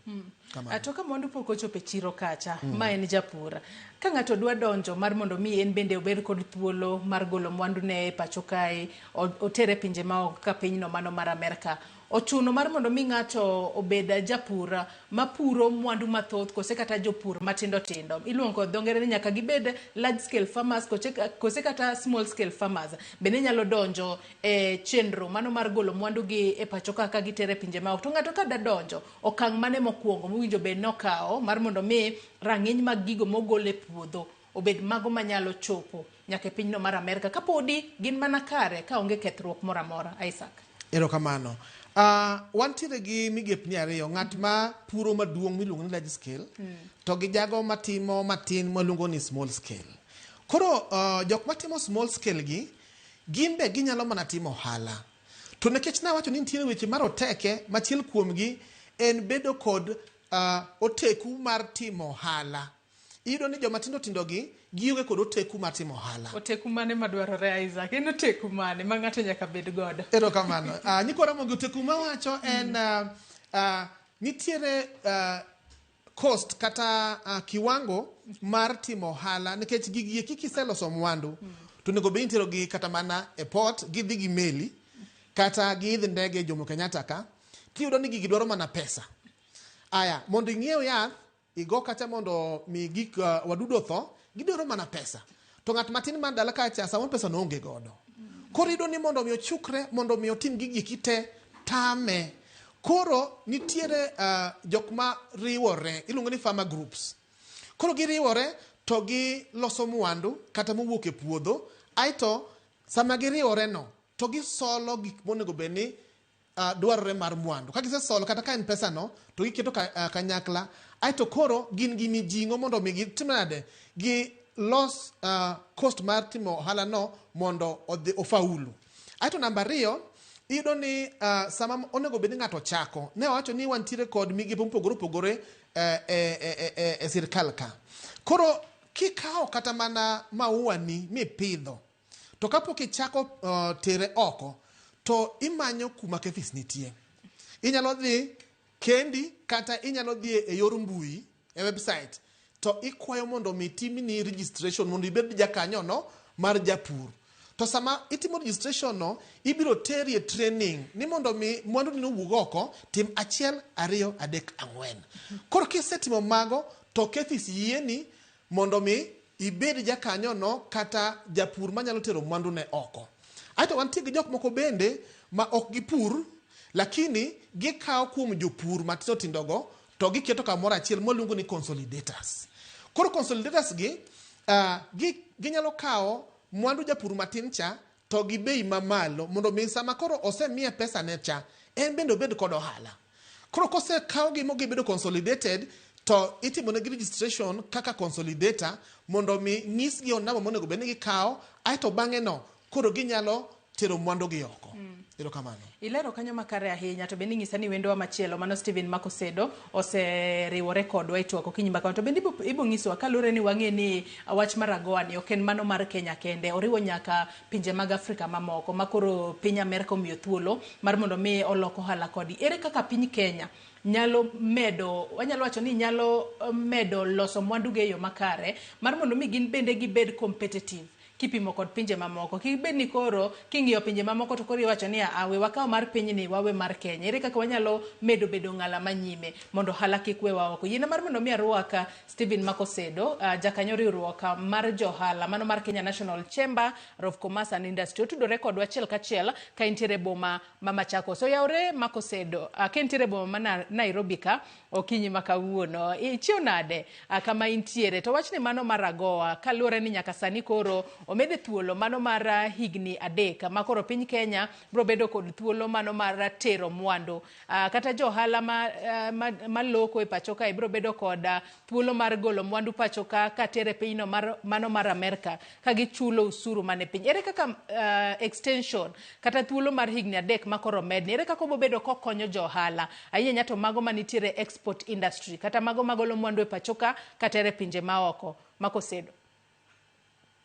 Kamano. To ka mwandu pok ochopo e chiro kacha, ma en japur. Ka ng'ato dwa donjo mar mondo mi en bende obed kod thuolo mar golo mwandu ne e pacho kae, otere pinje maoko kaka pinyno mano mar Amerka. Ochuno mar mondo mi ng'ato obed japur mapuro mwandu mathoth kose kata jopur matindo tindo. Iluongo kod dho ngere ni nyaka gibed large scale farmers kose kata small scale farmers. Bende nyalo donjo e chenro mano mar golo mwandu gi e pacho ka ka gitere pinje maoko. To ng'ato ka da donjo, okang' mane mokwongo mowinjo bed ni okawo mar mondo mi rang'iny mag gigo mogol e puodho obed mago manyalo chopo nyaka e pinyno mar Amerka kapodi gin mana kare ka onge kethruok moro amora. Isaac. Erokamano. Wantiere gi migepni ariyo, ng'at ma puro maduong' miluongo ni large scale, to gi jago matimo matin maluongo ni small scale. Koro jok matimo small scale gi, gin be ginyalo mana timo ohala. To nikech nawacho ni nitiere weche maroteke, machiel kuomgi en bedo kod oteku mar timo ohala. Iyudo ni joma tindo tindo gi, gionge kod oteku mar timo ohala. Oteku mane madwarore, Isaac? En oteku mane ma ng'ato nyaka bed godo? Erokamano. Nyikwa Ramogi, oteku mawacho en nitiere cost kata kiwango mar timo ohala, nikech gigi eki kiseloso mwandu, to onego bed ni itero gi kata mana e port, gidhi gi meli. kata giidh ndege Jomo Kenyatta ka, tiyudo ni gigi dwaro mana pesa. Aya, mondo ing'iew yath, igo kacha mondo mi gik wadudu otho, gidwaro mana pesa. To ng'at matin man dala kacha samoro pesa no onge godo. Koro iyudo ni mondo mi ochukre, mondo mi otim gigi eki te, tame. Koro nitiere jok ma riwore, iluongo ni farmer groups. Koro giriwore to giloso mwandu kata mowuok e puodho, aeto sama giriwore no to gisolo gik monego bed ni dwarore mar mwandu. Ka gisesolo kata ka en pesa no to giketo kanyakla, aeto koro gin gi mijing'o mondo mi gitim nade, gilos cost mar timo ohala no mondo odhi ofaulu. Aeto namba 2, iyudo ni sama onego bed ni ng'ato chako, ne owacho ni wantiere kod migepe mopogore opogore e sirkal ka. Koro kikawo kata mana maua ni mipidho, to kapok ichako tere oko, to imanyo kuma KEPHIS nitie. Inyalo dhi kendi kata inyalo dhi e yor mbui, e website, to ikwayo mondo mi timni registration mondo ibed jakanyo no mar japur. To sama itimo registration no, ibiro teri e training ni mondo mi mwandu ni owuog oko, tim 1, 2, 3, 4. Koro kisetimo mago, to KEPHIS yieni mondo mi ibed jakanyo no kata japur manyalo tero mwandu ne oko. Aeto wantie gi jok moko bende ma ok gipur, lakini gikawo kuom jopur matindo tindo go to giketo kamoro achiel mwaluongo ni consolidators. Koro consolidators gi, ginyalo kawo mwandu japur matin cha to gi bei mamalo mondo mi sama koro osemiye pesa ne cha, en bende obed kod ohala. Koro kosekaw gi mogibedo consolidated, to itimo negi registration kaka consolidator mondo mi nyisgi namba monego bed ni gikawo, aeto bang'e no koro ginyalo tero mwandu gi oko. Erokamano. Ilero kanyo makare ahinya, to bende inyisa ni wendowa machielo mano Stephen Makosedo oseriwore kodwa e twak okinyi ma kawuono. To bende ibo nyisowa kaluwore ni wang'e ni wach mar AGOA ni ok en mano mar Kenya kende, oriwo nyaka pinje mag Afrika mamoko ma koro piny Amerka omiyo thuolo mar mondo mi olok ohala kodgi. Ere kaka piny Kenya nyalo medo, wanyalo wacho ni nyalo medo loso mwandu gi e yo makare mar mondo mi gin bende gibed competitive kipimo kod pinje mamoko? Kik bed ni koro king'iyo pinje mamoko to koro iwacho ni a we wakaw mar pinyni wawe mar Kenya. Ere kaka wanyalo medo bedo ng'ala manyime mondo ohala kik wewa oko? Yiena mar mondo mi arwak Stephen Makosedo, jakanyo riwruok mar johala mano mar Kenya National Chamber of Commerce and Industry. Otudore kodwa achiel kachiel ka entiere boma ma Machakos. Oyawre Makosedo, ka entiere boma ma Nairobi ka okinyi ma kawuono. Ichiew nade kama intiere? To wachni mano mar AGOA kaluwore ni nyaka sani koro omede thuolo mano mar higni 3 ma koro piny Kenya biro bedo kod thuolo mano mar tero mwandu. Kata jo ohala ma loko e pacho kae biro bedo kod thuolo mar golo mwandu pacho ka katere pinyno mano mar Amerka ka gichulo usuru mane piny. Ere kaka extension kata thuolo mar higni 3 ma koro omedni, ere kaka obo bedo kokonyo jo ohala ahinya to mago manitiere export industry kata mago magolo mwandu e pacho ka katere pinje maoko? Makosedo.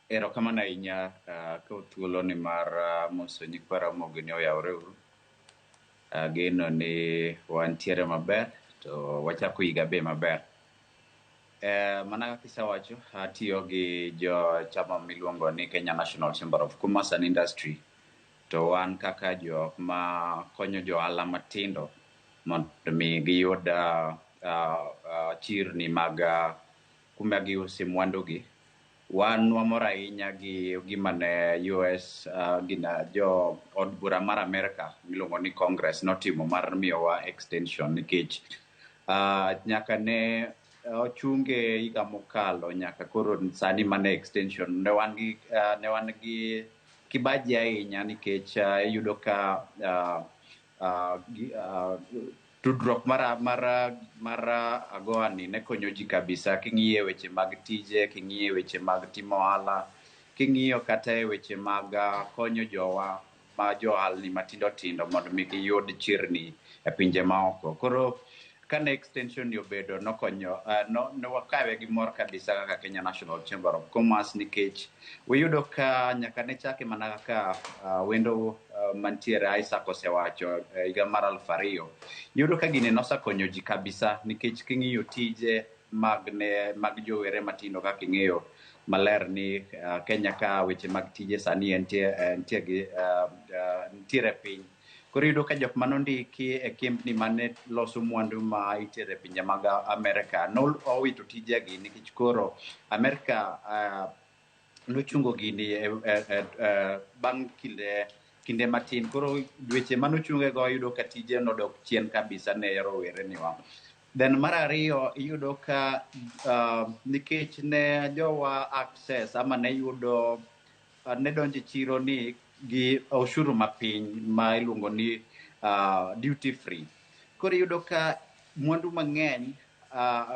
Erokamano ahinya kawo thuolo ni mar moso nyikwa Ramogi ni oyawre uru. Ageno ni wantiere maber to wachako higa be maber. Mana kaka isewacho, atiyo gi jo chama miluongo ni Kenya National Chamber of Commerce and Industry. To wan kaka jok ma konyo jo ohala matindo mondo mi giyud chirni mag kuma giuse mwandu gi. Wan wamor ahinya gi gima ne US gina jo od bura mar Amerka miluongo ni Congress notimo mar miyowa extension, nikech nyaka ne ochunge higa mokalo nyaka koro sani mane extension ne wan gi kibaji ahinya, nikech iyudo ka tudruok mar AGOA ni ne konyo ji kabisa. King'iyo weche mag tije, king'iyo weche mag timo ohala, king'iyo kata e weche mag konyo jowa ma jo ohalni matindo tindo mondo mi giyud chirni e pinje maoko. Koro kane extension ni obedo, nokonyo no, ne wakawe gi mor kabisa kaka Kenya National Chamber of Commerce, nikech wiyudo ka nyaka ne chake, mana kaka wendo mantiere Isaac osewacho, higa mar 2000, iyudo ka gini nosekonyo ji kabisa, nikech king'iyo tije mag jowere matindo, kaka ing'eyo maler ni Kenya ka weche mag tije sani entie, entie gi nitiere piny. Koro iyudo ka jok manondiki e kembni mane loso mwandu ma itero e pinje mag Amerika nowito tijegi nikech koro Amerika nochungo gini e bang' kinde matin. Koro dweche manochunge go iyudo ka tije nodok chien kabisa ne rowere niwa. Then mar ariyo, iyudo ka nikech ne jowa access ama ne yudo ne donjo e chiro ni gi ushuru mapiny ma iluongo ni duty free. Koro iyudo ka mwandu mang'eny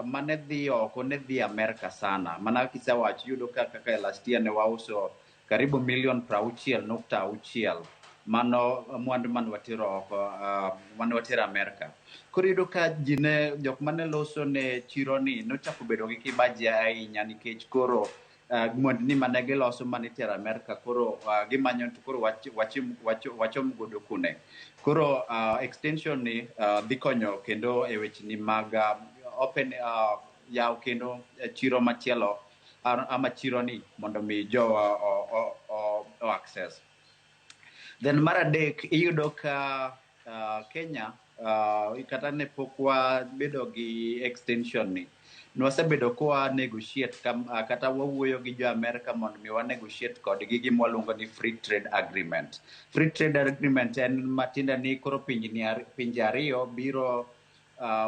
mane dhi oko ne dhi Amerika sana. Mana kisewacho, iyudo ka kaka last year ne wauso karibu milion 60.6, mano mwandu mane watero oko, mane watero Amerika. Koro iyudo ka ji ne jok mane loso ne chiro ni nochako bedo gi kibaji ahinya nikech koro mwandni mane giloso mane itero Amerika koro gimanyo to koro wachom godo kune. Koro extension ni dhi konyo kendo e wechni mag open yaw kendo chiro machielo ama chiro ni mondo mi jowa o access. Then mar adek, iyudo ka Kenya kata ne pok wabedo gi extension ni, nwasebedo kwa negotiate kata wawuoyo gi jo Amerika mondo mi wa negotiate kodgi gima waluongo ni free trade agreement. Free trade agreement en matiende ni koro pinje ariyo biro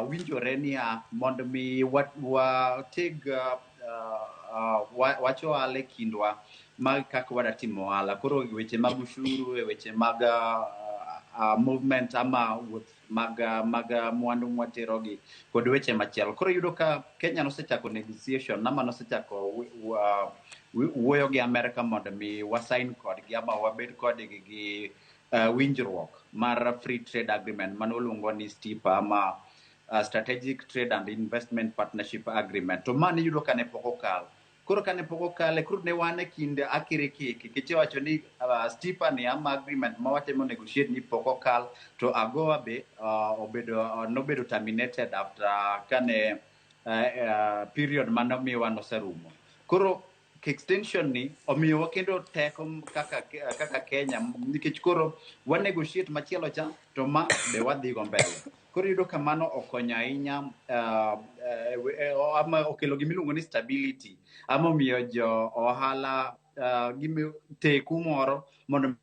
winjore niya mondo mi wateg wach ohala e kindwa mag kaka wadatimo ohala. Koro weche mag ushuru, e weche mag movement ama wuoth mag mwandu mwaterogi kod weche machielo. Koro iyudo ka Kenya nosechako negotiation ama nosechako wuoyo gi Amerika mondo mi wasign kodgi ama wabed kodgi gi winjruok mar free trade agreement mano waluongo ni STIPA ama Strategic Trade and Investment Partnership Agreement. To mano iyudo ka ne pok okal. Koro kane pok okale, koro ne wan e kind akirikiki nikech iwacho ni STIPA ni ama agreement ma watemo negotiate ni pok okal, to AGOA be obedo nobedo terminated after kane period manomiwa noserumo. Koro extension ni omiyowa kendo teko kaka Kenya nikech koro wa negotiate machielo cha to ma be wadhi go mbele. Koro iyudo ka mano okonyo ahinya ama okelo gimiluongo ni stability ama omiyo jo ohala teku moro mondo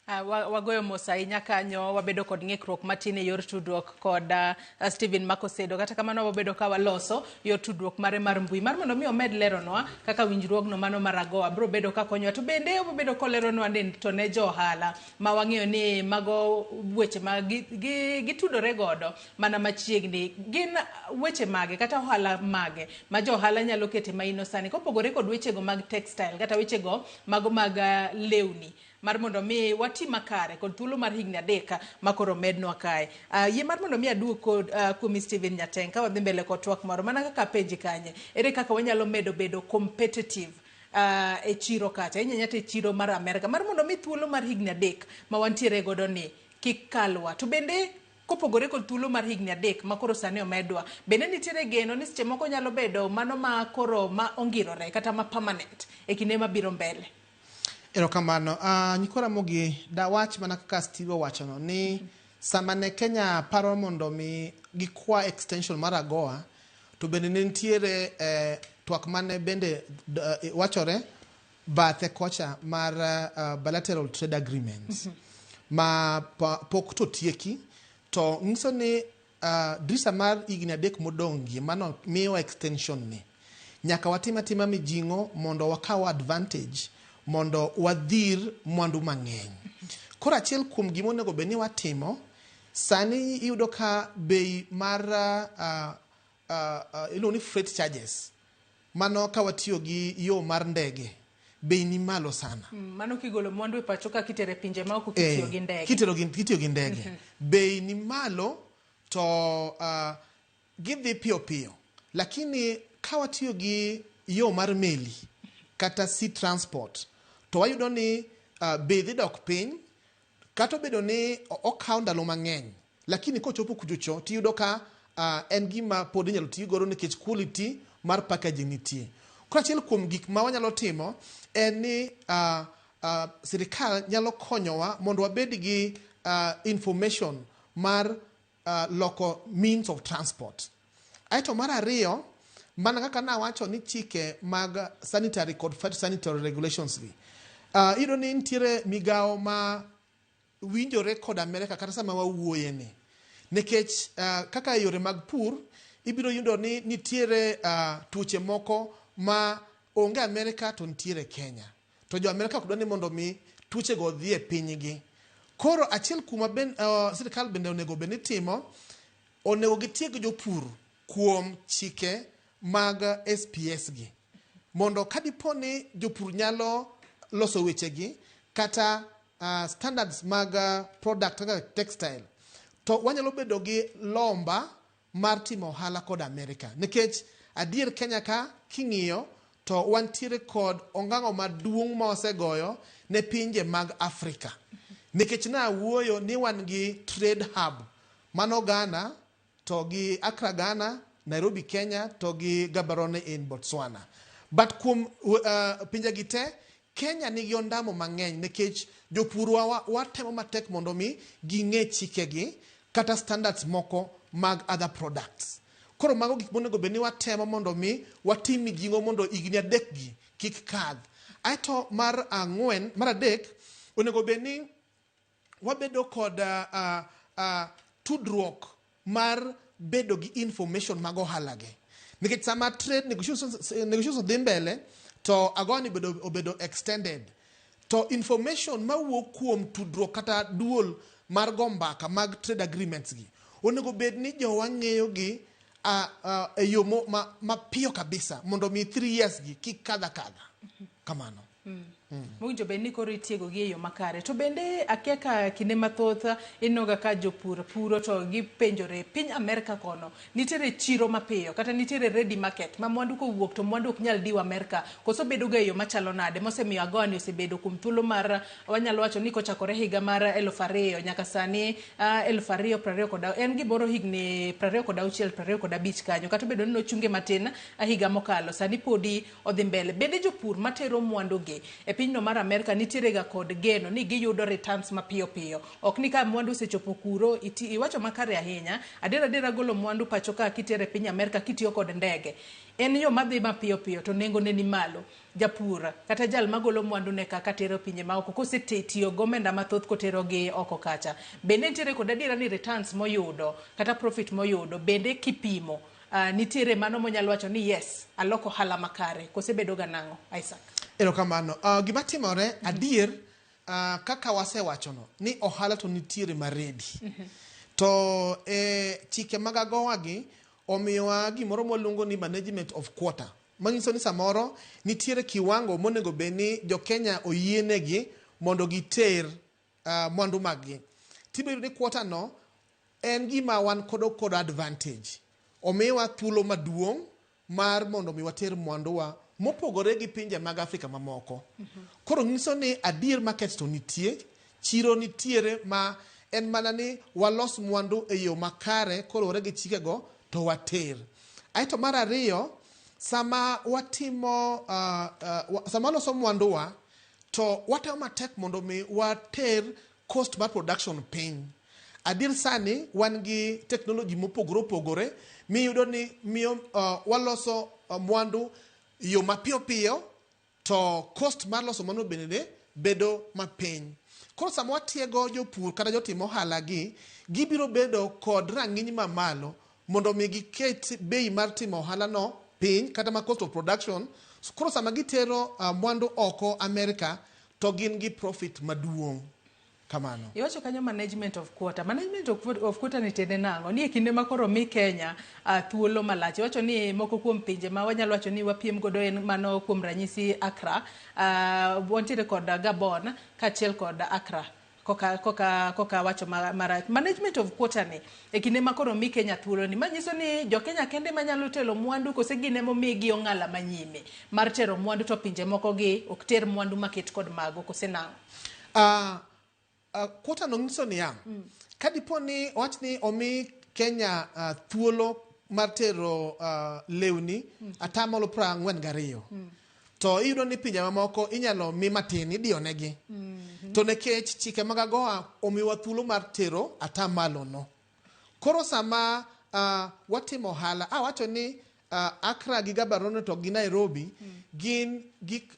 Wagoyo mos ahinya kanyo, wabedo kod ng'ikruok matin e yor tudruok kod Stephen Makosedo. Kata kamano wabedo ka waloso yor tudruok mare mar mbui mar mondo mi omed leronwa kaka winjruogno mano mar AGOA biro bedo ka konyowa. To bende obedo koleronwa ni to ne jo ohala ma wang'eyo ni mago weche ma gitudore godo mana machiegni gin weche mage kata ohala mage ma jo ohala nyalo kete maino sani kopogore kod wechego mag textile kata wechego mago mag lewni mar mondo mi wati makare kod thuolo mar higni 3 ma koro mednwa kae. Yie mar mondo mi aduog kod kuomi Stephen Nyateng ka wadhi mbele kod twak moro mana kaka penji kanye, ere kaka wanyalo medo bedo competitive e chiro kacha, inyanya te chiro mar Amerika mar mondo mi thuolo mar higni 3 ma wantiere godo ni kik kalwa. To bende kopogore kod thuolo mar higni 3 ma koro sani omedwa, bende nitiere geno ni seche moko nyalo bedo mano ma koro ma ongirore kata ma permanent e kinde mabiro mbele. Erokamano. Nyikwa Ramogi, dawach mana kaka Steve owachono ni sama ne Kenya paro mondo mi gikwa extension mar AGOA, to bende ne nitiere twak mane bende wachore bathe kocha mar bilateral trade agreements ma pok to tieki, to nyiso ni drisa mar higni 3 modong' gi mano miyo extension ni nyaka watim atima mijing'o mondo wakaw advantage mondo wadhir mwandu mang'eny. Koro achiel kuom gima onego bed ni watimo sani, iyudo ka bei mar iluongo ni freight charges, mano ka watiyo gi yo mar ndege, bei ni malo sana. Mano kigolo mwandu e pacho ka kitere pinje ma oko kitiyo gi ndege. Kitiyo gi ndege. Bei ni malo to gidhi piyo piyo. Lakini ka watiyo gi yo mar meli kata sea transport, to wayudo ni bei dhi dok piny, kata obedo ni okawo ndalo mang'eny, lakini kochopo kuchocho tiyudo ka en gima pod inyalo ti godo nikech quality mar packaging nitie. Koro achiel kuom gik ma wanyalo timo en ni sirikal nyalo konyowa mondo wabed gi information mar loko means of transport. Aeto mar ariyo, mana kaka nawacho ni chike mag sanitary kod phytosanitary regulations gi, iyudo ni nitiere migawo ma winjore kod Amerika kata sama wawuoye ni. Nikech kaka e yore mag pur, ibiro yudo ni nitiere tuoche moko ma onge Amerika to nitiere Kenya. To jo Amerika ok dwa ni mondo mi tuochego odhi e pinygi. Koro achiel kuma ben, sirikal bende onego bed ni timo, onego gitieg jopur kuom chike mag SPS gi. Mondo kadipo ni jopur nyalo loso wechegi kata standards mag product kaka textile, to wanyalo bedo gi lomba mar timo ohala kod Amerika. Nikech adier Kenya ka king'iyo to wantiere kod ongango maduong' ma wasegoyo ne pinje mag Afrika. Nikech nawuoyo ni wan gi trade hub mano Ghana to gi Accra Ghana, Nairobi Kenya to gi Gaborone in Botswana. But kuom pinje gi te, Kenya nigi ondamo mang'eny nikech jopurwa watemo matek mondo mi ging'e chikegi kata standards moko mag other products. Koro mago gik monego bed ni watemo mondo mi watim mijing'o mondo higni adek gi kik kadh. Aeto mar ang'wen, mar adek, onego bed ni wabedo kod tudruok mar bedo gi information mag ohala gi. Nikech sama trade negotiations dhi mbele, to AGOA ni obedo extended. To information mawuok kuom tudruok kata duol mar go mbaka mag trade agreements gi, onego bed ni jowa ng'eyo gi e yo mapiyo kabisa mondo mi 3 years gi kik kadh akadha. Kamano. Mowinjo bed ni koro itiego gi e yo makare. To bende akia ka kinde mathoth inenoga ka jopur puro to gipenjore piny Amerka kono nitiere chiro mapiyo kata nitiere ready market ma mwandu kowuok to mwandu ok nyal diw Amerka koso bedo ga e yo machalo nade mosemiyo AGOA ni osebedo kuom thuolo mar wanyalo wacho ni kochakore higa mar 2000 nyaka sani 2020 kod en gimoro higni 26 25 kanyo kata obedo ni nochunge matin higa mokalo sani podi odhi mbele. Bende jopur matero mwandu gi e pinyno mar Amerka nitiere ga kod geno ni giyudo returns mapiyo piyo. Ok ni ka mwandu osechopo kuro, iwacho makare ahinya, adier adiera golo mwandu pacho ka kitero e piny Amerka kitiyo kod ndege. En yo madhi mapiyo piyo to nengo ne ni malo. Japur kata jal magolo mwandu ne ka katero pinje maoko kosetiyo gomenda mathoth kotero gi oko kacha. Bende nitiere kod adiera ni returns moyudo kata profit moyudo bende kipimo nitiere mano monyalo wacho ni yes, aloko ohala makare kosebedo ga nang'o Isaac? Erokamano. Gima timore adier kaka wasewachono ni ohala to nitiere maredi. To chike mag AGOA gi omiyowa gimoro mwaluongo ni management of quota. Manyiso ni samoro nitiere kiwango monego bed ni jo Kenya oyienegi mondo giter mwandu mag gi. Tibiro yudo ni quota no en gima wan kodo kod advantage. Omiwa thuolo maduong' mar mondo mi water mwanduwa mopogore gi pinje mag Afrika mamoko. Koro nyiso ni adier market to nitie, chiro nitiere ma en mana ni walos mwandu e yo makare koluwore gi chikego to water. Aeto mar ariyo, sama watimo sama waloso mwanduwa to watemo matek mondo mi water cost mar production piny. Adier sani wan gi technology mopogore opogore miyudo ni miyo waloso mwandu yo mapiyo piyo to cost mar loso mwandu bende bedo mapiny. Koro sama watiego jopur kata jotim ohala gi, gibiro bedo kod rang'iny mamalo mondo mi giket bei mar timo ohala no piny kata ma cost of production. Koro sama gitero mwandu oko Amerika to gin gi profit maduong'. Kamano. Iwacho kanyo management of quota. Management of quota ni tiende nang'o? Ni e kinde ma koro mi Kenya thuolo malach. Iwacho ni moko kuom pinje ma wanyalo wacho ni wapiem godo en mano kuom ranyisi Accra. Wantiere kod Gabon kaachiel kod Accra. Koka wacho marach. Management of quota ni e kinde ma koro mi Kenya thuolo ni manyiso ni jo Kenya kende manyalo telo mwandu kose gin emomigi ong'ala manyime mar tero mwandu to pinje moko gi ok ter mwandu maket kod mago kose nang'o? Quota no nyiso niya, ka dipo ni wach ni omi Kenya thuolo mar tero lewni atamalo 42. To iyudo ni pinje mamoko inyalo mi matin, idiyo negi. To nikech chike mag AGOA omiwa thuolo mar tero atamalo no. Koro sama watimo ohala, awacho ni Accra gi Gaborone to gi Nairobi gin gik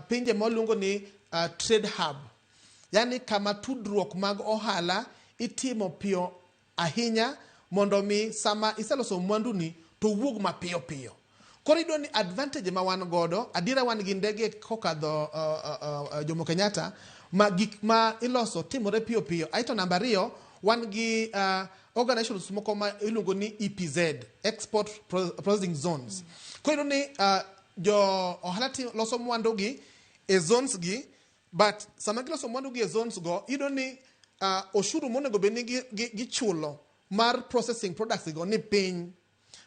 pinje mwaluongo ni trade hub. Yani kama tudruok mag ohala itimo piyo ahinya mondo mi sama iseloso mwanduni to wuog mapiyo piyo. Koro iyudo ni advantage ma wan godo, adiera wan gi ndege kokadho Jomo Kenyatta, ma gik ma iloso timore piyo piyo. Aeto namba ariyo, wan gi organizations moko ma iluongo ni EPZ, Export Processing Zones. Koro iyudo ni jo ohala loso mwandu gi e zones gi, but sama giloso mwandu gi e zones go, iyudo ni oshuru monego bed ni gichulo mar processing products go ni piny.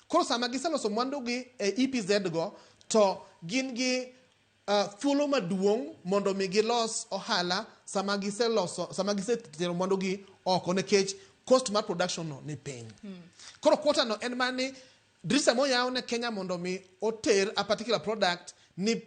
Koro sama giseloso mwandu gi e EPZ go, to gin gi thuolo maduong' mondo mi gilos ohala sama giseloso, sama gisetero mwandu gi oko, nikech cost mar production no ni piny. Koro quota no en mana ni dirisha moyaw ne Kenya mondo mi oter a particular product ni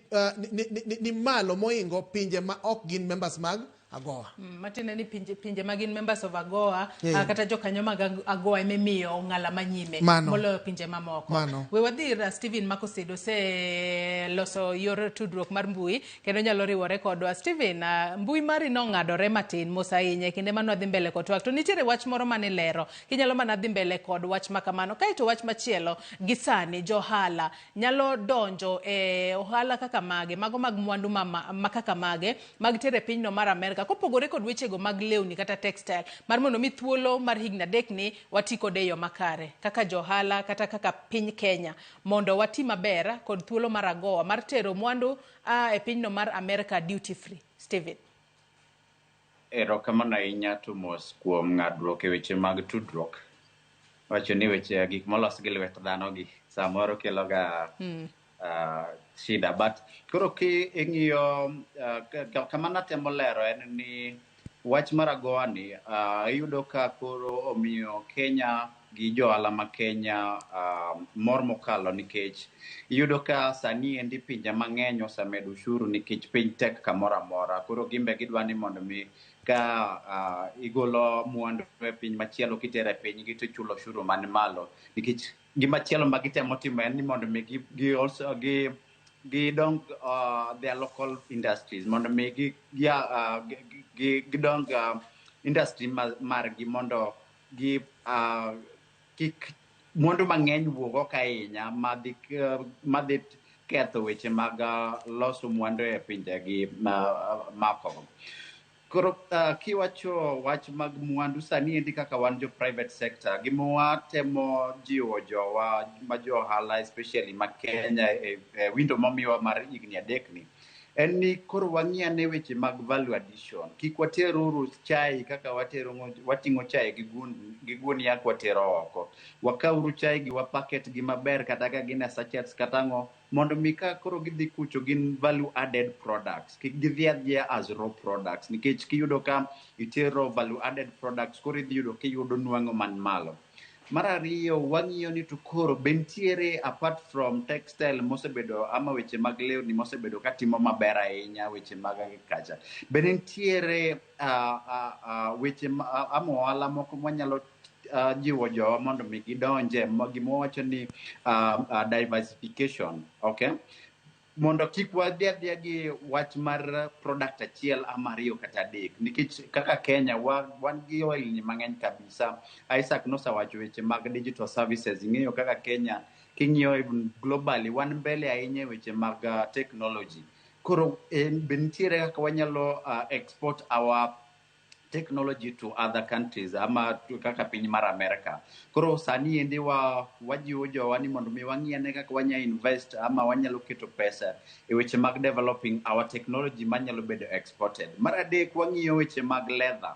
malo moingo pinje ma ok gin members mag AGOA. Matiende ni pinje ma gin members of AGOA, kata jokanyo mag AGOA emimiyo ong'ala manyime moloyo pinje mamoko. Mano. We wadhi ir Stephen Makosedo se loso yor tudruok mar mbui kendo nyalo riwore kodwa. Stephen, mbui mari nong'adore matin mos ahinya e kinde mane wadhi mbele kod twak. To nitiere wach moro mane lero. Kinyalo mana dhi mbele kod wach ma kamano. Kaeto wach machielo, gi sani johala nyalo donjo e ohala kaka mage, mago mag mwandu ma kaka mage, mag tere pinyno mar Amerika, kopogore kod wechego mag lewni kata textile, mar mondo mi thuolo mar higni adek ni wati kode e yo makare kaka johala kata kaka piny Kenya, mondo wati maber kod thuolo mar AGOA mar tero mwandu e pinyno mar Amerika duty free. Stephen. Erokamano ahinya to mos kuom ng'adruok e weche mag tudruok. Wacho ni weche gik molos gi lwet dhano gi samoro kelo ga shida, but koro ki ing'iyo kama natemo lero en ni wach mar AGOA ni iyudo ka koro omiyo Kenya gi johala ma Kenya mor mokalo, nikech iyudo ka sani endi pinje mang'eny osemedo ushuru nikech piny tek kamoro amora. Koro gimbe gidwa ni mondo mi ka igolo mwandu e piny machielo kitero e pinygi to ichulo ushuru man malo, nikech gimachielo ma gitemo timo en ni mondo mi gi also gi gidong their local industries, mondo mi gidong industry margi mondo gi kik mwandu mang'eny wuog oko ahinya madhi ketho weche mag loso mwandu e pinjegi maoko. Koro kiwacho wach mag mwandu sani endi kaka wan jo private sector, gima watemo jiwo jowa ma jo ohala especially ma Kenya e window momiwa mar higni adek ni, en ni koro wang'i ane weche mag value addition. Kik water uru chai kaka wating'o chai gi gunia kwatero oko. Wakawuru chai gi wapaket gi maber kata ka gin e sachets kata ang'o, mondo mi ka koro gidhi kucho gin value added products. Kik gidhi adhiya as raw products, nikech kiyudo ka itero value added products koro idhi yudo kiyudo nwang'o man malo. Mar ariyo, wang'iyo ni to koro be nitiere apart from textile mosebedo ama weche mag lewni mosebedo katimo maber ahinya weche mag agriculture, be nitiere weche ama ohala moko mwanyalo jiwo jowa mondo mi gidonje, gima wawacho ni diversification, okay? Mondo kik wadhi adhiya gi wach mar product achiel ama ariyo kata adek, nikech kaka Kenya wan gi ohelni mang'eny kabisa. Isaac nosewacho weche mag digital services, ing'eyo kaka Kenya king'iyo even globally wan mbele ahinya e weche mag technology. Koro be nitiere kaka wanyalo export our technology to other countries ama kaka piny mar America. Koro sani endi wajiwo jowa ni mondo mi wang'i ane kaka wanyalo invest ama wanyalo keto pesa e weche mag developing our technology manyalo bedo exported. Mar adek, wang'iyo weche mag leather.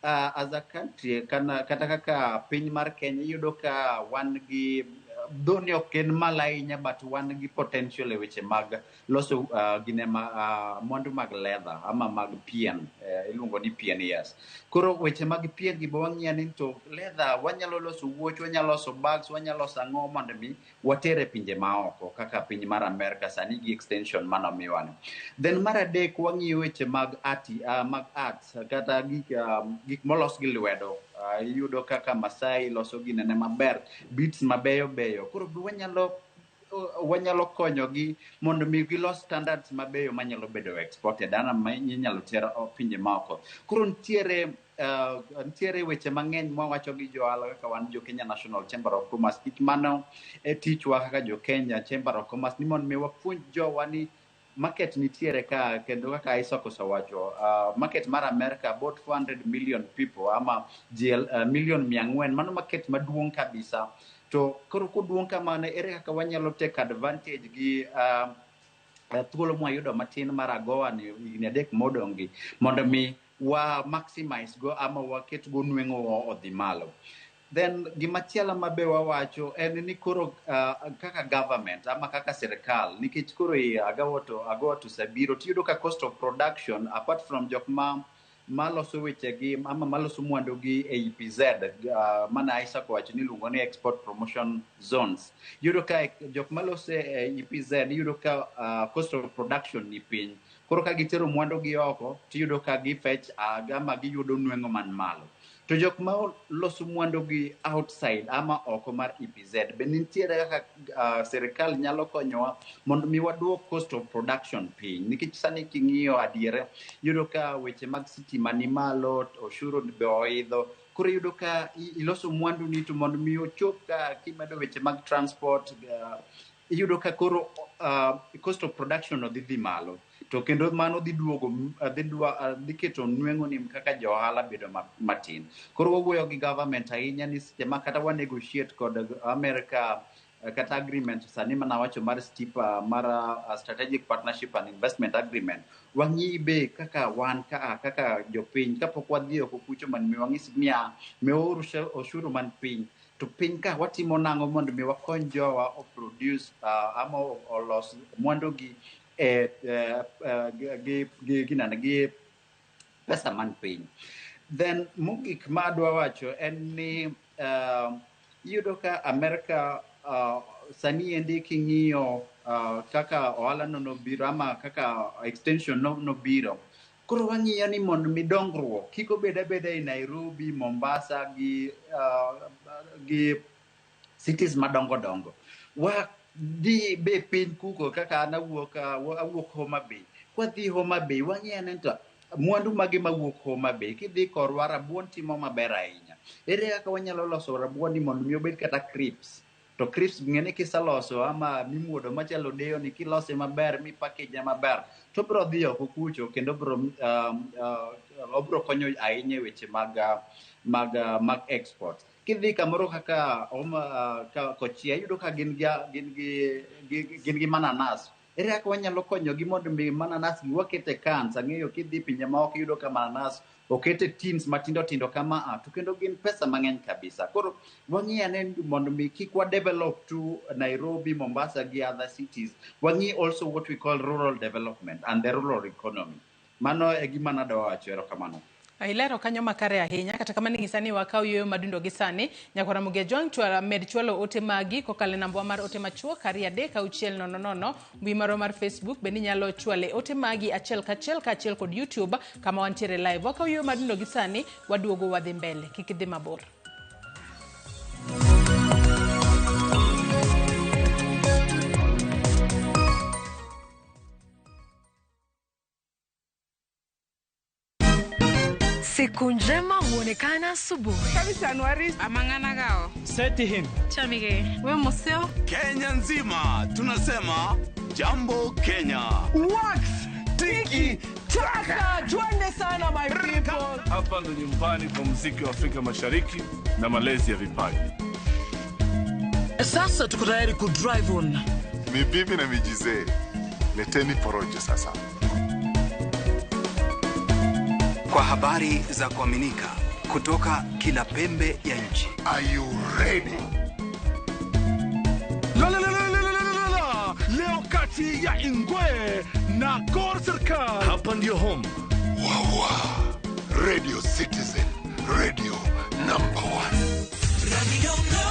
As a country, kata kaka piny mar Kenya, iyudo ka wan gi Though ni ok en malo ahinya, but wan gi potential e weche mag loso gine ma mwandu mag leather ama mag pien, iluongo ni pien, yes. Koro weche mag pien gi be wang'iyo ni to leather wanyalo loso wuoch, wanyalo loso bags, wanyalo loso ang'o mondo mi water e pinje maoko kaka piny mar America sani gi extension manomiwa ni. Then mar adek, wang'iyo weche mag art, mag arts kata gik molos gi lwedo. Iyudo kaka Masai loso ginene maber, beads mabeyo beyo. Koro be wanyalo konyogi mondo mi gilos standards mabeyo manyalo bedo exported ana ma inyalo ter pinje maoko. Koro nitiere weche mang'eny mwawacho gi johala kaka wan jo Kenya National Chamber of Commerce. Nikech mano e tichwa kaka jo Kenya Chamber of Commerce ni mondo mi wapuonj jowa ni market nitiere ka, kendo kaka Isaac osewacho, market mar America about 400 million people ama ji million 400, mano market maduong' kabisa. To koro koduong' kamano, ere kaka wanyalo take advantage gi thuolo mwayudo matin mar AGOA ni higni 3 modong' gi mondo mi wa maximize go ama waket go nweng'o odhi malo. Then gimachielo ma be wawacho en ni koro kaka government ama kaka sirikal, nikech koro i AGOA to osebiro, tiyudo ka cost of production apart from jok ma maloso wechegi ama maloso mwandu gi e EPZ, mana Isaac owacho ni iluongo ni export promotion zones, iyudo ka jok maloso e EPZ, iyudo ka cost of production ni piny. Koro ka gitero mwandu gi oko, tiyudo ka gi fetch ama giyudo nweng'o man malo. To jok ma loso mwandu gi outside ama oko mar EPZ, be nitiere kaka sirikal nyalo konyowa mondo mi waduok cost of production piny, nikech sani king'iyo adiere, iyudo ka weche mag sitima ni malo, oshuru be oidho. Koro iyudo ka iloso mwandu ni to mondo mi ochop ka kimedo weche mag transport, iyudo ka koro cost of production odhi dhi malo. To kendo mano dhi duogo, dhi keto nweng'o ni kaka jo ohala bedo matin. Koro wawuoyo gi government ahinya ni seche ma kata wa negotiate kod America, kata agreement sani mana wacho mar STIPA, mar Strategic Partnership and Investment Agreement, wang'i be kaka wan ka kaka jopiny kapok wadhi oko kucho mondo mi wang'is niya meuru oshuru man piny, to piny ka watimo nang'o mondo mi wakony jowa o produce ama olos mwandu gi gi pesa man piny. Then mogik ma adwa wacho en ni iyudo ka America sani endi king'iyo kaka ohala no nobiro ama kaka extension no nobiro, koro wang'iyo ni mondo mi dongruok kik obed abeda e Nairobi, Mombasa gi cities madongo dongo, wa dhi be piny kuko kaka an awuok Homa Bay. Kwadhi Homa Bay wang'iyo ni to mwandu mage mawuok Homa Bay, kidhi korwa rabuon timo maber ahinya. Ere kaka wanyalo loso rabuon ni mondo mi obed kata crisps? To crisps ng'eni kiseloso ama mimuodo machalo deyo ni kilose maber mi package maber to biro dhi oko kucho kendo obiro konyo ahinya e weche mag export. Kidhi kamoro kaka Kochia, iyudo ka gin gi mananas. Ere kaka wanyalo konyogi mondo mi mananas gi wakete cans? Ang'eyo kidhi pinje maoko iyudo ka mananas okete tins matindo tindo kama, to kendo gin pesa mang'eny kabisa. Koro wang'i ane mondo mi kik wa develop to Nairobi, Mombasa gi other cities. Wang'i also what we call rural development and the rural economy. Mano e gima nadwa wacho, erokamano. Ilero kanyo makare ahinya, kata kamano ing'isa ni wakaw yueyo madundo gi sani. Nyakora Ramogi Ajwang' chwala med chwalo ote magi kokalo e namba mar ote machuok 2 3 6 0 0. Mbui marwa mar Facebook bende inyalo chwale ote magi achiel kachiel kaachiel kod YouTube kama wantiere live. Wakaw yueyo madundo gi sani, waduogo wadhi mbele, kik idhi mabor. Siku njema huonekana asubuhi. Kenya nzima tunasema jambo Kenya. Wax tiki taka, twende sana my people. Hapa ndo nyumbani kwa muziki wa Afrika Mashariki na malezi ya vipaji. Sasa tuko tayari ku drive on. Ni bibi na mijizee. Leteni porojo sasa. Kwa habari za kuaminika kutoka kila pembe ya nchi. Are you ready? Sauti ya Ingwe na Gor Serikal. Hapa ndio home. Wawa. Radio Citizen, radio number 1. Radio number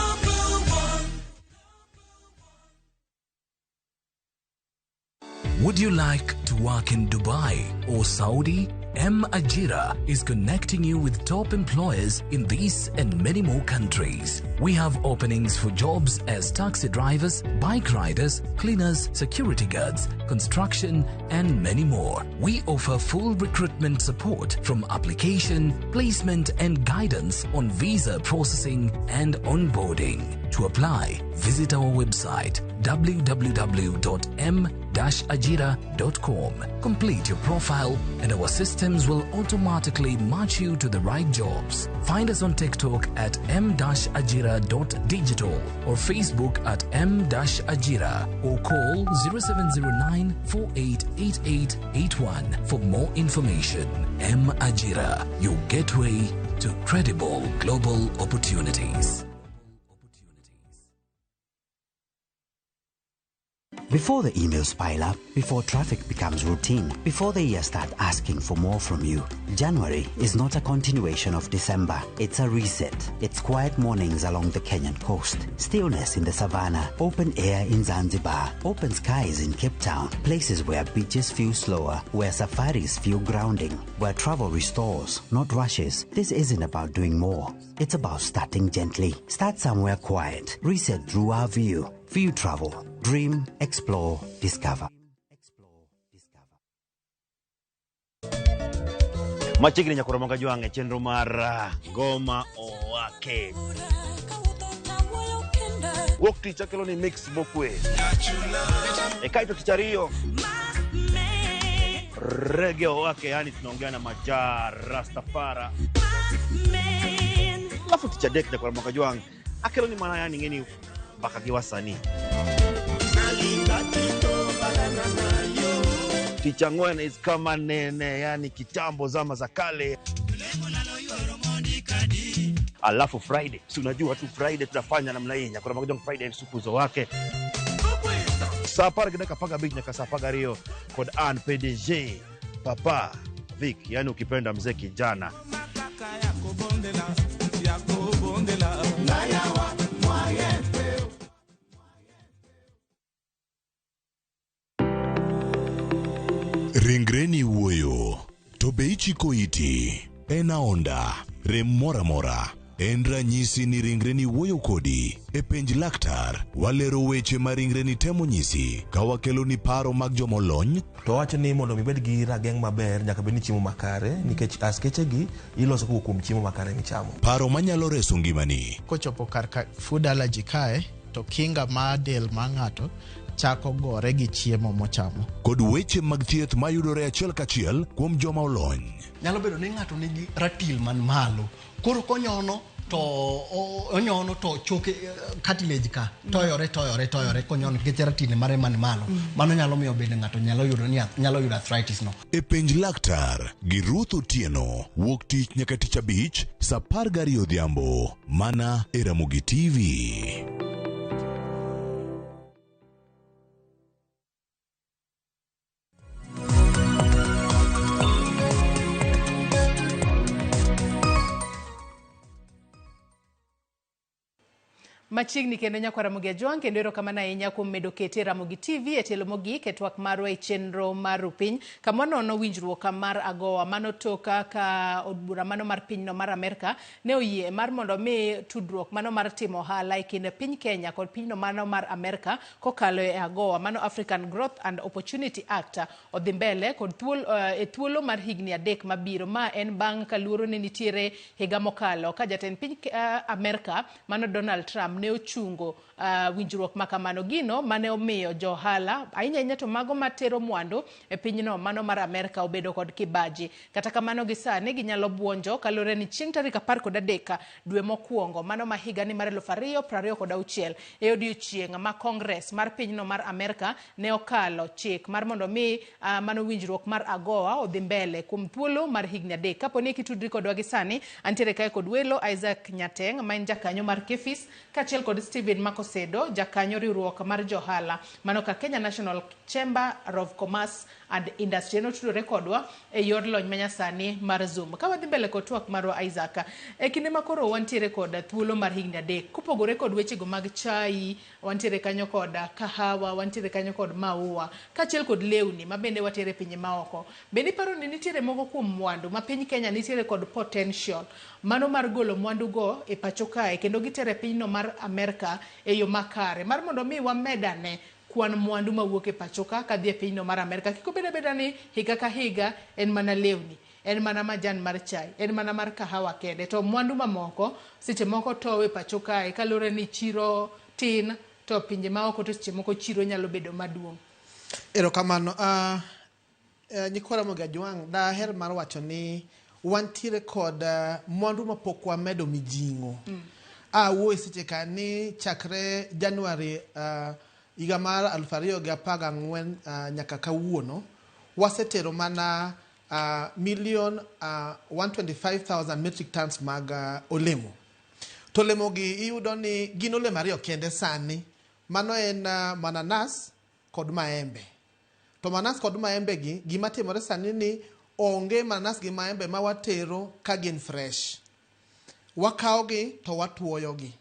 1. Would you like to work in Dubai or Saudi? M Ajira is connecting you with top employers in these and many more countries. We have openings for jobs as taxi drivers, bike riders, cleaners, security guards, construction, and many more. We offer full recruitment support from application, placement, and guidance on visa processing and onboarding. To apply, visit our website www.m-ajira.com. Complete your profile and our systems will automatically match you to the right jobs. Find us on TikTok at m-ajira.digital or Facebook at m-ajira or call 0709 488881 for more information. M Ajira, your gateway to credible global opportunities. Before the emails pile up, before traffic becomes routine, before the year start asking for more from you, January is not a continuation of December. It's a reset. It's quiet mornings along the Kenyan coast, stillness in the savannah, open air in Zanzibar, open skies in Cape Town, places where beaches feel slower, where safaris feel grounding, where travel restores, not rushes. This isn't about doing more. It's about starting gently. Start somewhere quiet. Reset through our view. View Travel. Dream, explore, discover. Machiegni nyakoro moga jwang' e chenro mar Ngoma Owake. Wuok tich akelo ni mix mokwe. E kaito tich ariyo Reggae Owake, yani tunaongea na Maja Rastafara. Alafu tich adek nyakoro moga jwang' akelo ni mana yani ng'eni mbaka gi wasanii. Tich ang'wen is kama nene, yani kitambo zama za kale. Alafu Friday, si unajua tu Friday tunafanya namna hii, nyakoro moga jwang' Friday sukuzo wake. Saa apar gi dakika apar gabich nyaka saa apar gariyo kod an PDG Papa Vic, yani ukipenda mzee kijana. Ringreni wuoyo, to be ichiko iti? En aonda, rem moro amora. En ranyisi ni ringreni wuoyo kodi. E penj laktar, walero weche ma ringreni temo nyisi ka wakeloni paro mag jomolony. To wacho ni mondo mi ibed gi rageng' maber nyaka bed ni chiemo makare nikech askeche gi iloso kowuok kuom chiemo makare michamo. Paro manyalo reso ngimani. Kochopo kar ka food allergy kae, to kinga mar del mar ng'ato chako gore gi chiemo mochamo. Kod weche mag thieth mayudore achiel kachiel kuom joma olony. Nyalo bedo ni ng'ato nigi ratil man malo, koro konyono to onyono to choke cartilage ka toyore toyore toyore konyono nikech ratil mare man malo. Mano nyalo miyo bende ng'ato nyalo yudo ni nyalo yudo arthritis no. E penj laktar gi Ruth Otieno wuok tich nyaka tich abich saa 12 odhiambo mana e Ramogi TV. Machiegni kendo nyakwa Ramogi Ajwang' kendo erokamano ahinya kuom medo kete Ramogi TV e tielo mogik e twak marwa e chenro mar Rupiny kama wanono winjruok mar agoa mano tok ka od bura mano mar pinyno mar Amerka ne oyie mar mondo mi tudruok mano mar timo ohala e kind piny Kenya kod pinyno mano mar Amerka kokalo e agoa mano African Growth and Opportunity Act odhi mbele kod e thuolo mar higni 3 mabiro. Ma en bang' ka luoro ne nitiere higa mokalo ka jatend piny Amerka mano Donald Trump ne ochungo winjruok makamano, gino mane omiyo johala ahinya ahinya to mago matero mwandu e pinyno mano mar Amerka obedo kod kibaji. Kata kamano gi sani ginyalo buonjo kaluwore ni chieng' tarik 13 dwe mokwongo mano ma higani mar 2026 e odiochieng' ma Congress mar pinyno mar Amerka ne okalo chik mar mondo mi mano winjruok mar agoa odhi mbele kuom thuolo mar higni 3. Kapo ni kitudri kodwa gi sani, antiere kae kod welo Isaac Nyateng' ma en jakanyo mar KEFIS kaachiel kod Stephen Makosa Makosedo, jakanyo riwruok mar johala mano ka Kenya National Chamber of Commerce and Industry. En otudore kodwa e yor lony manyasani mar Zoom. Ka wadhi mbele kod twak marwa Isaac, e kinde ma koro wantiere kod thuolo mar higni 3, kopogore kod wechego mag chai, wantiere kanyo kod kahawa, wantiere kanyo kod maua, kaachiel kod lewni ma bende watere pinje maoko. Bende iparo ni nitiere moko kuom mwandu ma piny Kenya nitiere kod potential mano mar golo mwandu go e pacho kae kendo gitere pinyno mar Amerka e yo makare mar mondo mi wamedane kwan mwandu mawuok e pacho ka kadhi e pinyno mar Amerka. Kik obed abeda ni higa ka higa en mana lewni, en mana majan mar chai, en mana mar kahawa kende, to mwandu mamoko seche moko towe pacho kae kaluwore ni chiro tin to pinje maoko to seche moko chiro nyalo bedo maduong'. Erokamano. Nyikwa Ramogi Ajwang', daher mar wacho ni wantiere kod mwandu mapok wamedo mijing'o. Awuoyo seche ka ni chakre January higa mar 2014 nyaka kawuono, wasetero mana million 125,000 metric tons mag olemo. To olemo gi iyudo ni gin olemo ariyo kende sani. Mano en mananas kod maembe. To mananas kod maembe gi, gima timore sani ni onge mananas gi maembe ma watero ka gin fresh. Wakawo gi to watuoyo gi.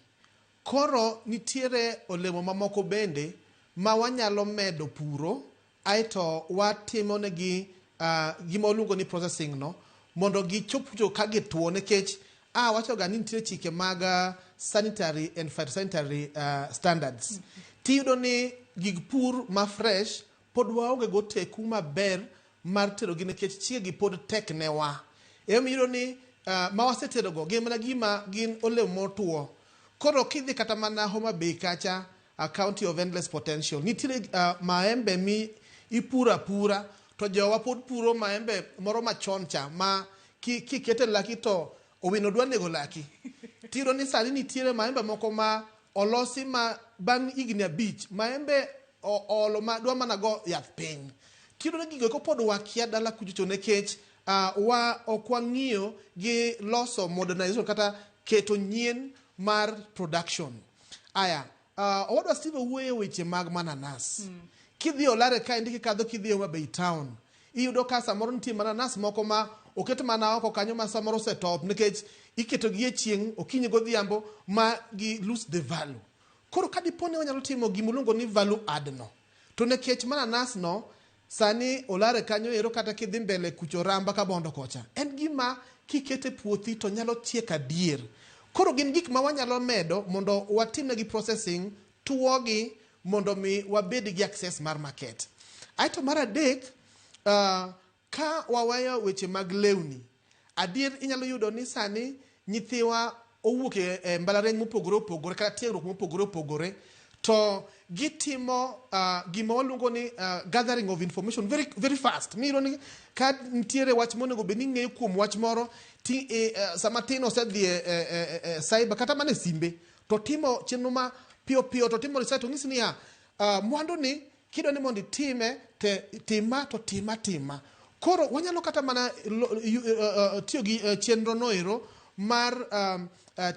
Koro nitiere olemo mamoko bende ma wanyalo medo puro, aeto watimo negi gima waluongo ni processing no, mondo gichop kucho ka gituo, nikech wacho ga ni nitie chike mag sanitary and phytosanitary standards. Tiyudo ni gig pur ma fresh pod waonge go teku maber mar tero gi nikech chike gi pod tek newa. Emomiyo iyudo ni ma wasetero go gin mana gima gin olemo motuo. Koro kidhi kata mana Homa Bay kacha, a county of endless potential, nitiere maembe mi ipuro apura to jowa pod puro maembe moro machon cha ma kikete laki to owino dwa nego laki. Tiyudo ni sani nitiere maembe moko ma olosi ma bang' higni 5 maembe oolo ma dwa mana go yath piny. Tiyudo ni gigo eko pod wakia dala kuchocho nikech wa ok wang'iyo gi loso modernization kata keto nyien mar production. Aya, owadwa Steve owuoyo e weche mag mananas. Kidhi Olare kaendi kikadho kidhi Homa Bay town, iyudo ka samoro nitie mananas moko ma oket mana oko kanyo ma samoro osetop nikech iketo gi e chieng' okinyi godhiambo ma gi lose the value. Koro ka dipo ni wanyalo timo gima ni value add no, to nikech mananas no sani Olare kanyo ero kata kidhi mbele kucho Ramba Kabondo kocha, en gima kikete puothi to nyalo chiek adier. Koro gin gik ma wanyalo medo mondo watimnegi processing, tuogi mondo mi wabed gi access mar market. Aeto mar adek, ka waweyo weche mag lewni, adier inyalo yudo ni sani nyithiwa owuok e mbalariany mopogore opogore kata tiegruok mopogore opogore, to gitimo gima waluongo ni gathering of information very, very fast. Miyudo ni ka nitiere wach monego bed ni ing'eyo kuom wach moro, sama tin osedhi e cyber kata mana e simbe, to timo chenro ma piyo piyo, to timo research, to ng'isi niya, mwandu ni kidwa ni mondo itime, te tima to tima tima. Koro wanyalo kata mana tiyo gi chenro no ero mar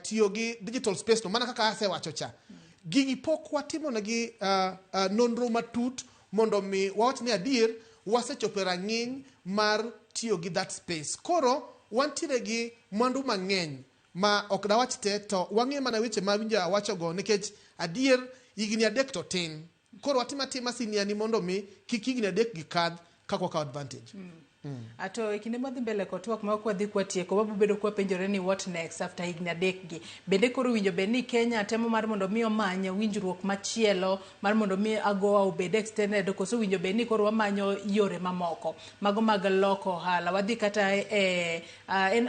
tiyo gi digital space no, mana kaka asewacho cha. Gigi pok watimo negi nonro matut mondo mi wawach ni adier wasechopo e rang'iny mar tiyo gi that space. Koro wantiere gi mwandu mang'eny ma ok dawach te, to wang'e mana weche ma winjo awachogo nikech adier higni 3 to tin. Koro watimo atima siniani mondo mi kik higni 3 gi kadh kaka wakawo advantage. Ato e kinde madhi mbele kod twak ma ok wadhi kwatieko, wabiro bedo kwapenjore ni what next after higni 3 gi. Bende koro winjo bed ni Kenya temo mar mondo mi omany winjruok machielo mar mondo mi AGOA obed extended, koso winjo bed ni koro wamanyo yore mamoko mago mag loko ohala. Wadhi kata e en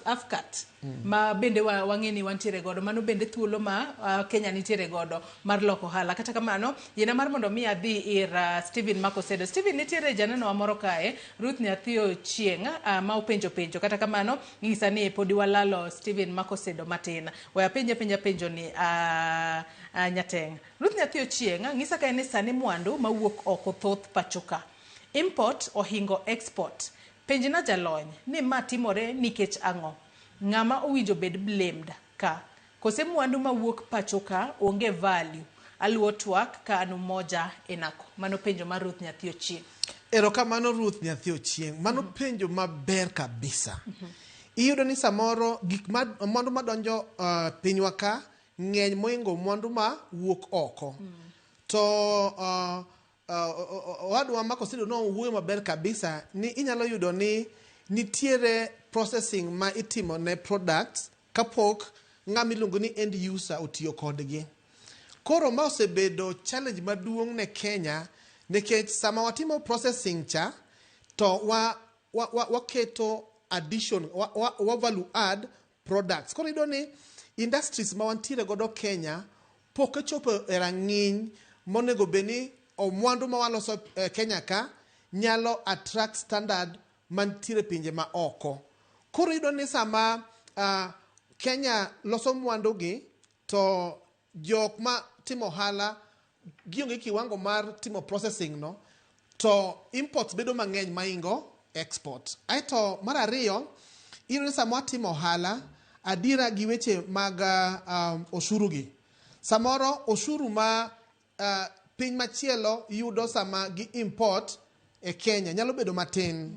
AFCAT ma bende wang'e ni wantiere godo, mano bende thuolo ma Kenya nitiere godo mar loko ohala. Kata kamano, yiena mar mondo mi adhi ir Stephen Makosedo. Stephen, nitiere janeno wa moro kae, Ruth Nyathi Ochieng', ma openjo penjo. Kata kamano, ng'isa ni podi walalo Stephen Makosedo matin. We apenje penja penjo ni Nyateng'. Ruth Nyathi Ochieng', ng'isa kae ni sani mwandu mawuok oko thoth pacho ka. Import ohingo export. Penjna jalony ni ma timore nikech ang'o? Ng'ama owinjo bed blamed ka? Kose mwandu mawuok pacho ka onge value. Aluwo twak ka an Umoja e Nako. Mano penjo mar Ruth Nyathi Ochieng. Erokamano Ruth Nyathi Ochieng. Mano penjo maber kabisa. Iyudo ni samoro gik ma mwandu madonjo pinywa ka ng'eny moingo mwandu ma wuok oko. To owadwa Makosido nowuoyo maber kabisa ni inyalo yudo ni nitiere processing ma itimo ne products kapok ng'ama iluongo ni end user otiyo kodgi. Koro ma osebedo challenge maduong' ne Kenya nikech sama watimo processing cha to wa waketo addition wa value add products. Koro iyudo ni industries ma wantiere godo Kenya pok ochopo e rang'iny monego bed ni mwandu ma waloso Kenya ka nyalo attract standard mantiere pinje ma oko. Koro iyudo ni sama Kenya loso mwandu gi to jok ma timo ohala gionge kiwango mar timo processing no to imports bedo mang'eny maingo export. Aeto mar ariyo, iyudo ni sama watimo ohala, adiera gi weche mag oshuru gi. Samoro oshuru ma piny machielo yudo sama gi import e Kenya nyalo bedo matin.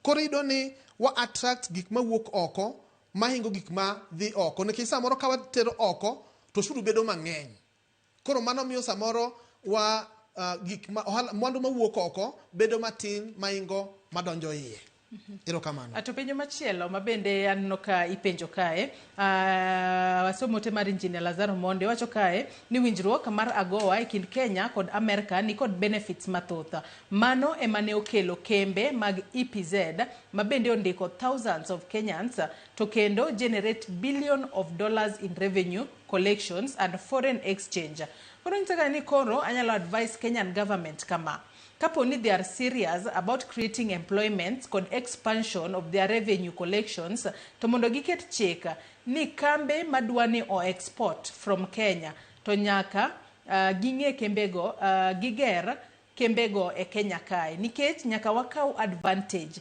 Koro iyudo ni wa attract gik mawuok oko mahingo gik ma dhi oko. Nikech samoro ka watero oko to oshuru bedo mang'eny. Koro mano miyo samoro wa gik ma ohala mwandu mawuok oko bedo matin maingo madonjo iye. Erokamano. To penjo machielo ma bende aneno ka ipenjo kae, wasomo ote mar Engineer Lazaro Monde wacho kae ni winjruok mar AGOA e kind Kenya kod Amerka ni kod benefits mathoth. Mano ema ne okelo kembe mag EPZ ma bende ondiko thousands of Kenyans to kendo generate billion of dollars in revenue collections and foreign exchange. Koro nyiso ni koro anyalo advise Kenyan government kama. Kapo ni they are serious about creating employment kod expansion of their revenue collections to mondo giket chik ni kambe madwa ni o export from Kenya to nyaka ging'e kembego, giger kembego e Kenya kae nikech nyaka wakaw advantage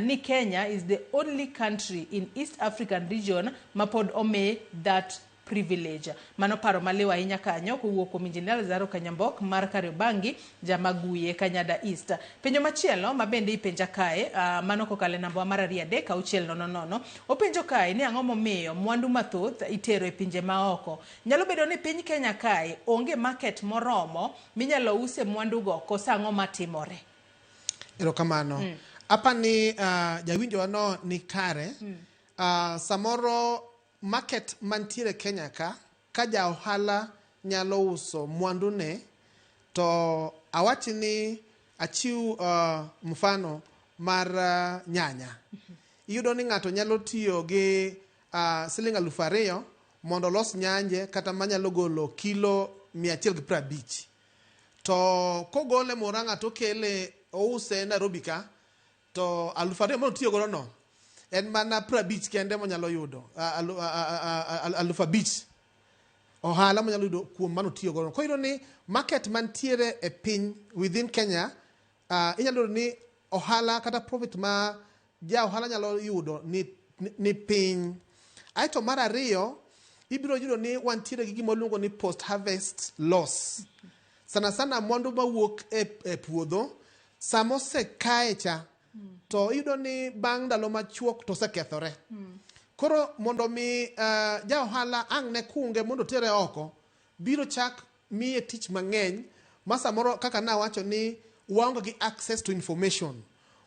ni Kenya is the only country in East African region mapod omi that privilege. Mano paro maliw ahinya kanyo kowuok kuom Engineer Lazaro Kanyambok mar Kariobangi Jamaguye Kanyada East. Penjo machielo ma bende ipenja kae, mano kokalo e namba mar 2 3 6 0 0, openjo kae ni ang'o momiyo mwandu mathoth itero e pinje maoko. Nyalo bedo ni piny Kenya kae onge market moromo minyalo use mwandugo koso ang'o matimore? Erokamano. Apani jawinjowa no ni kare. Samoro market mantiere Kenya ka ja ohala nyalo uso mwandu ne to awach ni achiw mfano mar nyanya. Iyudo ni ng'ato nyalo tiyo gi siling 2,000 mondo olos nyanje kata manyalo golo kilo 150. To kogole Murang'a to okele ouse Nairobi ka to 2,000 motiyo godo no en mana 50 kende monyalo yudo, 5,000 ohala monyalo yudo kuom mano tiyo godo. Koro iyudo ni market mantiere e piny within Kenya, inyalo yudo ni ohala kata profit ma ja ohala nyalo yudo ni piny. Aeto mar ariyo, ibiro yudo ni wantiere gi gima iluongo ni post harvest loss. Sana sana mwandu mawuok e puodho sama osekaye cha to iyudo ni bang' ndalo machuok to osekethore. Koro mondo mi ja ohala ang' ne kunge mondo otere oko, biro chak miye tich mang'eny ma samoro kaka nawacho ni waonge gi access to information.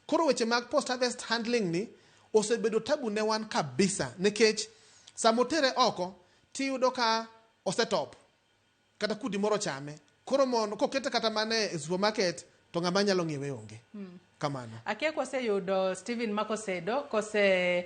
Koro weche mag post harvest handling ni osebedo tabu ne wan kabisa nikech sama otere oko tiyudo ka osetop kata kudi moro chame. Koro mondo kokete kata mana e supermarket to ng'ama nyalo ng'iewe onge. Kamano. Akia kwaseyudo Stephen Makosedo kose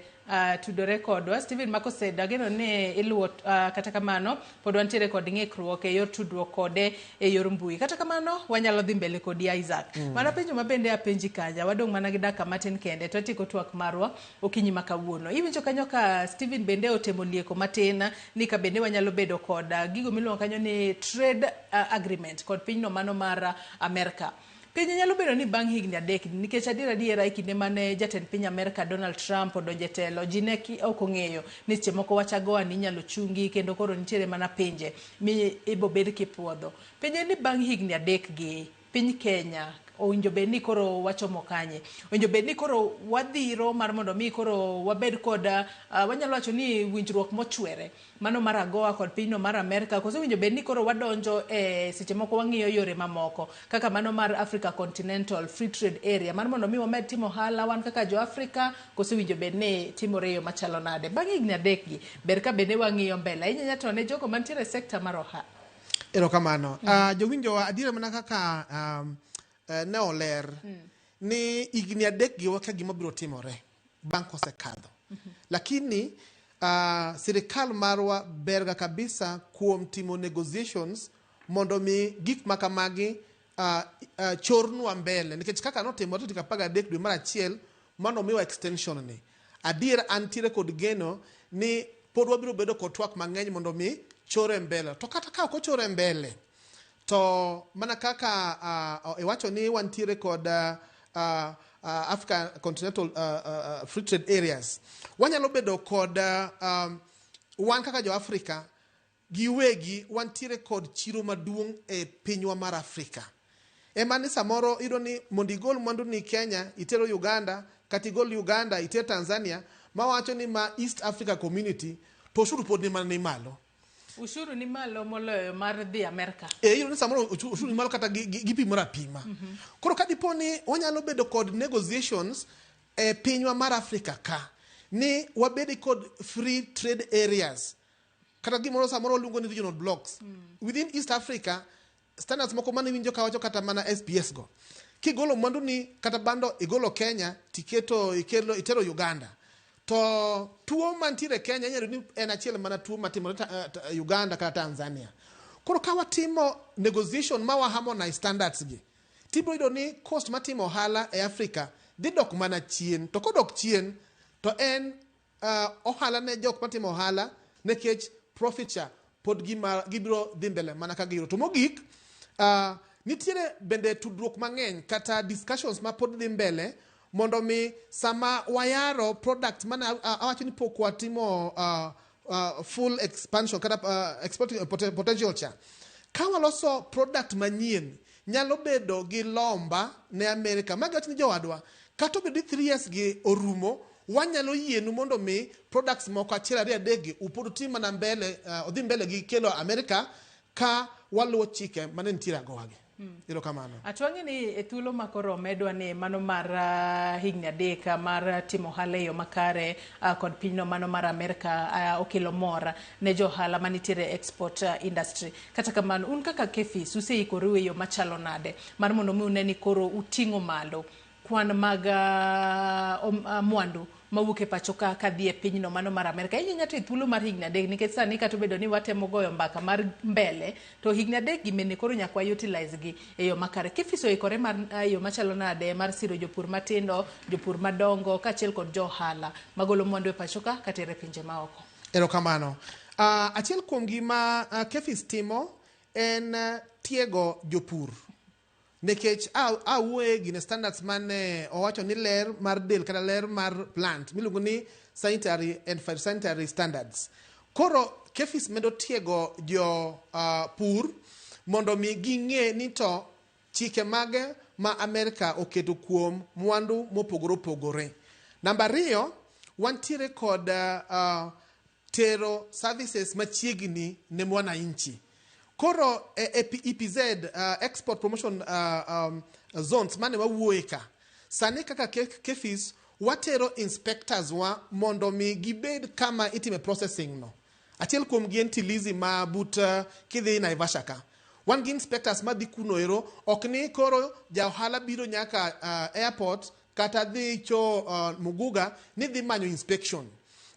tudore kodwa. Stephen Makosedo ageno ni iluwo, kata kamano pod wantiere kod ng'ikruok e yor tudruok kode e yor mbui. Kata kamano wanyalo dhi mbele kodi Isaac. Mano penjo mabende apenji kaja, wadong' mana gi dakika matin kende to watieko twak marwa okinyi ma kawuono. Iwinjo kanyo ka Stephen bende otemo lieko matin ni ka bende wanyalo bedo kod gigo miluongo kanyo ni trade agreement kod pinyno mano mar Amerka. Piny nyalo bedo ni bang' higni 3 nikech adier adiera e kinde mane jatend piny Amerka Donald Trump odonjo e telo, ji ne ok ong'eyo ni seche moko wach AGOA ni inyalo chungi kendo koro nitiere mana pinje mi ibobed kipuodho. Penjo en ni bang' higni 3 gi, piny Kenya owinjo bed ni koro wachomo kanye? Owinjo bed ni koro wadhiro mar mondo mi koro wabed kod wanyalo wacho ni winjruok mochwere mano mar AGOA kod pinyno mar Amerka, koso owinjo bed ni koro wadonjo e seche moko wang'iyo yore mamoko kaka mano mar Africa Continental Free Trade Area mar mondo mi wamed timo ohala wan kaka jo Afrika, koso owinjo bed ni timore e yo machalo nade? Bang' higni 3 gi, ber ka bende wang'iyo mbele ahinya ahinya to ne jogo mantiere e sekta mar ohala. Erokamano. Jowinjowa, adiera mana kaka ne oler ni higni 3 gi wakia gima biro timore bang' kosekadho. Lakini sirikal marwa berga kabisa kuom timo negotiations mondo mi gik makamagi chornwa mbele, nikech kaka notimore tarik 13 dwe mar 1 mano miwa extension ni. Adier antiere kod geno ni pod wabiro bedo kod twak mang'eny mondo mi chore mbele. To kata ka ok ochore mbele, to mana kaka iwacho ni wantiere kod Africa Continental Free Trade Areas, wanyalo bedo kod wan kaka jo Afrika giwegi wantiere kod chiro maduong' e pinywa mar Afrika. Ema ni samoro iyudo ni mondo igol mwandu ni Kenya itero Uganda, kata igol Uganda iter Tanzania, mawacho ni ma East Africa Community, to ushuru pod ni mana ni malo. Ushuru ni malo moloyo mar dhi Amerka. Iyudo ni samoro ushuru ni malo kata gipimore apima. Koro ka dipo ni wanyalo bedo kod negotiations e pinywa mar Afrika ka, ni wabed kod free trade areas, kata gimoro samoro waluongo ni regional blocks. Within East Africa, standards moko mane winjo kawacho kata mana SPS go. Kigolo mwandu ni kata bando igolo Kenya, tiketo ikelo itero Uganda. To tuo mantiere Kenya inyalo ni en achiel mana tuo matimore Uganda kata Tanzania. Koro ka watimo negotiation ma wa harmonize standards gi, tibiro yudo ni cost matimo ohala e Afrika dhi dok mana chien. To kodok chien, to en ohala ne jok matimo ohala, nikech profit cha pod gibiro dhi mbele mana ka giyudo. To mogik, nitiere bende tudruok mang'eny kata discussions ma pod dhi mbele mondo mi sama wayaro product mana awacho ni pok watimo full expansion kata exporting potential cha. Ka waloso product manyien nyalo bedo gi lomba ne Amerika. Magiwacho ni jowadwa, kata obedo ni 3 years gi orumo, wanyalo yienu mondo mi products moko 1 2 3 gi upod utim mana mbele, odhi mbele gi kelo Amerika ka waluwo chike mane nitiere AGOA gi. Erokamano. Atwang'e ni e thuolo ma koro omedwa ni mano mar higni 3 mar timo ohala e yo makare kod pinyno mano mar Amerka okelo mor ne jo ohala manitiere export industry. Kata kamano, un kaka KEPHIS useikoru e yo machalo nade mar mondo mi une ni koro uting'o malo kwan mag mwandu mawuok e pacho ka kadhi e pinyno mano mar Amerka. Inyanya to e thuolo mar higni 3 nikech sani kata obedo ni watemo goyo mbaka mar mbele, to higni 3 gi mene koro nyaka wa utilize gi e yo makare. KEPHIS oikore mar yo machalo nade mar siro jopur matindo, jopur madongo kaachiel kod jo ohala magolo mwandu e pacho ka katere e pinje maoko? Erokamano. Achiel kuom gima KEPHIS timo en tiego jopur. Nikech awuoye gine standards mane owacho ni ler mar del kata ler mar plant miluongo ni sanitary and phytosanitary standards. Koro KEPHIS medo tiego jo pur mondo mi ging'e ni to chike mage ma Amerka oketo kuom mwandu mopogore opogore. Namba 2, wantiere kod tero services machiegni ne mwananchi. Koro EPZ, Export Promotion Zones mane wawuoye ka. Sani kaka KEPHIS watero inspectors wa mondo mi gibed kama itime processing no. Achiel kuom gi en Tilizi ma but kidhi Naivasha ka. Wan gi inspectors madhi kuno ero, ok ni koro ja ohala biro nyaka airport kata dhi cho Muguga ni dhi manyo inspection.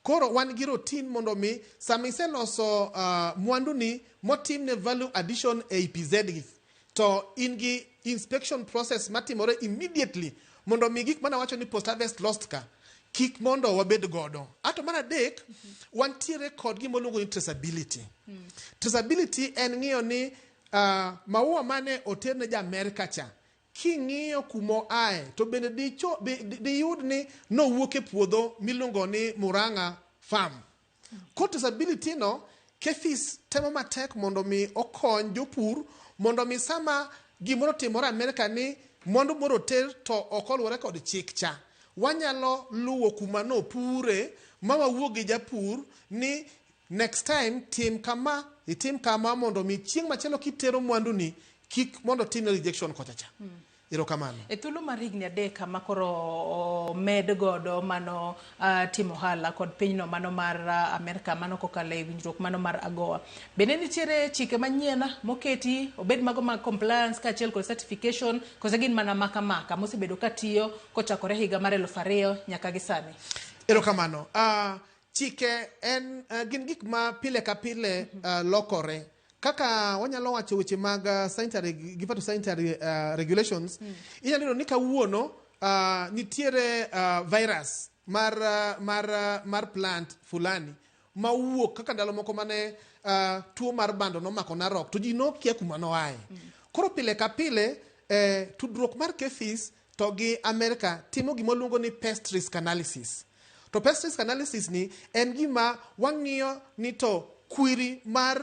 Koro wan gi routine mondo mi sama iseloso mwandu ni motimne value addition e EPZ gi, to in gi inspection process matimore immediately mondo mi gik mane wacho ni post harvest lost ka kik mondo wabed godo. Ato mar 3, wantiere kod gima iluongo ni traceability. Traceability en ng'iyo ni maua mane oter ne ja Amerka cha King'iyo kumoae to bende diyud ni nowuok e puodho miluongo ni Murang'a Farm. Koro traceability no, KEPHIS temo matek mondo mi okony jopur mondo mi sama gimoro otimore Amerika ni mwandu moro oter to ok oluwore kod chik cha. Wanyalo luwo kuma nopure ma wawuo gi japur ni next time tim kama, itim kama mondo mi chieng' machielo kitero mwandu ni kik mondo timne rejection kocha cha. Erokamano. E thuolo mar higni 3 kama koro omed godo mano timo ohala kod pinyno mano mar Amerka mano kokalo e winjruok mano mar AGOA. Bende nitiere chike manyien moketi obed mago mag compliance kaachiel kod certification kose gin mana maka maka mosebedo katiyo kochakore higa mar 2000 nyaka gi sani? Erokamano. Chike en gin gik ma pile ka pile lokore. Kaka wanyalo wacho weche mag sanitary gi phytosanitary regulations, inyalo yudo ni kawuono nitiere virus mar plant fulani ma owuok kaka ndalo moko mane tuo mar bando nomako Narok to ji nokia kuma noaye. Koro pile ka pile tudruok mar KEPHIS to gi Amerika timo gima luongo ni pest risk analysis. To pest risk analysis ni en gima wang'iyo ni to kwiri mar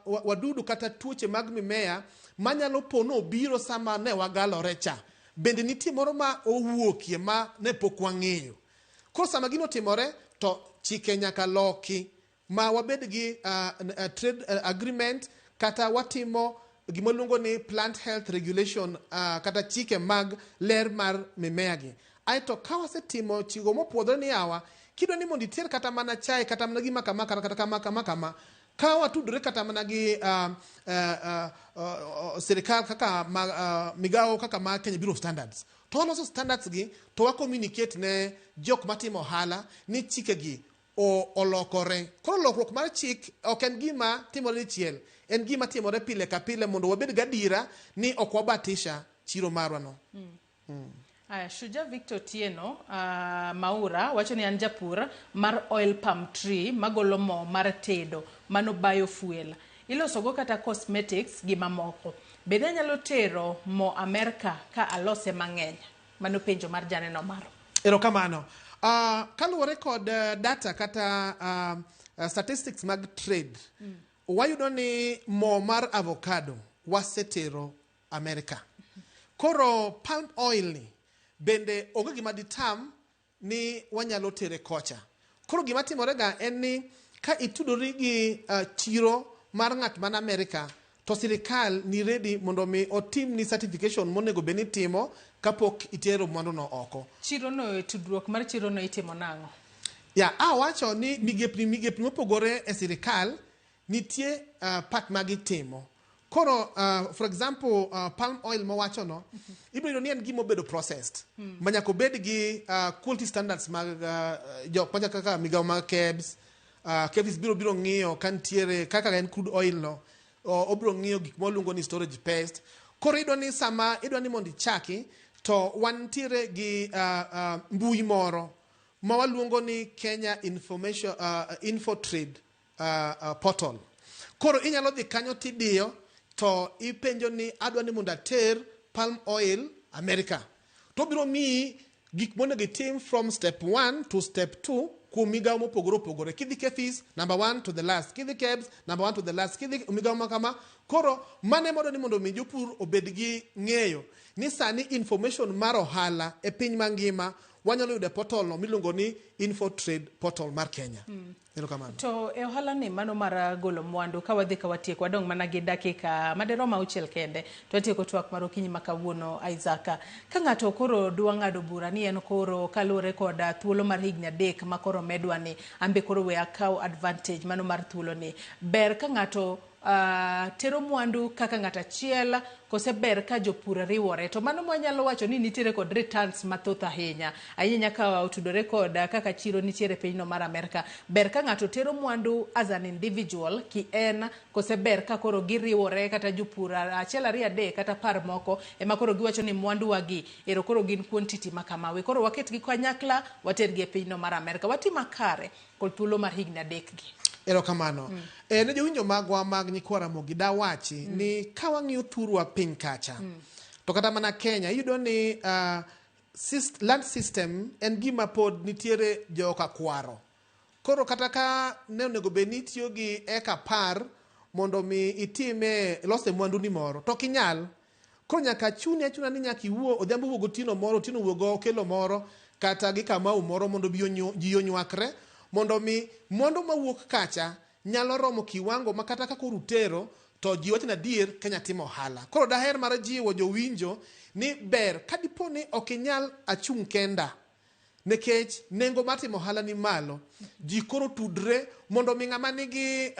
wadudu kata tuoche mag mimea manyalo po nobiro sama ne wagalore cha. Bende nitie moro ma owuokie ma ne pok wang'eyo. Koro sama gino otimore to chike nyaka loki ma wabed gi trade agreement kata watimo gima luongo ni plant health regulation kata chike mag ler mar mimea gi. Aeto ka wasetimo chiko mopuodhore ni yawa, kidwa ni mondo iter kata mana chae kata mana gima kama kata kama kama kama, ka watudore kata mana gi sirikal kaka migawo kaka ma Kenya Bureau of Standards, to waloso standards gi to wa communicate ne jok matimo ohala ni chike gi olokore. Koro lokruok mar chik ok en gima timore dichiel, en gima timore pile ka pile mondo wabed gadiera ni ok wabatisha chiro marwa no. Aya, Shuja Victor Tieno Maura wacho ni an japur mar oil palm tree magolo mo mar tedo mano biofuel. Ilosogo kata cosmetics gi mamoko. Bende anyalo tero mo Amerka ka alose mang'eny? Mano penjo mar janeno maro. Erokamano. Kaluwore kod data kata statistics mag trade, wayudo ni mo mar avocado wasetero Amerika. Koro palm oil ni bende onge gima ditam ni wanyalo tere kocha. Koro gima timore ga en ni ka itudori gi chiro mar ng'at man Amerika to sirikal ni ready mondo mi otimni certification monego bed ni itimo kapok itero mwandu no oko. Chiro no, tudruok mar chiro no itimo nang'o? Ya, awacho ni migepni mopogore e sirikal nitie part ma gitimo. Koro, for example, palm oil mowacho no, ibiro yudo ni en gima obedo processed. Ma nyaka obed gi quality standards mag jok machalo kaka migawo mag KEBS. KEBS biro ng'iyo ka nitiere kaka en crude oil no, obiro ng'iyo gik mwaluongo ni storage pest. Koro iyudo ni sama idwa ni mondo ichaki, to wantiere gi mbui moro ma waluongo ni Kenya Information Info Trade Portal. Koro inyalo dhi kanyo tidiyo to ipenjo ni adwa ni mondo ater palm oil America. To obiro miyi gik monego itim from step 1 to step 2 kuom migawo mopogore opogore. Kidhi KEPHIS, number 1 to the last. Kidhi KEBS, number 1 to the last. Kidhi migawo ma kama. Koro mano ema dwaro ni mondo mi jopur obed gi ng'eyo ni sani information mar ohala e piny mangima wanyalo yudo e portal no miluongo ni Info Trade Portal mar Kenya. Erokamano. To e ohala ni mano mar golo mwandu ka wadhi ka watieko wadong' mana gi dakika maderom 6 kende to watieko twak mar okinyi ma kawuono Isaac. Ka ng'ato koro dwa ng'ado bura ni en koro kaluwore kod thuolo mar higni 3 ma koro medwa ni ambe koro we akaw advantage mano mar thuolo ni, ber ka ng'ato tero mwandu kaka ng'ato achiel kose ber ka jopur riwore? To mano mwanyalo wacho ni nitiere kod returns mathoth ahinya ahinya nyaka otudore kod kaka chiro nitiere pinyno mar Amerka. Ber ka ng'ato tero mwandu as an individual ki en kose ber ka koro giriwore kata jopur 1 2 3 kata 10 moko ema koro giwacho ni mwandu wagi ero koro gin quantity ma kama, we koro waketgi kanyakla watergi e pinyno mar Amerka watim makare kod thuolo mar higni 3 gi. Erokamano. Ne jowinjo magwa mag nyikwa Ramogi dawachi ni ka wang'iyo thurwa piny kacha, To kata mana Kenya iyudo ni land system en gima pod nitiere joka kwaro. Koro kata ka ne onego bed ni itiyo gi eka 10 mondo mi itime lose mwandu ni moro, to ok inyal. Koro nyaka chuni achuna ni nyaka iwuo, Odhiambo wuo gotieno moro, Otieno wuo go Okelo moro, kata gi Kamau moro mondo bi ji onywakre, mondo mi mwandu mawuok kacha nyalo romo kiwango ma kata ka koro utero to ji wacho ni adier Kenya timo ohala. Koro daher mar jiwo jowinjo ni ber ka dipo ni ok inyal achung' kenda, nikech nengo mar timo ohala ni malo, ji koro tudre mondo mi ng'ama nigi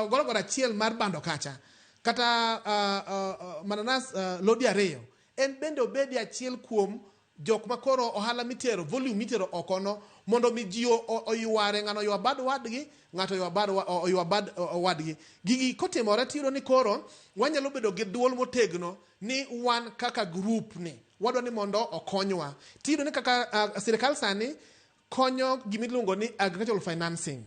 gorogoro achiel mar bando kacha, kata mananas lodi 2, en bende obedi achiel kuom jok makoro ohala mitero, volume mitero okono, mondo mi ji oyware, ng'ano oywa bad wadgi, ng'ato oywa bad oywa bad wadgi. Gigi kotimore tiyudo ni koro wanyalo bedo gi duol motegno ni wan kaka group ni wadwa ni mondo okonywa. Tiyudo ni kaka sirikal sani konyo gimiluongo ni agricultural financing.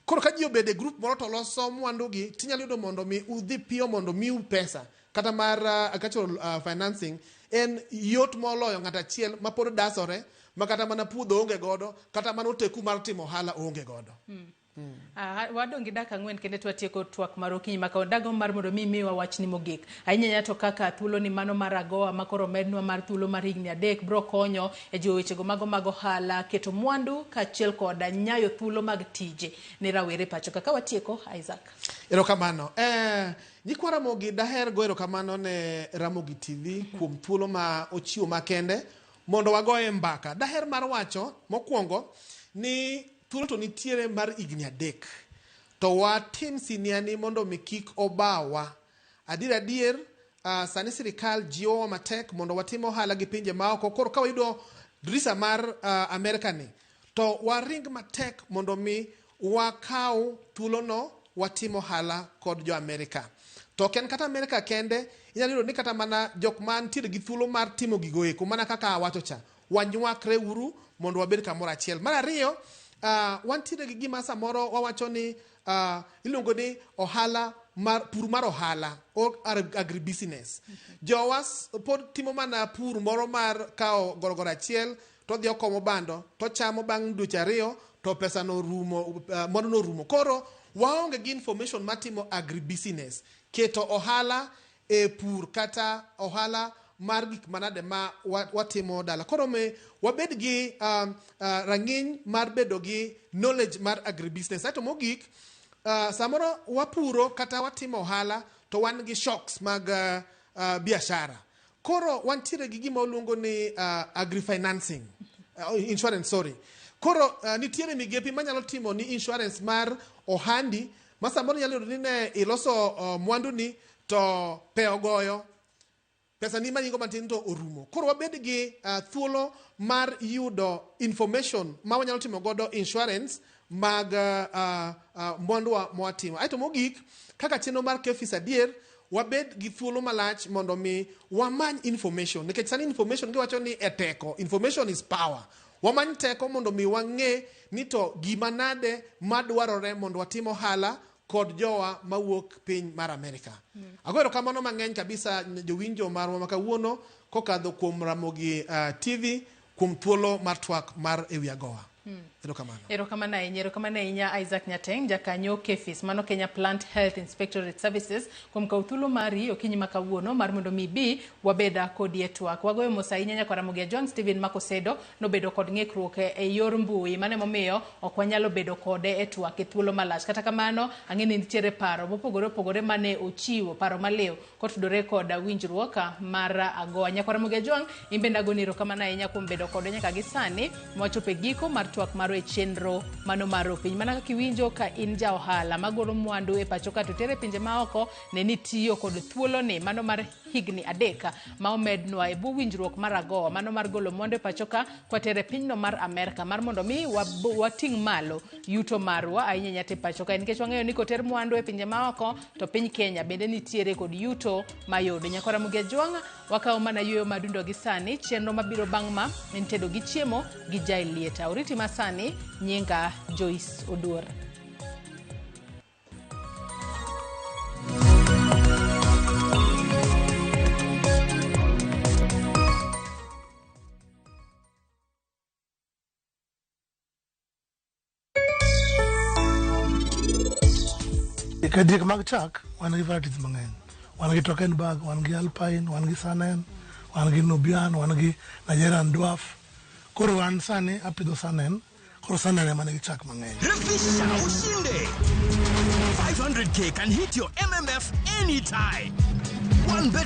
Koro ka ji obedo e group moro to loso mwandugi, tinyalo yudo mondo mi udhi piyo mondo miu pesa kata mar agricultural financing en yot moloyo ng'ato achiel ma pod dasore ma kata mana puodho onge godo, kata mana oteku mar timo ohala onge godo. Wadong' gi dakika 4 kende to watieko twak mar okinyi ma kawuono. Dagombo mar mondo mi imiwa wachni mogik. Ahinya ahinya to kaka thuolo ni mano mar AGOA ma koro omednwa mar thuolo mar higni 3 bro konyo e jiwo wechego mago mag ohala, keto mwandu kaachiel kod nyayo thuolo mag tije ne rawere pacho ka. Ka watieko, Isaac. Erokamano. Nyikwa Ramogi, daher go erokamano ne Ramogi TV kuom thuolo ma ochiwo makende mondo wagoye mbaka. Daher mar wacho mokwongo ni thuolo to nitiere mar higni 3, to watim siniani mondo mi kik obawa. Adier adier, sani sirikal jiwowa matek mondo watim ohala gi pinje maoko. Koro ka wayudo drisa mar Amerika ni, to waring matek mondo mi wakaw thuolono watim ohala kod jo Amerika. To ok en kata Amerika kende, inyalo yudo ni kata mana jok mantiere gi thuolo mar timo gigo eko, mana kaka awacho cha, wanywakre uru mondo wabed kamoro achiel. Mar ariyo, wantiere gi gima samoro wawacho ni iluongo ni ohala mar pur mar ohala or agribusiness. Jowa pod timo mana pur moro mar kawo gorogoro achiel to dhi okomo bando to chamo bang' dweche 2 to pesa no rumo, mwandu no rumo. Koro waonge gi information matimo agribusiness, keto ohala e pur kata ohala mar gik manade ma watimo dala. Koro me wabed gi rang'iny mar bedo gi knowledge mar agribusiness. Aeto mogik, samoro wapuro kata watimo ohala to wan gi shocks mag biashara. Koro wantiere gi gima waluongo ni agri-financing, insurance, sorry. Koro nitiere migepe manyalo timo ni insurance mar ohandi, ma samoro nyalo yudo ni ne iloso mwandu ni to pe ogoyo, pesa ni maringo matin to orumo. Koro wabed gi thuolo mar yudo information ma wanyalo timo godo insurance mag mwanduwa mwatimo. Aeto mogik, kaka chenro mar KEPHIS adier, wabed gi thuolo malach mondo mi wamany information. Nikech sani information giwacho ni e teko, information is power. Wamany teko mondo mi wang'e ni to gima nade madwarore mondo watim ohala kod jowa mawuok piny mar Amerika. Ago erokamano mang'eny kabisa jowinjo marwa ma kawuono kokadho kuom Ramogi TV kuom thuolo mar twak mar ewi AGOA. Erokamano. Erokamano ahinya, erokamano ahinya Isaac Nyateng, jakanyo KEPHIS, mano Kenya Plant Health Inspectorate Services, kuom kawo thuolo mari okinyi ma kawuono mar mondo mi bi wabeda kodi e twak. Wagoyo mos ahinya nyakwa Ramogi Ajwang' Stephen Makosedo nobedo kod ng'ikruok e yor mbui, mano emomiyo ok wanyalo bedo kode e twak e thuolo malach. Kata kamano, ang'e ni nitiere paro mopogore opogore mane ochiwo, paro maliw kotudore kod winjruok mar AGOA. Nyakwa Ramogi Ajwang', in bende agoni erokamano ahinya kuom bedo kodwa nyaka gi sani mwachopo e giko mar twak marwa e chenro mano mar Opiny. Mana kaka iwinjo ka in ja ohala magolo mwandu e pacho ka to tere e pinje maoko, ne ni tiyo kod thuoloni mano mar higni 3 ma omednwa e bwo winjruok mar AGOA, mano mar golo mwandu e pacho ka kwatere pinyno mar Amerka, mar mondo mi wating' malo yuto marwa ahinya ahinya te pacho ka, nikech wang'eyo ni koter mwandu e pinje maoko to piny Kenya bende nitiere kod yuto mayudo. Nyakwa Ramogi Ajwang', wakawo mana yueyo madundo gi sani. Chenro mabiro bang' ma en tedo gi chiemo gi Jael Lieta. Oriti ma sani, nyinga Joyce Oduor. Okay, diek mag chak wan gi varieties mang'eny. Wan gi Toggenburg, wan gi Alpine, wan gi Saanen, wan gi Nubian, wan gi Nigerian Dwarf. Koro an sani apidho Saanen, koro Saanen ema nigi chak mang'eny. Refisha ushinde. 500K can hit your MMF anytime. One bedroom.